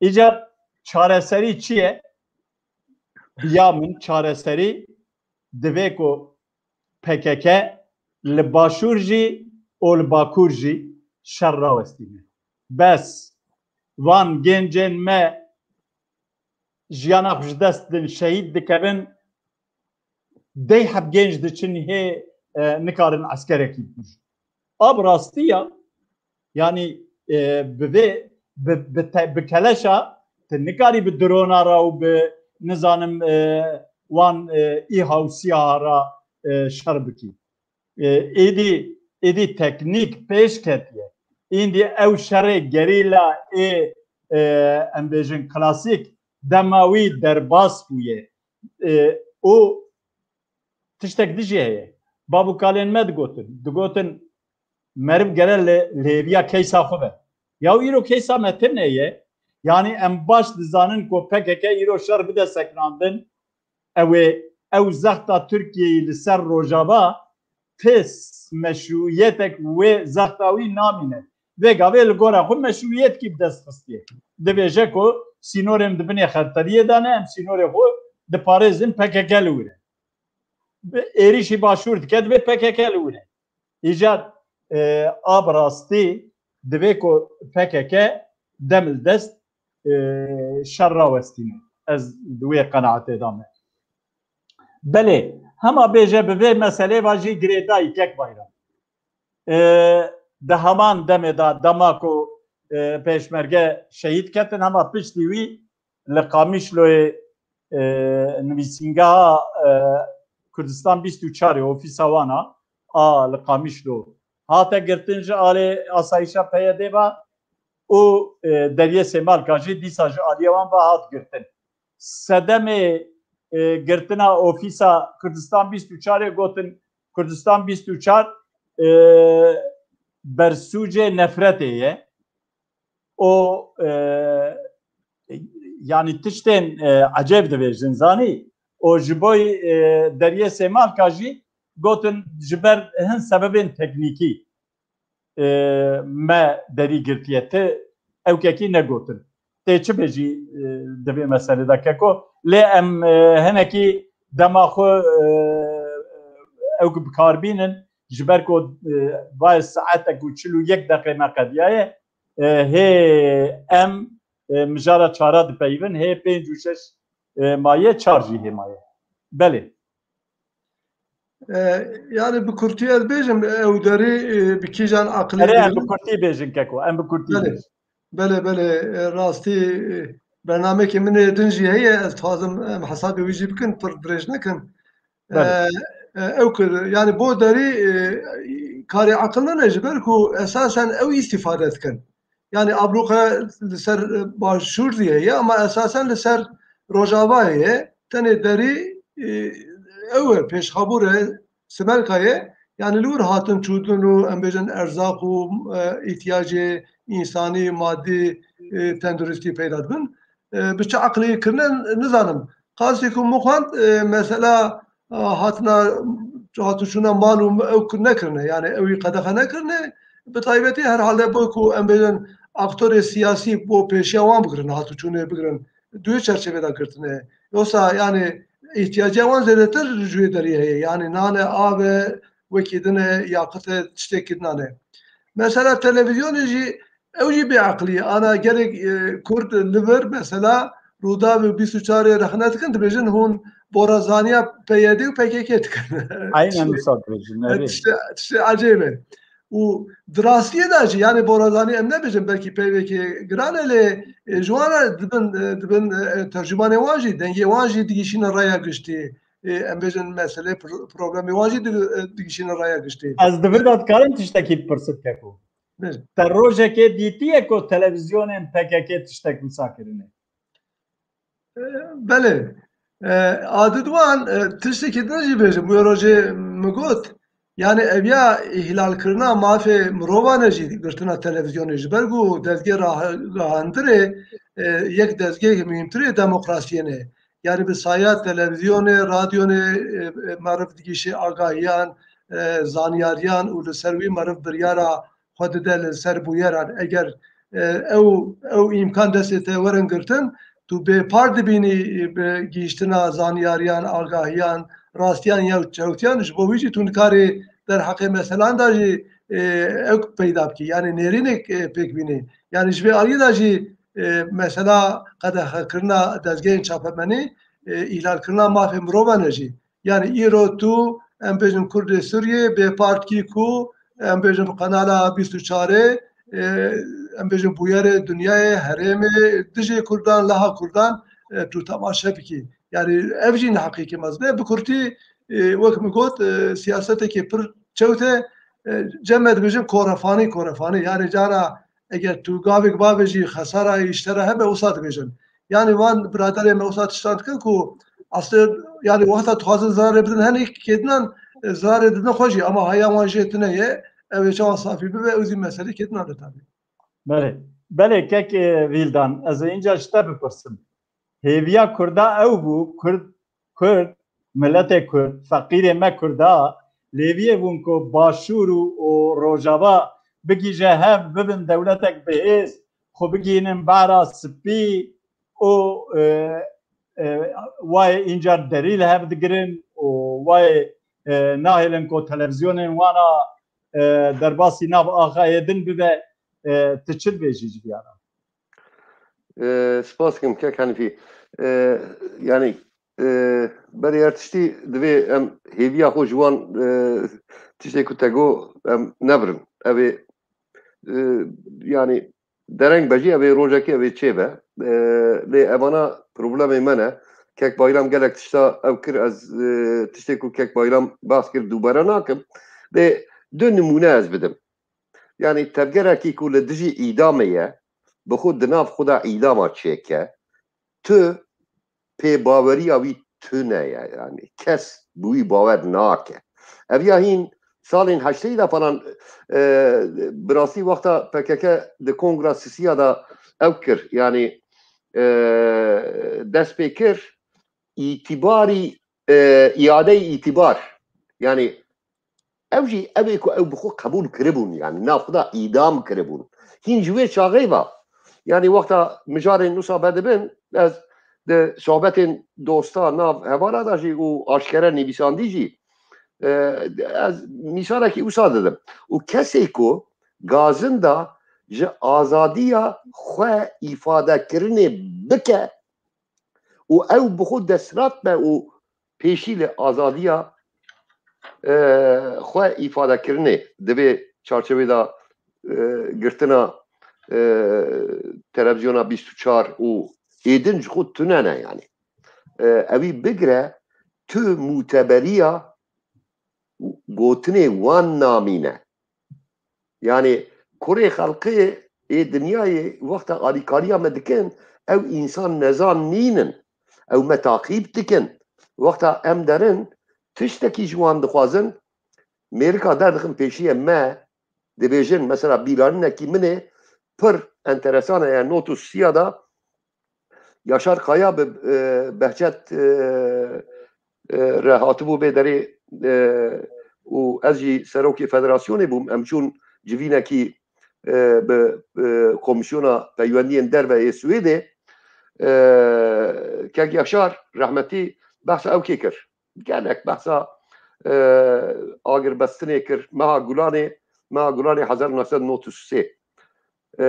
Îcar çareserî çi ye? Bi ya min çareserî divê ku P K K li Başûr jî û li Bakur jî şer rawestîne. Bes van gencên me jiyana xwe ji dest didin, şehîd dikevin, dey heb genc diçin hê, e, nikarin eskerekî bikujin. A bi rastî ya, yanî, e, bi vê, bi, bi te-, bi keleşa, tu nikarî bi drona re û bi, nizanim, e, wan, e, îha û sîyaha re, e, şer bikî. E, êdî, êdî teknîk pêş ketiye. Îndî ew şerê gerîla ê, e, em bêjin klasîk dema wî derbas bûye. E, û tiştek dijî heye. Bav û kalên me digotin. Digotin meriv gere li lêviya keysa xwe be. Ya îro keysa me tune ye. Yanî em baş dizanin ku P K K îro şer bide sekinandin. Ew ê, ew zexta Tirkiyeyê li ser Rojava ti meşrûiyetek wê zexta wî namîne. Vê gavê li gora xwe meşrûiyetkî bi dest xistiye. Dibêje ku sînorên di binê xerteriyê de ne, em sînorê xwe diparêzin, P K K li wir e. Bi êrîşî Başûr dike, divê P K K li wir e. Îcar, e, a bi rastî divê ku P K K dem li dest, e, şer rawestîne. Ez di wê qenaetê de me. Belê, hema bêje bi vê meselê ve jî girêdayî kek Bayram. E, di heman demê de, dema ku e, pêşmerge şehîd ketin, hema piştî wî li Qamişloyê, e, nivîsîngeha, e, Kurdistan bîst û çarê, ofîsa wan a, a li Qamişlo hate girtin ji alê asayîşa P Y D ve û, e, Deriyê Sêmalka jî dîsa ji aliyê wan ve hat girtin. Sedemê, e, girtina ofîsa Kurdistan bîst û çarê gotin, Kurdistan bîst û çar, e, bersûcê nefretê ye. O, e, yani tiştên, e, ecêb dibêjin, zanî. O ji bo, e, Deriyê Sêmalka jî gotin ji ber hin sebebên teknîkî, e, me derî girtiye. Ti ewkekî negotin. Tê çi bêjî, e, di vê meselê de keko? Lê em, e, hinekî dema xwe, e, ewk bi kar bînin, ji ber ku, e, vayê saetek û çil û yek deqê me qediyaye, e, hê em, e, mijara çara dipeyivin, hê pênc û şeş, e, maye, çar jî hê maye. Belê. E, yani bi kurtî ez bêjim, ew derî, e, bi kîjan aqilê Erê, em digirin? Bi kurtî bêjin keko, em bi kurtî Belê. Bêjin. Belê, belê, e, rastî, e, bernamekê min ê din jî heye, ez dixwazim em hesabê wî jî bikin, pir dirêj nekin. Belê. E, e, ew kir, yani bo derî, e, karê aqil nane ji ber ku esasen ew îstîfade dikin. Yani abluqe li ser, e, başûr jî heye ama esasen li ser rojava heye. Tenê derî, e, ew e, pêşxabûr e, Sêmalka ye. Yani li wir hatin çûtin û em bêjin erzaq û, e, îhtiyacê însanî, madî, e, tenduristî peyda dibin. E, bi çi aqilî kirine nizanim. Qasî ku min xwend, e, mesela, e, hatina, hatûçûna mal û ew ku nekirine, yani ew ê qedexe nekirine, bi taybetî herhalde bo ku em bêjin aktorê siyasî bo pêşiya wan bigirin, hatûçûnê bigirin, di wê çerçevê de girtine. Yoksa yani îhtiyacê wan zêdetir ji wê derê heye. Yani nan e, av e, wekî din e, yaqit e, tiştekî din e. Mesela televîzyonê jî ew jî bêaqilî ye. Ana gelek, e, Kurd li vir mesela Rûdawê bîst û çarê rexne dikin, dibêjin hûn borazaniya P Y D û P K K dikin. Aynen wisa dibêjin, evet. Tiştê, tiştê ecêb e. Û di rastiyê de jî, yani borazanî em nebêjin, belkî peyvekê giran e, lê, e, ji wan re dibin, e, dibin, e, tercûmanê wan jî, dengê wan jî digihîşîne raya giştî. E, em bêjin meselê pro-, problemê wan jî di-, e, digihîşîne raya giştî. Ez di vir de dikarim tiştekî bipirsim keko. Bêjin. Te rojekê dîtiye ku televîzyonên P K K tiştek wisa kirine? E, belê. E, a di duan, e, tiştekî din jî bêjim. Wê rojê min got, yani ev ya îhlalkirina mafê mirovan e jî girtina televîzyonê ji ber ku dezgê rah-, rahandirê, e, yek dezgehê muhîmtirê demokrasiyê ne. Yani bi saya televîzyonê, radyonê, e, e, meriv digihîşê agahiyan, e, zanyariyan û li ser wî meriv biryara xwe dide li ser bûyeran. Eger, e, ew, ew îmkan destê te werin girtin, tu bêpar dibînî, e, bi gihîştina zanyariyan, agahiyan, rastiyan ya çewtiyan, ji bo wî jî tu nikarî derheqê meselan de jî, e, ew peyda bikî. Yani nêrînek, e, pêk bînî. Yani ji vê aliyê de jî, e, mesela qedexekirina dezgehên çapemenî, e, îhlalkirina mafê mirovan e jî. Yani îro tu, em bêjin Kurdê Sûriyê bê partkî ku, em bêjin bi kanala bîst û çarê, e, em bêjin bûyerê dinyayê, herêmê, dijê Kurdan, leha Kurdan, e, tu temaşe bikî. Yani ev jî neheqîkê mezin e. Bi kurtî, e, wek min got, e, siyasetekê pir çewt e, e, cem me dibêjin korefanî, korefanî. Yani cara eger tu gavêk bavêjî xesara îştera hebe, wisa dibêjin. Yani van biraderê me wisa tiştan dikin ku aslê, yani wexta dixwazin zirarê bidin henî kêdinan, e, zirarê didin xwe jî, ama haya wan jê tune ye, ew ê çawa safî bibe, ew zî meselê kêdinan e tabî. Belê. Belê, kek, e, Vîldan, ez ê înca ji te bipirsim. Hêviya Kurda ew bû, Kurd, Kurd, miletê Kurd, feqîrê me Kurda, lêviyê bûn ku Başûr û, û Rojava bigihîje hev, bibin dewletek bihêz, xwe bigihînin behra spî û, e, e, wayê încar derî li hev digirin û wayê, e, nahêlin ku televîzyonên wan a, e, derbasî nav axayê din bibe, e, tu çi dibêjî ji vîya re? E, spas dikim kek Henîfî. E, yani, e, berê her tiştî divê em hêviya xwe ji wan, e, tiştê ku te got em nebirin. Ev ê, e, yani Dereng be jî ev ê rojekê ev ê çêbe. E, lê evana problemê me ne. Kek Bayram gelek tişta ew kir, ez, e, tiştê ku Kek Bayram behs kir dubare nakim. Lê du nimûne ez bidim. Yanî tevgerekî ku li dijî îdamê ye, bi xwe di nav xwe de îdama çêke, tu pêbaweriya wî tune ye, yanî kes bi wî bawer nake. Ev ya hîn salên heşteyî de falan, e, bi rastî wexta P K K di kongra sisiya de ew kir, yanî, e, dest pê kir, îtîbarî, e, îadeyî îtîbar. Yanî ew jî ew ê ku ew bi xwe qebûl kiribûn, yanî nav xwe de îdam kiribûn. Hîn ji wê çaxê ve, yanî wexta mijarên wisa vedibin, ez di sohbetên dosta nav hevara de jî û aşkere nivîsandî jî, e, ez mîsalekî wisa didim. Û kesê ku gazin da ji azadiya xwe îfadekirinê bike û ew bi xwe desthilat be û pêşî li azadiya, e, xwe îfadekirinê di vê çarçevê de, e, girtina, e, televizyona bîst û çar û êdin ji xwe tune ne, yanî. E, ewî bigire tu mûteberiya gotinê wan namîne. Yanî kurê xelqê ê dinyayê wexta alîkariya me dikin, ew însan nezan nînin. Ew me taqîb dikin. Wexta em derin, tiştekî ji wan dixwazin, mêrika derdixin pêşiye me, dibêjin, mesela bîranînekî min ê pir enteresan heye, not û sisiya de Yaşar Kaya bi, e, Behçet, e, e, re hatibû vê derê, e, û ez jî serokê federasyonê bûm. Em çûn civînekî, e, bi, e, Komîsyona Peywendiyên Derve yê Swêdê, e, Kek Yaşar rehmetî behsa ew kê kir. Gelek behsa, e, agirbestinê kir. Meha Gulanê, meha Gulanê hezar û neh sed û nod û sê. E,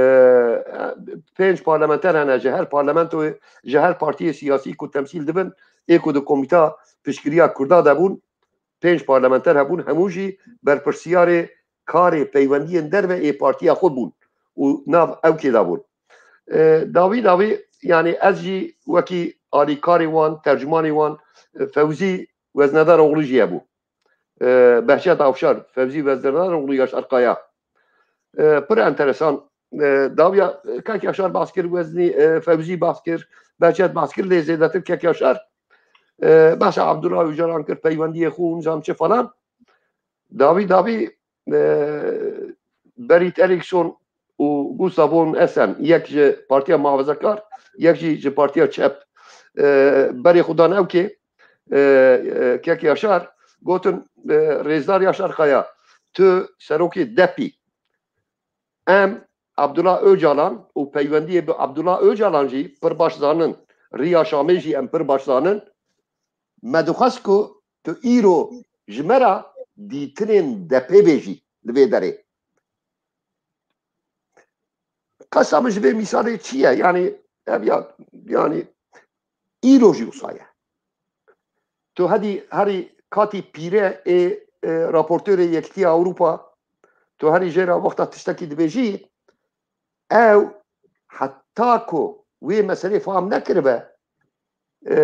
pênc parlamenter hene ji her parlamentoyê, ji her partiyê siyasî ku temsîl dibin, ê ku di komîta piştgiriya Kurda de bûn, pênc parlamenter hebûn, hemû jî berpirsiyarê karê peywendiyên derve ê partiya xwe bûn û nav ewkê de bûn. E, dawî dawî, yanî ez jî wekî alîkarê wan, tercûmanê wan, e, Fewzî Weznedaroğlu jî hebû. E, Behçet Avşar, Fewzî Weznedaroğlu, Yaşar Kaya. E, pir enteresan. E, dawiya, e, Kek Yaşar behs kir, Weznî, e, Fewzî behs kir, Behçet behs kir, lê zêdetir Kek Yaşar, e, behsa Abdullah Öcalan kir, peywendiyê xwe û nizam çi falan. Dawî dawî, e, Berit Eriksson û Gustav von Essen, yek ji Partiya Muhafazakar, yek jî ji Partiya Çep, e, berê xwe dan ewkê, e, e, Kek Yaşar, gotin, e, Rêzdar Yaşar Kaya, tu serokê depî. Em Abdullah Öcalan û peywendiyê bi Abdullah Öcalan jî pir baş zanin. Riya Şamê jî em pir baş zanin. Me dixwest ku tu îro ji me re dîtinên depê bêjî li vê derê. Qesta min ji vê mîsalê çi ye? Yanî ev ya, yanî îro jî wisa ye. Tu hedî herî katî pîre ê, e, raportorê Yekîtiya Ewropa, tu herî jê re wexta tiştekî dibêjî, ew heta ku wê meselê fam nekiribe, e,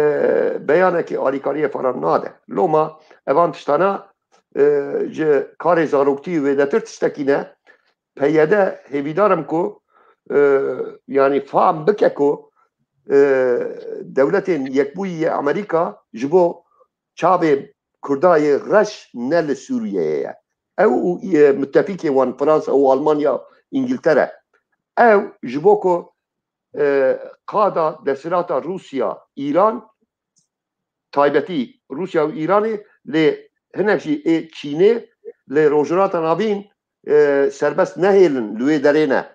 beyanekê alîkariyê falan nade. Loma evan tiştana, e, ji karê zaroktî wêdetir tiştekî ne. P Y D hêvîdar im ku, e, yanî fam bike ku, e, dewletên Yekbûyî yê Amerîka ji bo çavê Kurda yê reş ne li Sûriyeyê ye. Ew û, e, mutefîkê wan Fransa û Almanya, Îngiltere. Ew ji bo ku, e, qada desthilata Rûsya, Îran, taybetî Rûsya û Îranê, lê hinek jî ê Çînê li Rojhilata Navîn, e, serbest nehêlin li wê derê ne.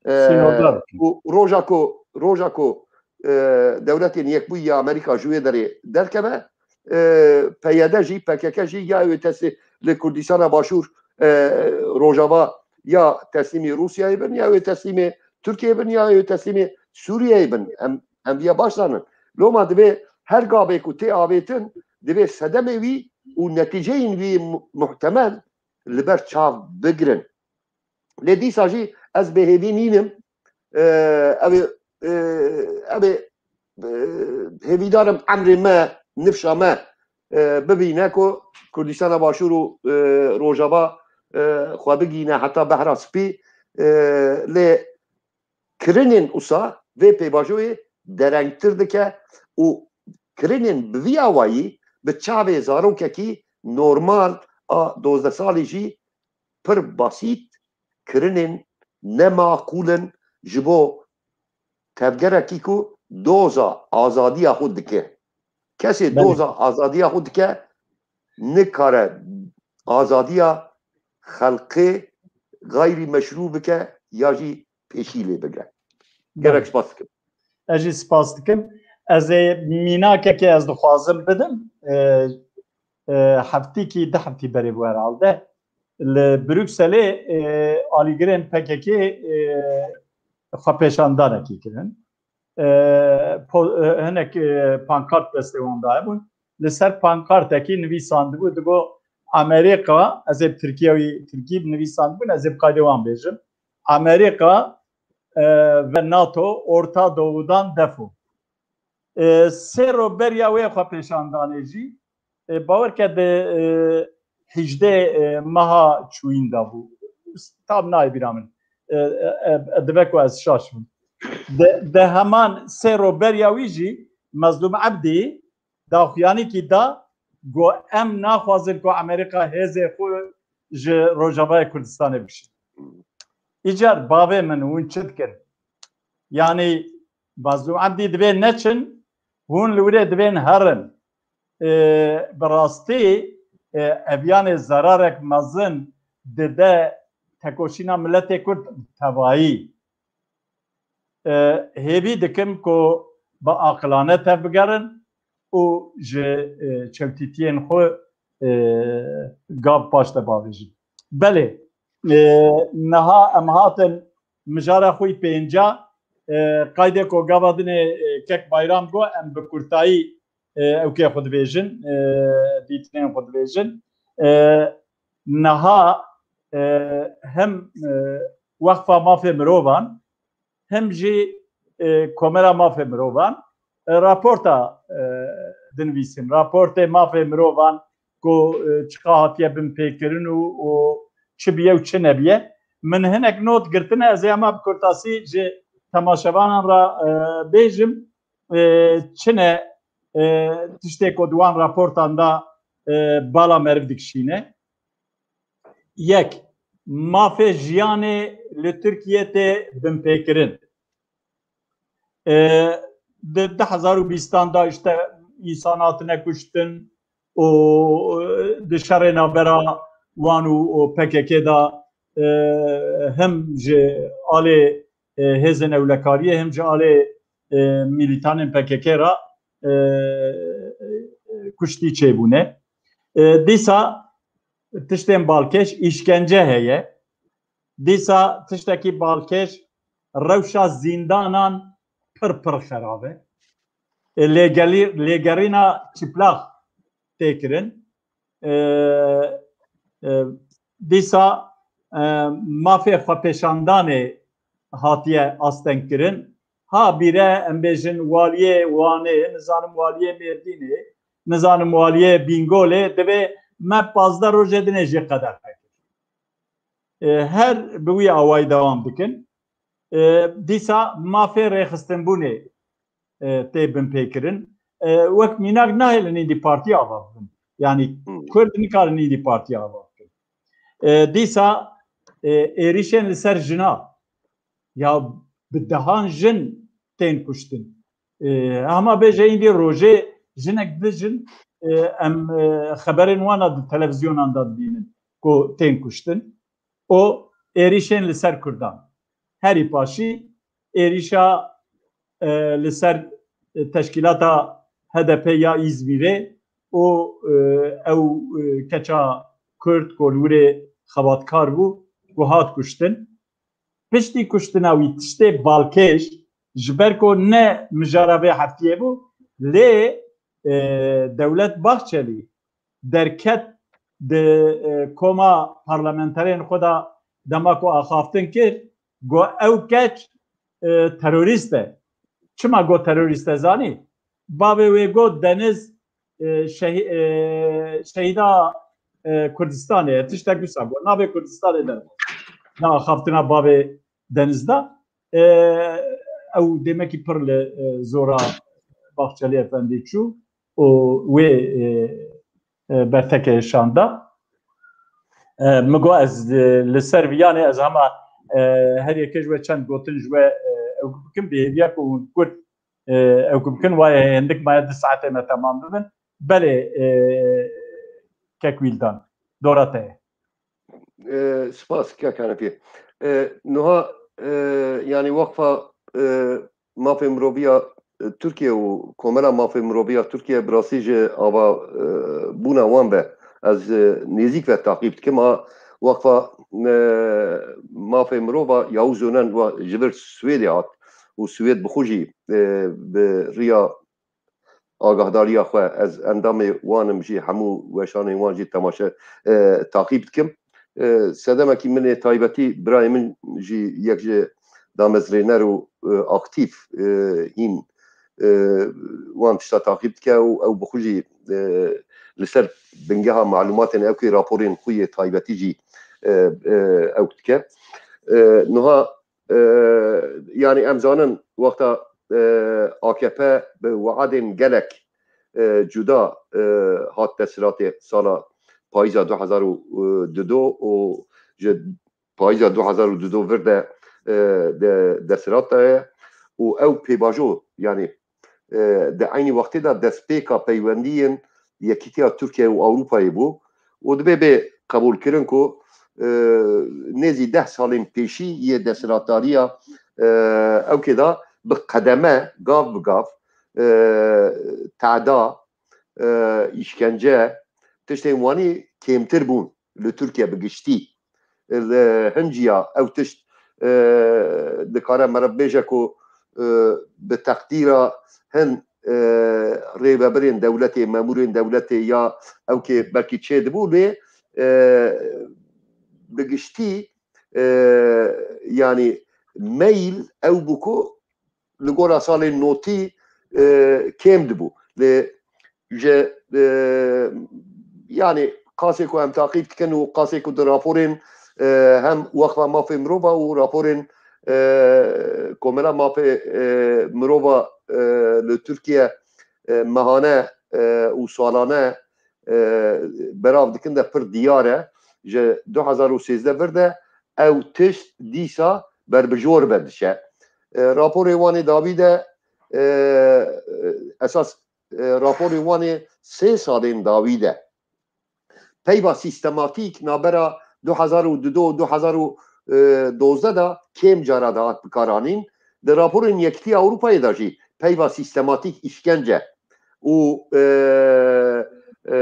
E, Sînordar. Û roja ku, roja ku, e, Dewletên Yekbûyî ya Amerîka ji wê derê derkeve, e, P Y D jî, P K K jî ya ew ê teslî-, li Kurdistana Başûr, e, Rojava ya teslîmî Rûsyayê bin, ya ew ê teslîmê Tirkiyeyê bin, ya ew ê teslîmê Sûriyeyê bin. Em, em viya baş zanin. Loma divê her gavê ku tê avêtin, divê sedemê wî û netîceyên wî mu-, muhtemel li ber çav bigirin. Lê dîsa jî ez bêhêvî nînim. e, ew ê, e, ew ê, e, hêvîdar im emrê me, nifşa me, e, bibîne ku Kurdistana Başûr û, e, Rojava, e, xwe bigîne heta behra spî, e, lê kirinên usa vê pêvajoyê derengtir dike û kirinên bi vî awayî bi çavê zarokekî normal a dozdeh salî jî pir basît kirinên nemaqûl in ji bo tevgerekî ku doza azadiya xwe dike. Kesê Belê. doza azadiya xwe dike, nikare azadiya xelkê xeyrî meşrû bike ya jî pêşî lê bigre. Gelek spas dikim. Ez jî spas dikim. Ez ê mînakekê ez dixwazim bidim. E, e, heftîkî, du heftî berê bû herhalde. Li Brukselê, e, alîgirên P K K, e, xwepêşandanekî kirin. E, po-, e, hinek, e, pankart destê wan daye bûn. Li ser pankartekî nivîsandibû, digot, Amerîka, ez ê bi Tirkiye wî, Tirkî nivîsandibûn, ez ê bi kaydê wan bêjim. Amerîka, e, ve NATO Orta Doğu'dan defol. E, sê ro beriya wê xwepêşandanê jî, e, bawer ke di, e, hejdê, e, meha çûyîn de bû. Tam nayê bîra min. E, e, e, dibe ku ez şaş bim. Di, di heman sê ro beriya wî jî Mezlûm Ebdî daxuyanîkî da, got, em naxwazin ku Amerîka hêzê xwe ji Rojavayê Kurdistanê bişîne. Îcar bavê min, hûn çi dikin? Yanî Mezlûm Ebdî divê neçin, hûn li wirê divên herin. E, bi rastî, e, ev yanê zerarek mezin dide tekoşîna miletê Kurd tevayî. E, hêvî dikim ku bi aqilane tevbigerin û ji, e, çewtîtiyên xwe, e, gav paş de bavêjin. Belê, e, niha em hatin mijara xwe yî pênca, e, qaydê ku gava dinê, e, kek Bayram got, em bi kurtayî, e, ewkê xwe dibêjin, e, dîtinên xwe dibêjin. E, niha, e, hem, e, Weqfa Mafê Mirovan, hem jî, e, Komera Mafê Mirovan, e, raporta, e, dinivîsin. Raportê mafê mirovan ku, e, çiqa hatiye binpêkirin û, û çi biye û çi nebiye. Min hinek not girtine, ez ê hema bi kurtasî ji temaşevanan re, e, bêjim, e, çi ne, e, tiştê ku di wan raportan de, e, bala meriv dikişîne. Yek, mafê jiyanê li Tirkiye tê binpêkirin. E, di du hezar û bîstan de işte însan hatine kuştin û, e, di şerê navbera wan û, û P K K de, e, hem ji alê, e, hêzên ewlekariyê hem ji alê, e, milîtanên P K K re, e, e, kuştî çêbûne. E, dîsa tiştên balkêş, îşkence heye. Dîsa tiştekî balkêş, rewşa zîndanan pir pir xerab e. E, lêgelî-, lêgerîna çiplax tê kirin. E, e, dîsa, e, mafê xwepêşandanê hatiye astengkirin. Ha bîre em bêjin waliyê Wanê, nizanim waliyê Mêrdînê, nizanim waliyê Bîngolê, divê me pazdeh rojê dinê jê qedexe kir. E, her bi wî awayî dewam dikin. E, dîsa mafê rêxistinbûnê, e, tê binpêkirin. E, wek mînak nahêlin êdî partî ava bikin. Yanî Hmm. Kurd nikarin êdî partî ava bikin. E, dîsa, e, êrîşên li ser jina, ya bi dehan jin tên kuştin. E, hema bêje êdî rojê jinek, du jin, e, em, e, xeberên wan a di televîzyonan de dibînin ku tên kuştin. Û êrîşên li ser Kurdan. Herî paşî êrîşa, e, li ser, e, teşkîlata H D P ya Îzmîrê û, e, ew, e, keça Kurd ku li wirê xebatkar bû, ku hat kuştin. Piştî kuştina wî tiştê balkêş, ji ber ku ne mijara vê heftiyê bû, lê, e, Dewlet Bahçelî derket di, e, koma parlamenterên xwe de dema ku axaftin kir, got ew keç e, terorîst e. Çima got terorîst e zanî? Bavê wê got Deniz, e, şehî-, e, şehîda, e, Kurdistanê ye. Tiştek wisa got. Navê Kurdistanê de. Na axaftina bavê Deniz da. E, ew demekî pir li, e, zora Bahçeli Efendî çû û wê, e, e, bertekê şanda. E, min got ez, e, li ser viyanê ez hema, e, her yekê ji we çend gotin ji we, e, ew bikim, bi hêviya ku hûn Kurd, e, ew bikin, wayê hindik maye du saetê me temam bibin. Belê, e, kek Wîldan, dora te ye. E, spas, kek Henefî. E, nuha, e, yani Waqfa, e, Mafê Miroviya, e, Tirkiye û Komela Mafê Miroviya Tirkiye bi rastî ji ava, e, bûna wan ve ez, e, nêzîk ve taqîb dikim. A Waqfa, e, Mafê Mirova Yavuz Önen wa ji vir Swêdê hat û Swêd bi xwe jî, e, bi riya agahdariya xwe, ez endamê wan im jî, hemû weşanên wan jî temaşe, e, taqîb dikim. E, sedemekî min ê taybetî birayê min jî yek ji damezrêner û, e, aktîf, e, hîn, e, wan tişta taqîb dike û ew bi xwe jî, e, li ser bingeha malûmatên ew kê raporên xwe yê taybetî jî, e, e, ew dike. E, niha e, yani em zanin wexta, e, A K P bi weadên gelek, e, cuda, e, hat desthilatê sala payîza du hezar û du û ji payîza du hezar û du vir de, e, de desthilat daye û ew pêvajo, yani, e, di eynî wextê de destpêka peywendiyên Yekîtiya Tirkiye û Ewropayê bû û dibe bê qebûlkirin ku, e, nêzî deh salên pêşî yê desthilatdariya, e, ewkê de bi qedeme, gav bi gav, e, teda, e, îşkence, tiştên wanî kêmtir bûn li Tirkiye bi giştî. Li hinciya ew tişt, e, dikare meriv bêje ku, e, bi teqdîra hin, e, rêvebirên dewletê, memûrên dewletê ya ew kê belkî çêdibû lê, e, bi giştî, e, yanî meyl ew bû ku li gora salên notî, e, kêm dibû. Lê ji, e, yani qasê ku em taqîb dikin û qasê ku di raporên, e, hem Wexfa Mafê Mirova û raporên, e, Komela Mafê, e, Mirova, e, li Tirkiye, e, mehane, e, û salane, e, berav dikin de pir diyar e. Ji du hezar û sêzdeh vir de ew tişt dîsa berbijor ve diçe. E, raporê wan ê dawî de, e, esas, e, raporê wan ê sê salên dawî de peyva sîstematîk nabera du hezar û du û du hezar û dozdeh de kêm cara de hat bikaranîn. Di raporên Yekîtiya Ewropayê de jî peyva sîstematîk îşkence û, e, e,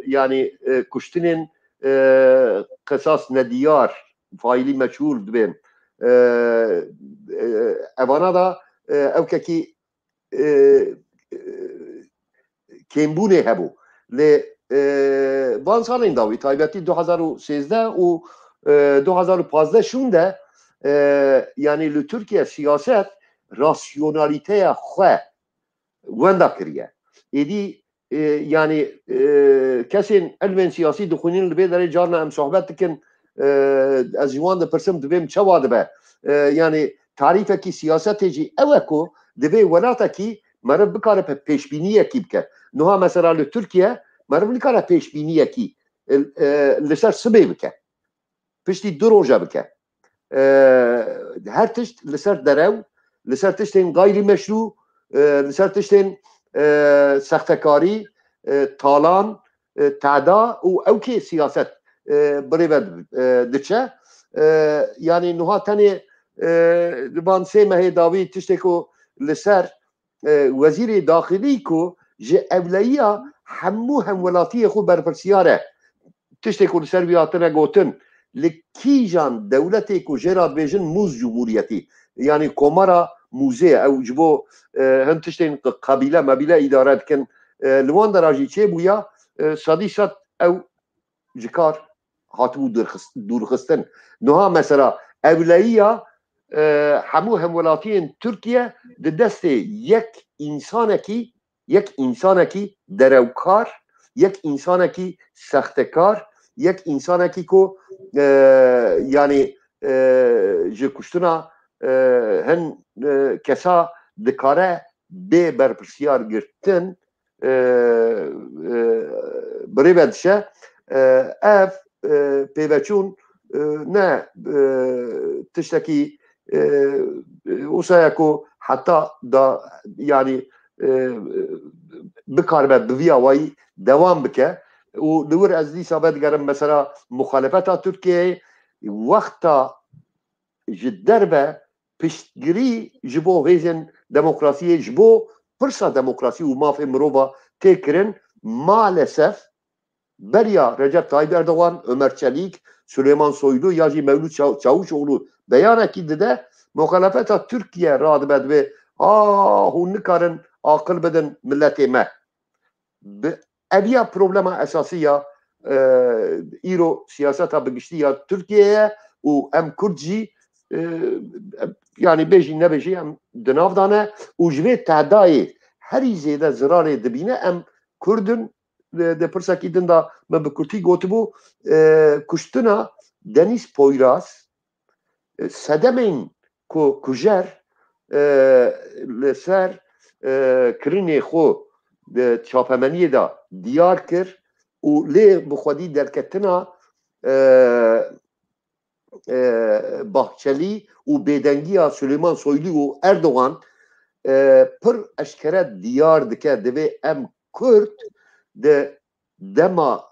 yani, e, kuştinên, e, qisas nediyar, faîlî meçhûl dibên. E, e, evana da, e, ewkekî, e, e, kêmbûnê hebû. Lê, e, van salên dawî, taybetî du hezar û sêzdeh û, e, du hezar û pazdeh şûn de, e, yani li Tirkiye siyaset rasyonalîteya xwe wenda kiriye. Êdî, e, yani, e, kesên ilmên siyasî dixwînin li vê derê carna em sohbet dikin, e, ez ji wan dipirsim, divêm çawa dibe? E, yani tarîfekî siyasetê jî ew e ku divê welatekî meriv bikare pe-, pêşbîniyekî bike. Niha mesela li Tirkiye meriv nikare pêşbîniyekî, e, e, li ser sibê bike. Piştî du roja bike. E, her tişt li ser derew, li ser tiştên gayrî meşrû, e, li ser tiştên, e, sextekarî, e, talan, e, teda û ewkê siyaset, e, birêve, e, diçe. E, yani nuha tenê, e, van sê mehê dawî tiştê ku li ser, e, wezîrê daxilî ku ji ewleyiya hemû hemwelatiyê xwe berpirsiyar e. Tiştê ku li ser wî hatine gotin, li kîjan dewletê ku jê re dibêjin mûz cumhuriyetî, yanî komara mûzê ye, ew ji bo, e, hin tiştên qe-, qebîle mebîle îdare dikin. E, li wan dera jî çêbûya, e, sedî sed ew ji kar hatibû dûrxist-, dûrxistin. Niha mesela ewleyiya e, hemû hemwelatiyên Tirkiye di destê yek însanekî, yek însanekî derewkar, yek însanekî sextekar, yek însanekî ku, e, yanî, e, ji kuştina, e, hin, e, kesa dikare bê berpirsiyar girtin, e, e, bi rê ve dişe. E, ev, e, pêveçûn, e, ne, e, tiştekî, e, e, wisa ye ku heta da, yanî, e, bikaribe bi vî awayî dewam bike. Û li wir ez dîsa vedigerim mesela muxalefeta Tirkiyeyê wexta ji derve piştgirî ji bo hêzên demokrasiyê, ji bo pirsa demokrasî û mafê mirova tê kirin, maalesef beriya Recep Tayyip Erdogan, Ömer Çelik, Süleyman Soylu ya jî Mevlût Çav-, Çavuşoglu beyanekî dide, muxalefeta Tirkiye radibe dibê, a, hûn nikarin aqil bidin miletê me. Bi, ev ya problema esasî ya, e, îro siyaseta bi giştî ya Tirkiyeyê ye û em Kurd jî, e, yanî bêjî nebêjî em di nav de ne û ji vê tehdayê herî zêde zirarê dibîne em Kurd in. E, di pirsekî din de min bi kurtî gotibû, e, kuştina Deniz Poyraz, e, sedemên ku kujer, e, li ser, e, kirinê xwe di çapemeniyê de diyar kir û lê bi xwedî derketina, e, e, Bahçelî û bêdengiya Süleyman Soylu û Erdogan, e, pir eşkere diyar dike, divê em Kurd di dema,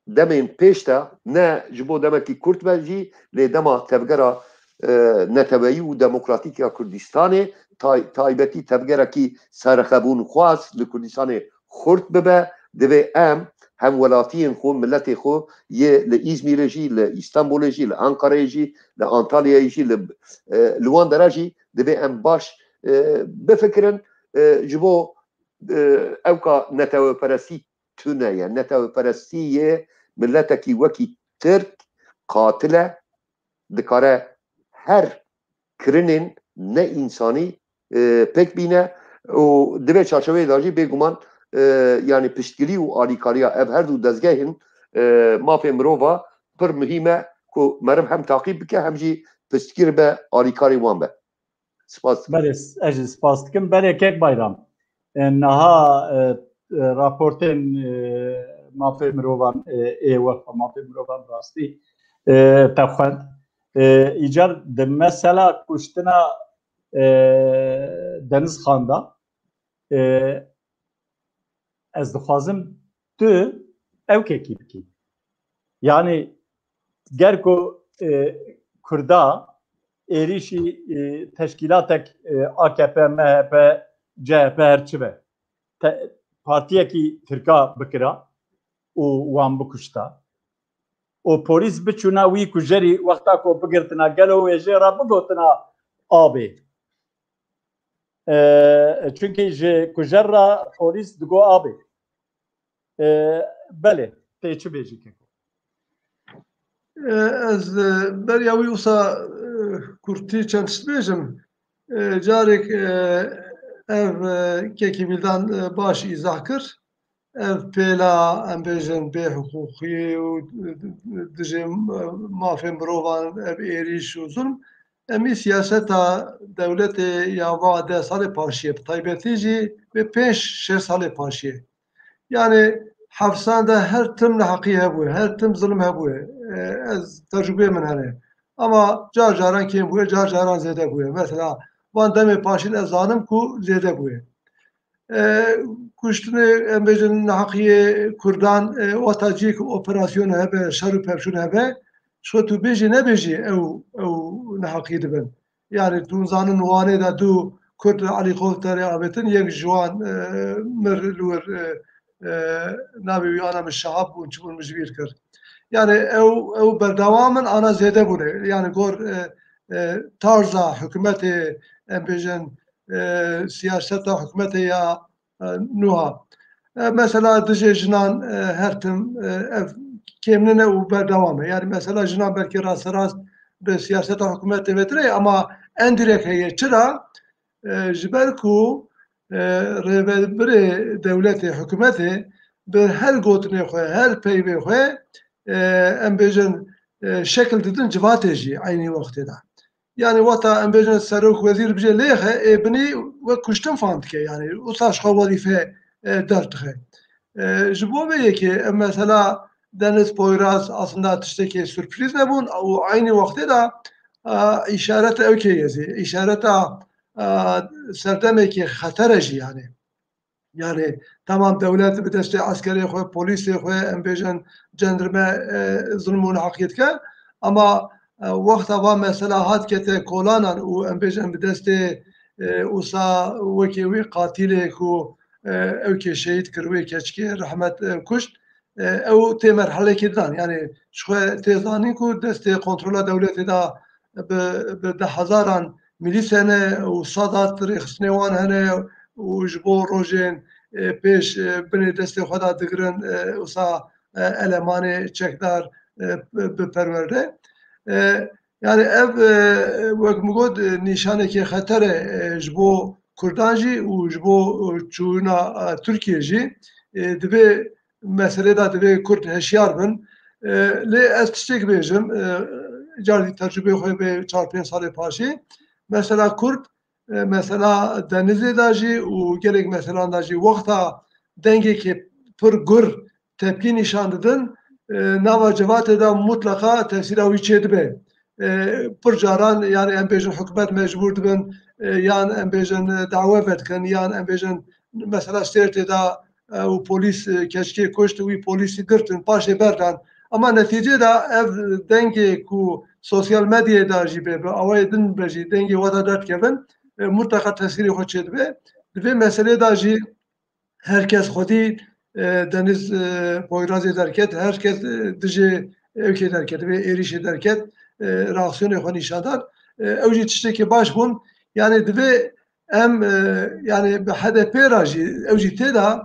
demên pêş de, ne ji bo demekî kurt be jî, lê dema tevgera, e, neteweyî û demokratîk ya Kurdistanê, tay-, taybetî tevgerekî serexebûnxwaz li Kurdistanê xurt bibe, divê em hemwelatiyên xwe, miletê xwe yê li Îzmîrê jî, li Îstanbulê jî, li Ankarayê jî, li Antalyayê jî, li, e, li wan dera jî divê em baş, e, bifikirin, e, ji bo, e, ewka neteweperestî tune ye. Neteweperestî yê miletekî wekî Tirk qatil e, dikare her kirinên ne însanî, e, pêk bîne û di vê çarçoveyê de jî bêguman, e, yanî piştgirî û alîkariya ev her du dezgehên, e, mafê mirova pir muhîm e ku meriv hem taqîb bike hem jî piştgir be, alîkarê wan be. Spas dikim. Belê, ez jî spas dikim. Belê kek Bayram. E, niha, e, e, raportên, e, mafê mirovan, e, ê wefa mafê mirovan rastî, e, te xwend. E, îcar di mesela kuştina, e, Deniz Xan de, e, ez dixwazim tu ew kekî bikî. Yanî ger ku, e, Kurda êrîşî, e, teşkîlatek, e, A K P, M H P, C H P her çi be, te-, partiyekî Tirka bikira û wan bikuşta û polîs biçûna wî kujerî wexta ku bigirtina, gelo wê jê re bigotina abê? E, çunkî ji kujer re polîs digo abê. E, belê, tê çi bêjî keko? E, ez, e, beriya wî wisa, e, kurtî çend tişt bêjim. E, carek, e, ev, e, kekî Vîldan, e, baş îzah kir. Ev pêla, em bêjin, bêhiqûqî û dijî mafê mirovan, ev êrîş û zulm, em î siyaseta dewletê ya va deh salê paşiyê, bi taybetî jî vê pênc şeş salê paşiyê. Yanî heft sal de her tim neheqî hebûye, her tim zulm hebûye. E, ez tecrûbeyê min hene. Ama car caran kêm bûye, car caran zêde bûye. Mesela van demê paşîn ez zanim ku zêde bûye. E, kuştinê, em bêjin, neheqiyê Kurdan, e, wexta cî ku operasyonê hebe, şer û pevçûn hebe, ji xwe tu bêjî nebêjî ew, ew neheqî dibin. Yanî tu zanin Wanê de du Kurd li Elîxoterê avêtin, yek ji wan, e, mir li wir, e, e, navê wî ana min Şehab bûn, çi bûn min ji bîr kir. Yanî ew, ew berdewam in, ana zêde bûne. Yanî gor, e, e, tarza hikûmetê, em bêjin, e, siyaseta hikûmetê ya, e, nû ha. E, mesela dijê jinan, e, her tim, e, ev kêm nine û berdewam e. Yanî mesela jinan belkî rasterast bi siyaseta hikûmetê ve tune ye, ama endirek heye. Çira? E, ji ber ku, e, rêvebirê dewletê, hikûmetê bi her gotinê xwe, her peyvê xwe, e, em bêjin, e, şekil didin civatê jî eynî wextê de. Yani wata em bêjin serok wezîr bije lêxe, ê binî wek kuştin fam dike. Yani wisa ji xwe wezîfe, e, derdixe. E, ji bo vê yekê, e, mesela Deniz Poyraz aslında tiştekê sürpriz nebûn û eynî wextê de, e, îşareta ew kê yezî, îşareta, e, serdemekê xetere jî yani. Yani tamam dewlet bi destê eskerê xwe, polîsê xwe, em bêjin cendirme, e, zulm û neheqiyê dike. Ama, e, wexta va mesela hat kete kolanan û em bêjin bi destê, e, usa wekî wî qatilê ku, e, ew kê şehîd kir, wê keçikê rehmet, e, kuşt, e, ew tê merhelekê didan. Yani ji xwe tê zanîn ku destê kontrola dewletê de bi, bi deh hezaran milîs hene û sadat rêxistinê wan hene û ji bo rojên, e, pêş, e, binê destê xwe de digirin, e, wisa, e, elemanê çekdar, e, bi, bi perwerde. E, yani ev, e, wek min got, e, nîşanekê xeter e, e, ji bo Kurdan jî û ji bo, e, çûna, e, Tirkiye jî, e, divê meselê de divê Kurd hişyar bin. E, lê ez tiştek bêjim, e, carî tecrûbê xwe bê çar pênc salê paşê. Mesela Kurd, e, mesela Denizê de jî û gelek meselan de jî wexta dengekê pir gur tepkî nîşan didin, e, nava civatê de mutleqa tesîra wî çêdibe. E, pir caran, yani em bêjin hikûmet mecbûr dibin, e, yan em bêjin, e, dawe vedikin, yan em bêjin mesela Sêrtê de, e, û polîs, e, keçikê kuşt û wî polîsî girtin, paşê berdan. Ama netîcê de ev dengê ku sosyal medyayê de jî bê, bi awayê din be jî dengê we de derdikevin, e, mutleqa tesîrê xwe çêdibe. Di vê meselê de jî her kes xwedî, e, Deniz, e, Poyrazê derket, her kes, e, dijê ew kê derket, vê êrîşê derket, e, reaksiyonê xwe nîşan dan. E, ew jî tiştekî baş bûn. Yani divê em, e, yani bi H D P re jî, ew jî tê de,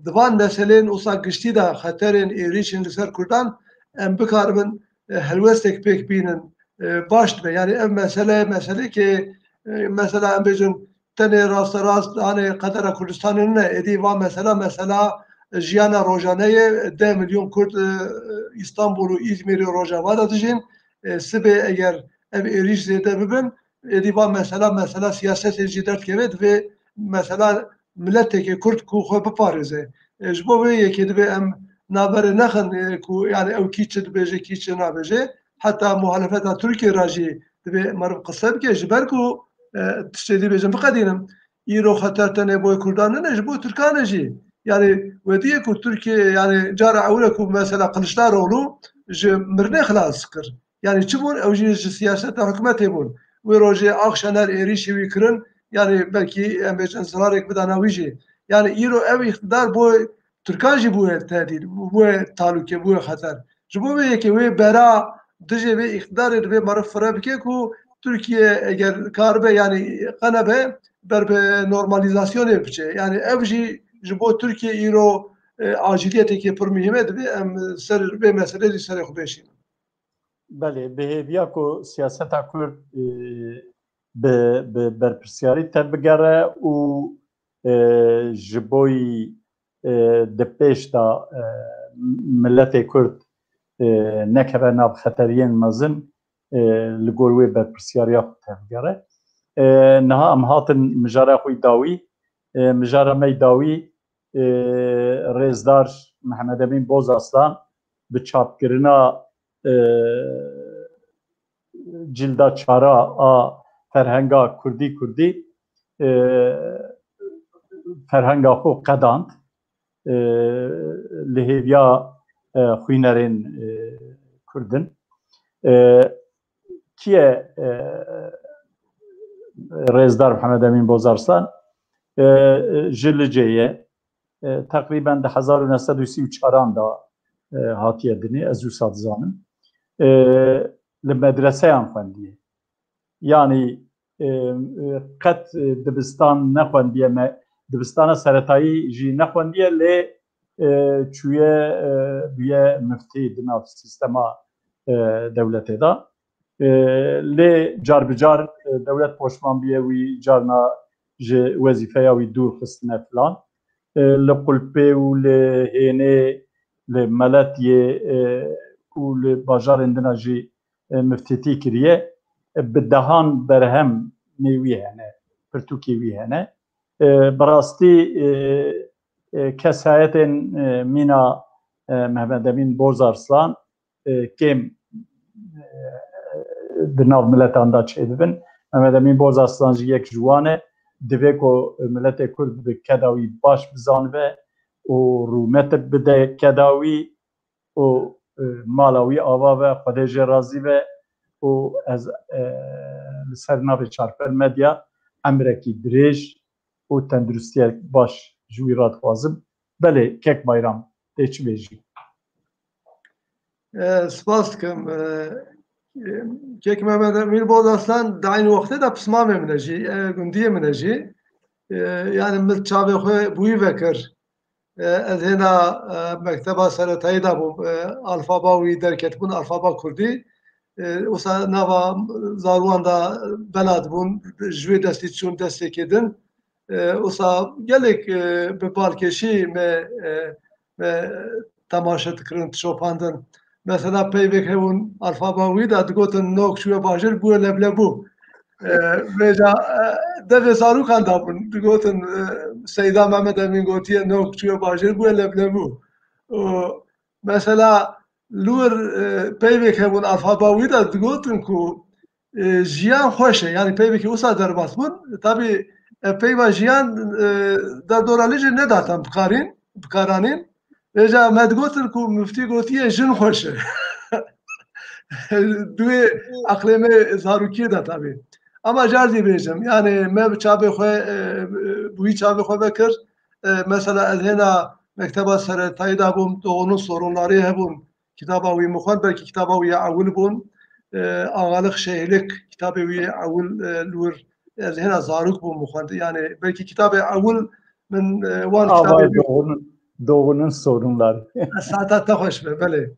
di van meselên wisa giştî de xeterên êrîşên li ser Kurdan em bikaribin, e, helwestek pêk bînin, e, baş dibe. Yani ev mesele, meselekê, e, mesela em bêjin tenê rasterast, hani qedera Kurdistanê nine, êdî va mesela, mesela jiyana rojane ye, deh milyon Kurd, e, Îstanbul û Îzmîrê Rojava de dijîn. E, sibê eger ev êrîş zêde bibin, êdî va mesela, mesela siyasetê jî derdikeve, divê mesela mileteke Kurd ku xwe biparêze. E, ji bo vê yekê divê em navberê nexin, e, ku yani ew kî çi dibêje, kî çi nabêje. Heta muhalefeta Tirkiye re jî divê meriv qise bike, ji ber ku, e, tiştê dî bêjim biqedînim. Îro xeter tenê boy Kurdan nine, ji bo Tirkan e jî. Yani wediye ku Tirkiye, yani cara ewle ku mesela Kılıçdaroğlu ji mirinê xilas kir. Yani çi bûn? Ew jî ji siyaseta hikûmetê bûn. Wê rojê Akşener êrîşî wî kirin, yani belkî em bêjin zirarek bidana wî jî. Yani îro ev îqtidar bo Tirkan jî bûye tehdîd, bûye talûke, bûye xeter. Ji bo vê yekê wê bera dijê vê îqtidarê divê meriv fire bike ku Tirkiye eger karibe, yani qenebe ber bi normalîzasyonê biçe. Yani ev jî ji bo Tirkiye îro, e, acîliyeteke pir muhîm e, divê em ser vê meselê jî serê xwe bêşînin. Belê, bi hêviya ku siyaseta Kurd, e, bi, bi berpirsiyarî tevbigere û, e, ji boyî, e, di pêş de, e, miletê Kurd, e, nekeve nav xeteriyên mezin, e, li gor wê berpirsiyariya xwe tevbigere. E, niha em hatin mijara xwe yî dawî, e, mijara me yî dawî, e, Rêzdar Mehmed Emîn Bozarslan bi çapkirina, e, cilda çara a Ferhenga Kurdî Kurdî, e, ferhenga xwe qedand, e, li hêviya, e, xwînerên, e, Kurd in. E, Kî ye, e, Rêzdar Mihemed Emîn Bozarslan? E, ji Licê ye. E, teqrîben di hezar û neh sed û sî û çaran de, e, hatiye dinê, ez wisa dizanim. E, li medreseyan xwendiye. Yanî, e, e, qet, e, dibistan nexwendiye me, dibistana seretayî jî nexwendiye, lê, e, çûye, e, bûye miftî di nav sîstema, e, dewletê de. E, lê car bi car, e, dewlet poşman bûye wî, carna ji wezîfeya wî dûr xistine filan. E, li Qulpê û li Hênê, li Meletiyê, e, û li bajarên din a jî, e, miftîtî kiriye. E, bi dehan berhemê wî hene, pirtûkê wî hene. E, bi rastî, e, e, kesayetên, e, mîna, e, Mehmet Emîn Bozarslan, e, kêm, e, di nav miletan de çêdibin. Mehmet Emîn Bozarslan jî yek ji wan e. Divê ku miletê Kurd bi keda wî baş bizanibe û rûmet bide keda wî û, e, mala wî ava be, Xwedê jê razî be û ez, e, li ser navê Çarper Medya emrekî dirêj û tenduristiyek baş ji wî re dixwazim. Belê, kek Bayram, tê çi bêjî? E, spas dikim. E, e, kek Mehmet Emîn Bozarslan di eynî wextê de pismamê min e jî, e, gundiyê min e jî. E, yani min çavê xwe bi wî vekir. E, ez hêna, e, mekteba seretayî de bûm. E, alfaba wî derketibûn, alfaba kurdî. E, wisa nava zarowan de bela dibûn, ji wê destî çûn destê kê din. E, wisa gelek, e, bi balkêşî me, e, me temaşe dikirin, dişopandin. Mesela peyvek hebûn alfaba wî de digotin nok çûye bajêr bûye leblebû. E, vêca, e, devê zarokan de bûn. Digotin, e, Seyda Mehmet Emîn gotiye nok çûye bajêr bûye leblebû. Û mesela li wir, e, peyvek hebûn alfaba wî de digotin ku, e, jiyan xweş e. Yani peyvekî wisa derbas bûn. Tabî, e, peyva jiyan, e, derdora lê jî nedatan bikarîn, bikaranîn. Vêca me digotin ku miftî gotiye jin xweş e. Duê eqlê me zarokiyê de tabî. Ama car dî bêjim, yani me bi çavê xwe, e, bi wî çavê xwe vekir. E, mesela ez hêna mekteba seretayî de bûm, Doğu'nun Sorunları hebûn. Kitaba wî min xwend, belkî kitaba wî ya ewil bûn. E, Ağalık Şeyhlik kitabê wî ya ewil, e, li wir ez hêna zarok bûm min xwend. Yani belkî kitabê ewil min, e, wan Ava kitabê wî Doğu'nun, Doğu'nun Sorunları. Saeta te xweş be, belê.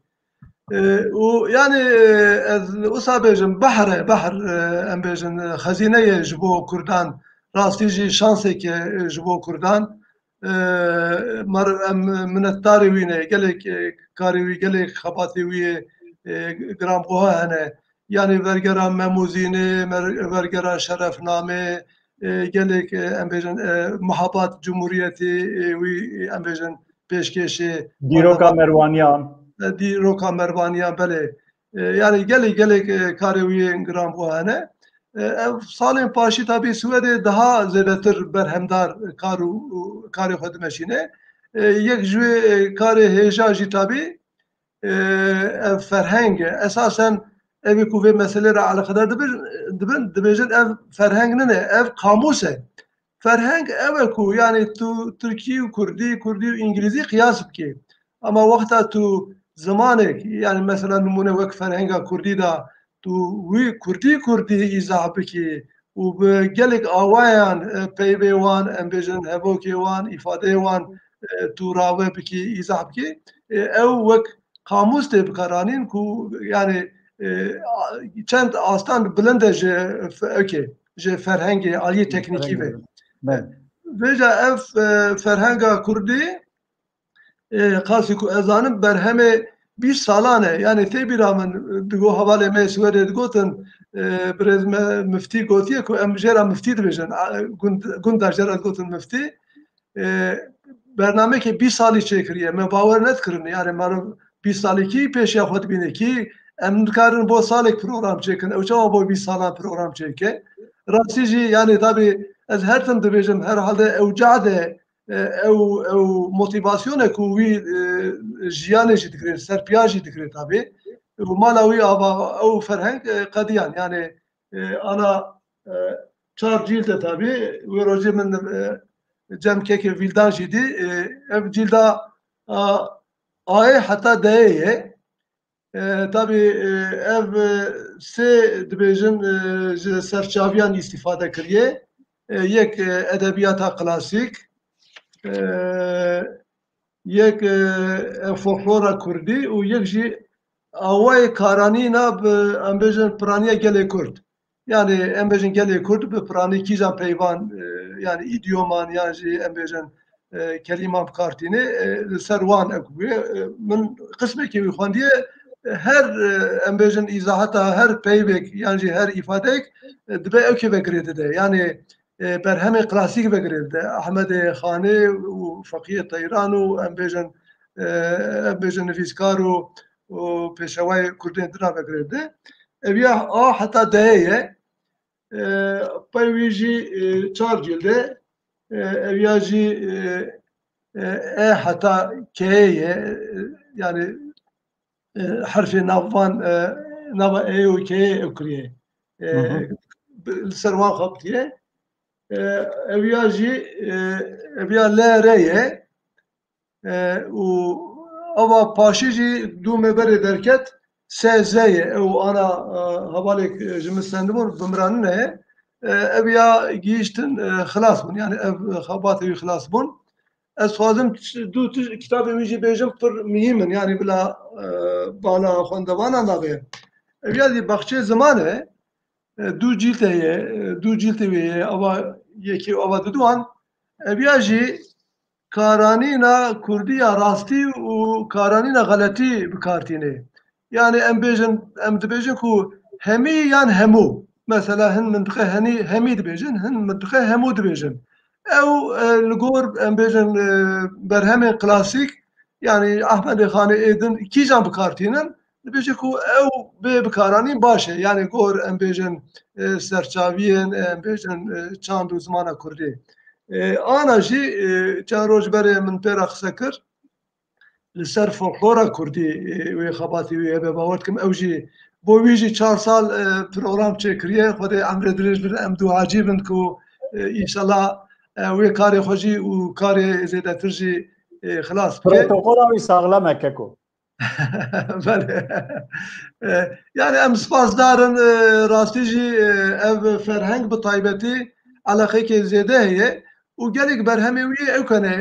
E, û yani, e, ez wisa bêjim, behr e, behr, e, em bêjin, e, xezîne ye ji bo Kurdan. Rastî jî şansek e, e, ji bo Kurdan. E, mer-, em minetdarê wî ne. Gelek, e, karê wî, gelek xebatê wî, e, giranbuha hene. Yani vergera Memûzînê, mer-, vergera Şerefnamê, e, gelek, e, em bêjin, e, Mehabat Cumhuriyetê, e, wî, e, em bêjin pêşkêşê Dîroka Merwaniyan. E, Dîroka Merwaniyan, belê. E, yani gelek, gelek, e, karê wî yên giranbuha hene. E, ev salên paşî tabî Swêdê daha zêdetir berhemdar kar û, û karê xwe dimeşîne. E, yek ji wê, e, karê hêja jî tabî, e, ev ferheng e. Esasen evê ku vê meselê re eleqedar dibin, dibin, dibêjin ev ferheng nine, ev kamûs e. Ferheng ew e ku, yani tu tirkî û kurdî, kurdî û îngilîzî qiyas bikî. Ama wexta tu zimanek, yani mesela nimûne wek ferhenga kurdî de, tu wî kurdî kurdî îzah bikî û bi gelek awayan, e, peyvê wan, em bêjin hevokê wan, îfadeyê wan, e, tu rawe bikî, îzah bikî. E, ew wek qamûs tê bikaranîn ku yani, e, a-, çend astan bilind e ji f-, okê, ji ferhengê, aliyê teknîkî ve. Belê. Vêca ev, e, ferhenga kurdî, e, qasî ku ez zanim berhemê bîst salan e. Yani tê bîra min, e, digo hevalê me Swêdê digotin, e, birêz me miftî gotiye ku em jê re miftî dibêjin. A, gund, gunda jê re digotin miftî. E, bernameyekê bîst salî çêkiriye. Me bawer nedikirin. Yani meriv bîst salî kî pêşiya xwe dibîne kî em nikarin bo salek program çêkin. Ew çawa bo bîst salan program çêke? Rastî jî, yani tabî ez her tim dibêjim, herhalde ew cade, e, ew, ew motivasyone ku wî, e, jiyanê jî digire, serpiya jî digire tabî. Û mala wî ava ew ferheng, e, qediyan. Yani, e, ana, e, çar cîld e tabî. Wê rojê min, e, cem kekê Vîldan jî dî. E, ev cîlda, a, Ayê heta deyê ye. E, tabî, e, ev, e, sê dibêjin, e, ji serçaviyan îstîfade kiriye. E, yek, e, edebiyata klasîk, e, yek, e, ev folklora kurdî û yek jî awayê karanîna bi, em bêjin, piraniya gelê Kurd. Yani em bêjin gelê Kurd bi piranî kîjan peyvan, e, yani îdyoman yan jî em bêjin, e, kelîman bi kar tîne, e, li ser wan ew bûye. E, min qismekî wî xwendiye, e, her, e, em bêjin îzahata her peyvek yan jî her îfadeyek, e, dibe ew kê vegirê dide. Yani, e, berhemên klasîk vegirê dide. Ehmedê Xanê û Feqiyê Teyran û em bêjin, e, em bêjin nivîskar û, û pêşewayê Kurdên din a vegirê dide. Ev ya a heta dehê ye. E, pey wî jî, e, çar cîld e. E, ev ya jî, e, e, e heta keyê ye. E, yani, e, herfê nav van, e, nava ê û keyê ew kiriye. E, Hı hı. bi-, li ser wan xebitiye. E, ev ya jî, e, ev ya L R ye. E, û ava paşî jî dû me berê derket, S Z ye. Ew ana, e, hevalek, e, ji min stendibûn, bi min re nine ye. E, ev ya gihîştin, e, xilas bûn. Yani ev xebatê wî xilas bûn. Ez xwazim ç-, du tij kitabên wî jî bêjim, pir muhîm in. Yani bila, e, bala xwendevana navê. Ev ya zî Baxçê Ziman e. E, du cîl heye, e, du cîl wê ye. Ava yekê ava diduan. Ev ya jî karanîna kurdî ya rastî û karanîna xeletî bi kar tîne. Yani em bêjin, em dibêjin ku hemî yan hemû. Mesela hin mintiqe henî, hemî dibêjin, hin mintiqe hemû dibêjin. Ew, e, li gor em bêjin, e, berhemên klasîk, yani Ahmedê Xanê ê din kîjan bi kar tînin, dibêje ku ew bê bikaranîn baş e. Yani gor em bêjin, e, serçaviyên, em bêjin, e, çand û zimana kurdî. E, ana jî, e, çend roj berê min pê re qise kir. Li ser folklora kurdî, e, wê xebatî wî hebe, bawer dikim ew jî, bo wî jî çar sal, e, program çêkiriye. Xwedê emrê dirêj bide, em duacî bin ku, e, înşallah, e, wê karê xwe jî û karê zêdetir jî, e, xilas bike. Protokola wî saxlem e keko. Belê. E, yani em spasdar in, e, rastî jî, e, ev ferheng bi taybetî eleqeyekê zêde heye û gelek berhemê wî ew hene,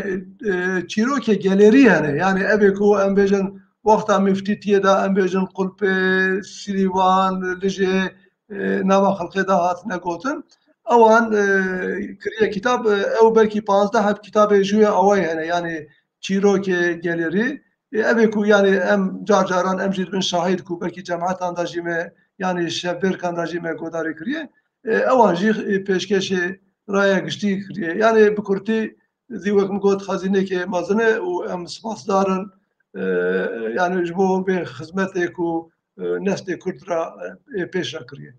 e, çîrokê gelêrî hene. Yani evê ku em bêjin wexta miftîtiyê de em bêjin Qulpê, Silîvan, Lijê, e, nava xelkê de hatine gotin. Ewan, e, kiriye kitab, e, ew belkî panzdeh heb kitabê ji wê awayî hene. Yani çîrokê gelêrî. E, ev ê ku, yani, em car caran em jî dibin şahid ku belkî cemaetan da jî me, yani şevbêrkan da jî me godarê kiriye. E, ewan jî, e, pêşkêşê raya giştî kiriye. Yani bi kurtî zî wek min got xezînekê mezin e û em spasdar in, e, yani ji bo vê xizmetê ku, e, nestê Kurd ra, e, pêş re kiriye.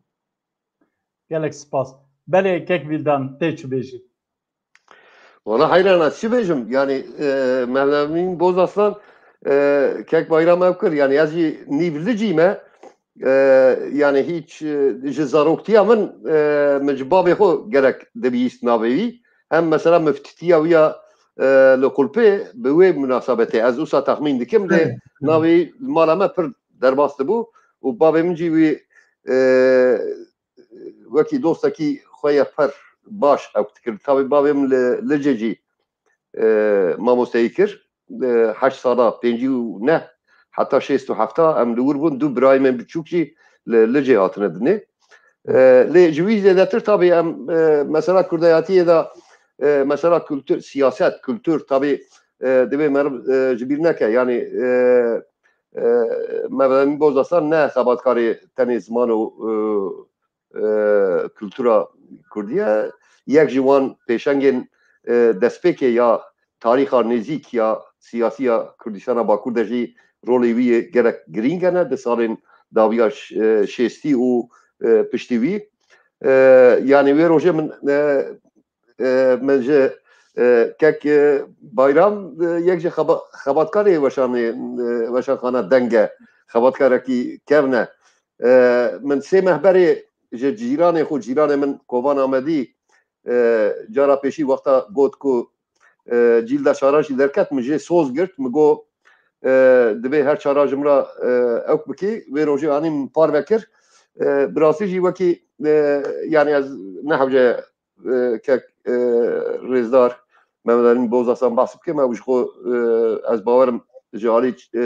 Gelek spas. Belê kek Vîldan, tê çi bêjî? Wala heyran ez çi bêjim? Yani, e, Mehmet Emîn Bozaslan, e, kek Bayram ew kir. Yani ez jî nîv Licî me. E, yani hiç, e, ji zaroktiya min, e, min ji bavê xwe gerek dibihîst navê wî. Hem mesela miftitiya wî ya, e, li Qulpê bi wê munasebetê ez wisa texmîn dikim lê Evet. navê wî li mala me pir derbas dibû û bavê min jî wî, e, wekî dostekî xwe ye per baş ew dikir. Tabî bavê min li Licê jî, e, mamosteyî kir. E, heşt sala, pêncî û neh heta şêst û heft em li wir bûn. Du birayê me biçûk jî li Licê hatine dinê. E, lê ji wî zêdetir tabî em, e, mesela kurdayatiyê de, e, mesela kultur, siyaset, kultur tabî, e, divê meriv, e, ji bîr neke. Yani, e, e, Mehmet Emîn Bozaslan ne xebatkarê tenê ziman û, e, e, kultura kurdî ye. Yek ji wan pêşengên, e, destpêkê ya tarîxa nêzîk ya siyasî ya Kurdistana Bakur de jî rolê wî yê gelek girîng hene di salên dawiya ş-, e, şêstî û, e, piştî wî. E, yani wê rojê min, e, e, min ji, e, kek, e, Bayram, e, yek ji xeba-, xebatkarê weşanê, e, weşanxana Denge, xebatkarekî kevn e. E, min sê meh berê ji cîranê xwe, cîranê min Kovan Amedî, e, cara pêşî wexta got ku, e, cîlda çaran jî derket, min jê soz girt, min got, e, divê her çara ji min re, e, ewk bikî. Wê rojê anî min parve kir. E, bi rastî jî wekî, e, yani ez ne hewce, e, kek, e, rêzdar Mehmet Emîn Bozaslan behs bikim, ew ji xwe, e, ez bawerim ji alî, e,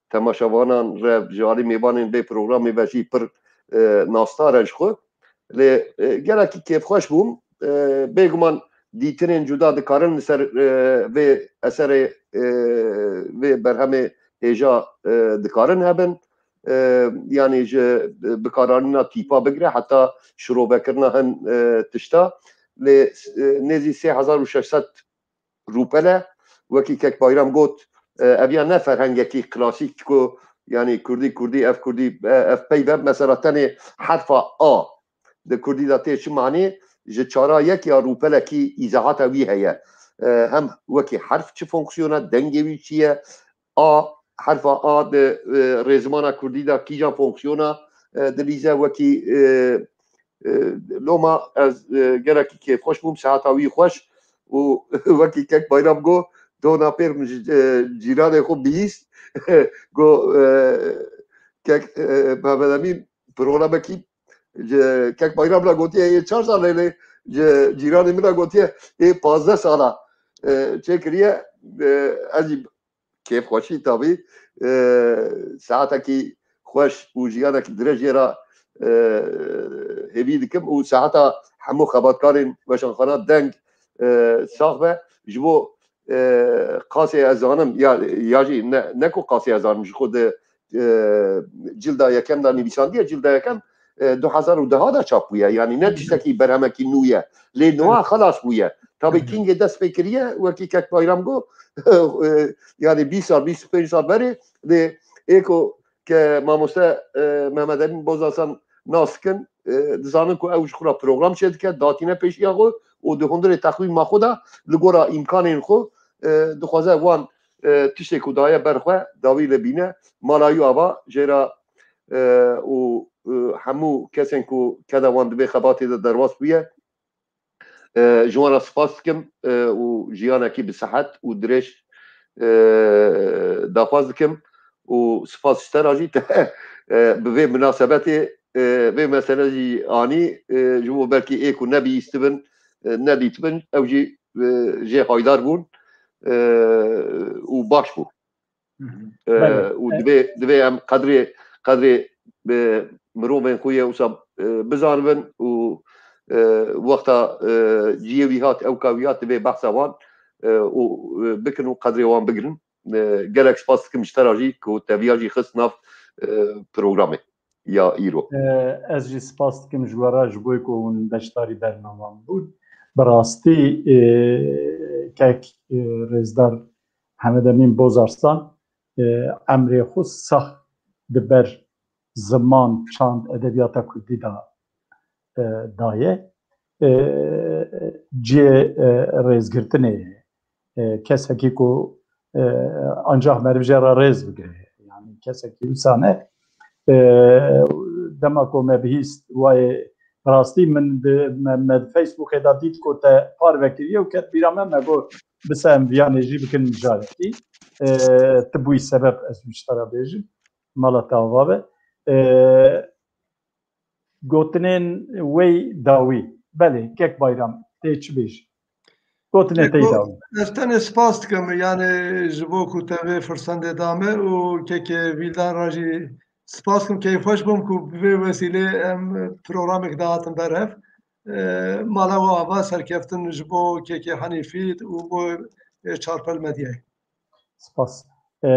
temaşevanan re, ji alî mêvanên vê programê ve jî pir, e, nasdar e ji xwe. Lê, e, gelekî kêfxweş bûm. E, bêguman dîtinên cuda dikarin li ser, e, vê eserê, e, vê berhemê hêja, e, dikarin hebin. E, yanî ji bikaranîna tîpa bigire heta şirovekirina hin, e, tişta. Lê, e, nêzî sê hezar û şeş sed rûpele, wekî kek Bayram got, e, ev ya ne ferhengekî klasîk ku, yanî kurdî, kurdî, ev kurdî, e, ev peyv e, mesela tenê herfa A di kurdî de tê çi manî, ji çara yek ya rûpelekî îzahata wî heye. E, hem wekî herf çi fonksiyona, dengê wî çi ye, A, herfa A di, e, rêzimana kurdî de kîjan fonksiyona, e, dilîze, wekî, e, e, loma ez, e, gelekî kêfxweş bûm, sehata wî xweş û wekî kek Bayram got, dona pêr min ji, e, cîranê xwe bihîst, got, e, kek, e, Mehmet Emîn programekî ji kek Bayram re gotiye, ê çar sal e, lê ji cîranê min re gotiye, ê pazdeh sala, e, çêkiriye, e, ez jî kêfxweşî tabî, e, saetekî xweş û jiyanekî dirêj jê re, e, hêvî dikim û saeta hemû xebatkarên weşanxana deng, e, sax be. Ji bo, e, qasê ez zanim, ya, ya jî ne, ne ku qasê ez zanim, ji xwe di, e, cilda yekem de nivîsandiye, cilda yekem, e, du hezar û deh de çap bûye. Yanî ne tiştekî berhemekî nû ye. Lê niha xelas bûye. Tabî Kîngê dest pê kiriye, wekî kek Bayram got, e, yanî bîst sal, bîst û pênc sal berê, lê ê ku ke mamoste, e, Mehmet Emîn Bozarsan nas dikin, e, dizanin ku ew ji xwe re program çêdike, datîne pêşiya xwe û di hundirê teqwîma xwe de li gora îmkanên xwe, e, dixwaze wan, e, tiştê ku daye ber xwe dawî li bîne. Mala wî ava jê re, e, û, e, hemû kesên ku keda wan di vê xebatê de derbas bûye, e, ji wan re spas dikim, e, û jiyanekî bi sihet û dirêj, e, daxwaz dikim û spas ji te re jî te, e, bi vê minasebetê, e, vê mesele jî anî, e, ji bo belkî ê ku nebihîstibin, e, nedîtibin, ew jî, e, jê haydar bûn, e, û baş bû. Hı hı. E, Belê. Û divê, divê em qedrê, qedrê, e, mirovên xwe yê wisa, e, bizanibin û, e, wexta, e, ciyê wî hat, ewka wî hat, divê behsa wan, e, û, e, bikin û qedrê wan bigirin. E, gelek spas dikim ji te re jî ku te viya jî xist nav, e, programê ya îro. E, ez jî spas dikim ji we re ji bo ku hûn beşdarî bernama min bûn. Bi rastî, e, kek, e, rêzdar Hemed Emîn Bozarslan, e, emrê xwe sax di ber ziman, çand, edebiyata kurdî de, e, daye. E, cihê, e, rêzgirtinê ye. E, kesekî ku, e, ancaq meriv jê re rêz bigire. Yani kesekî wisa ne. E, dema ku me bihîst wayê rastî min di, me, me di Facebookê de dît ku te parve kiriye û ket bîra me, me got, bise em viyanê jî bikin mijarekî. E, tu bûyî sebeb ez wî ji te re bêjim. Mala te ava be. E, gotinên wey dawî. Belê, kek Bayram, tê çi bêjî? Gotinê tê dawî. Ez tenê spas dikim, yani ji bo ku te vê firsendê da me û kekê Vîldan re jî spas dikim, keyfxweş bûm ku bi vê wesîlê em programek dahatin ber hev. E, mala we ava, serkeftin ji bo kekê Hanîfî û bo, e, Çarpel Medyayê. Spas. E,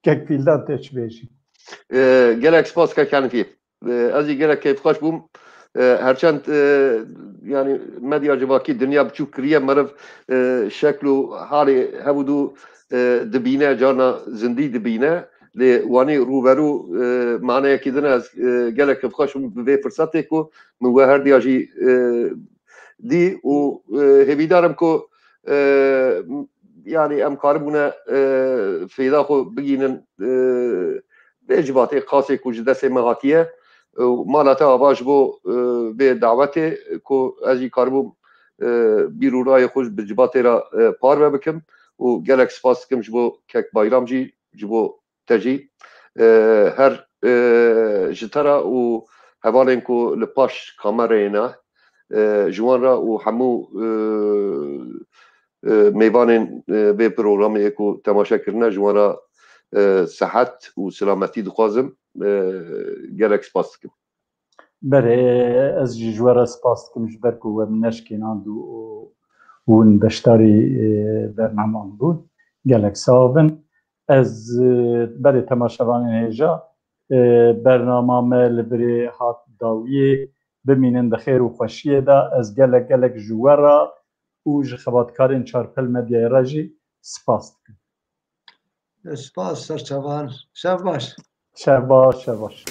kek Vîldan, tê çi bêjî? E, gelek spas kek Hanîfî. E, ez jî gelek keyfxweş bûm. E, herçend, e, yani medya civakî dinya biçûk kiriye, meriv, e, şekl û halê hev û du, e, dibîne, carna zindî dibîne. Lê wanî rûberû, e, maneyekî din e. Ez, e, gelek keyfxweş bûm bi vê firsatê ku min we her diya jî, e, dî û, e, hêvîdar im ku, e, yani em karibûne, e, fêda xwe bigînin, e, vê civatê qasê ku ji destê me hatiye. Û mala te ava ji bo, e, vê dawetê ku ez jî karibûm, e, bîr û rayê xwe bi civatê re, e, parve bikim û gelek spas dikim ji bo kek Bayram jî, ji bo te jî, e, her, e, ji te re û hevalên ku li paş kamerayê ne, e, ji wan re û hemû, e, e, mêvanên, e, vê programê ku temaşe kirine, ji wan re, e, sihet û selametî dixwazim. E, gelek spas dikim. Berê, ez jî ji we re spas dikim ji ber ku we min neşkênand û, û, û hûn beşdarî, e, bernaman bûn. Gelek sax bin. Ez, e, berê temaşevanên hêja, e, bernama me li birê hat dawiyê. Bimînin di xêr û xweşiyê de. Ez gelek gelek ji we re û ji xebatkarên Çarpel Medyayê re jî spas dikim. Spas serçavan. Şev baş. Şev baş, şev baş.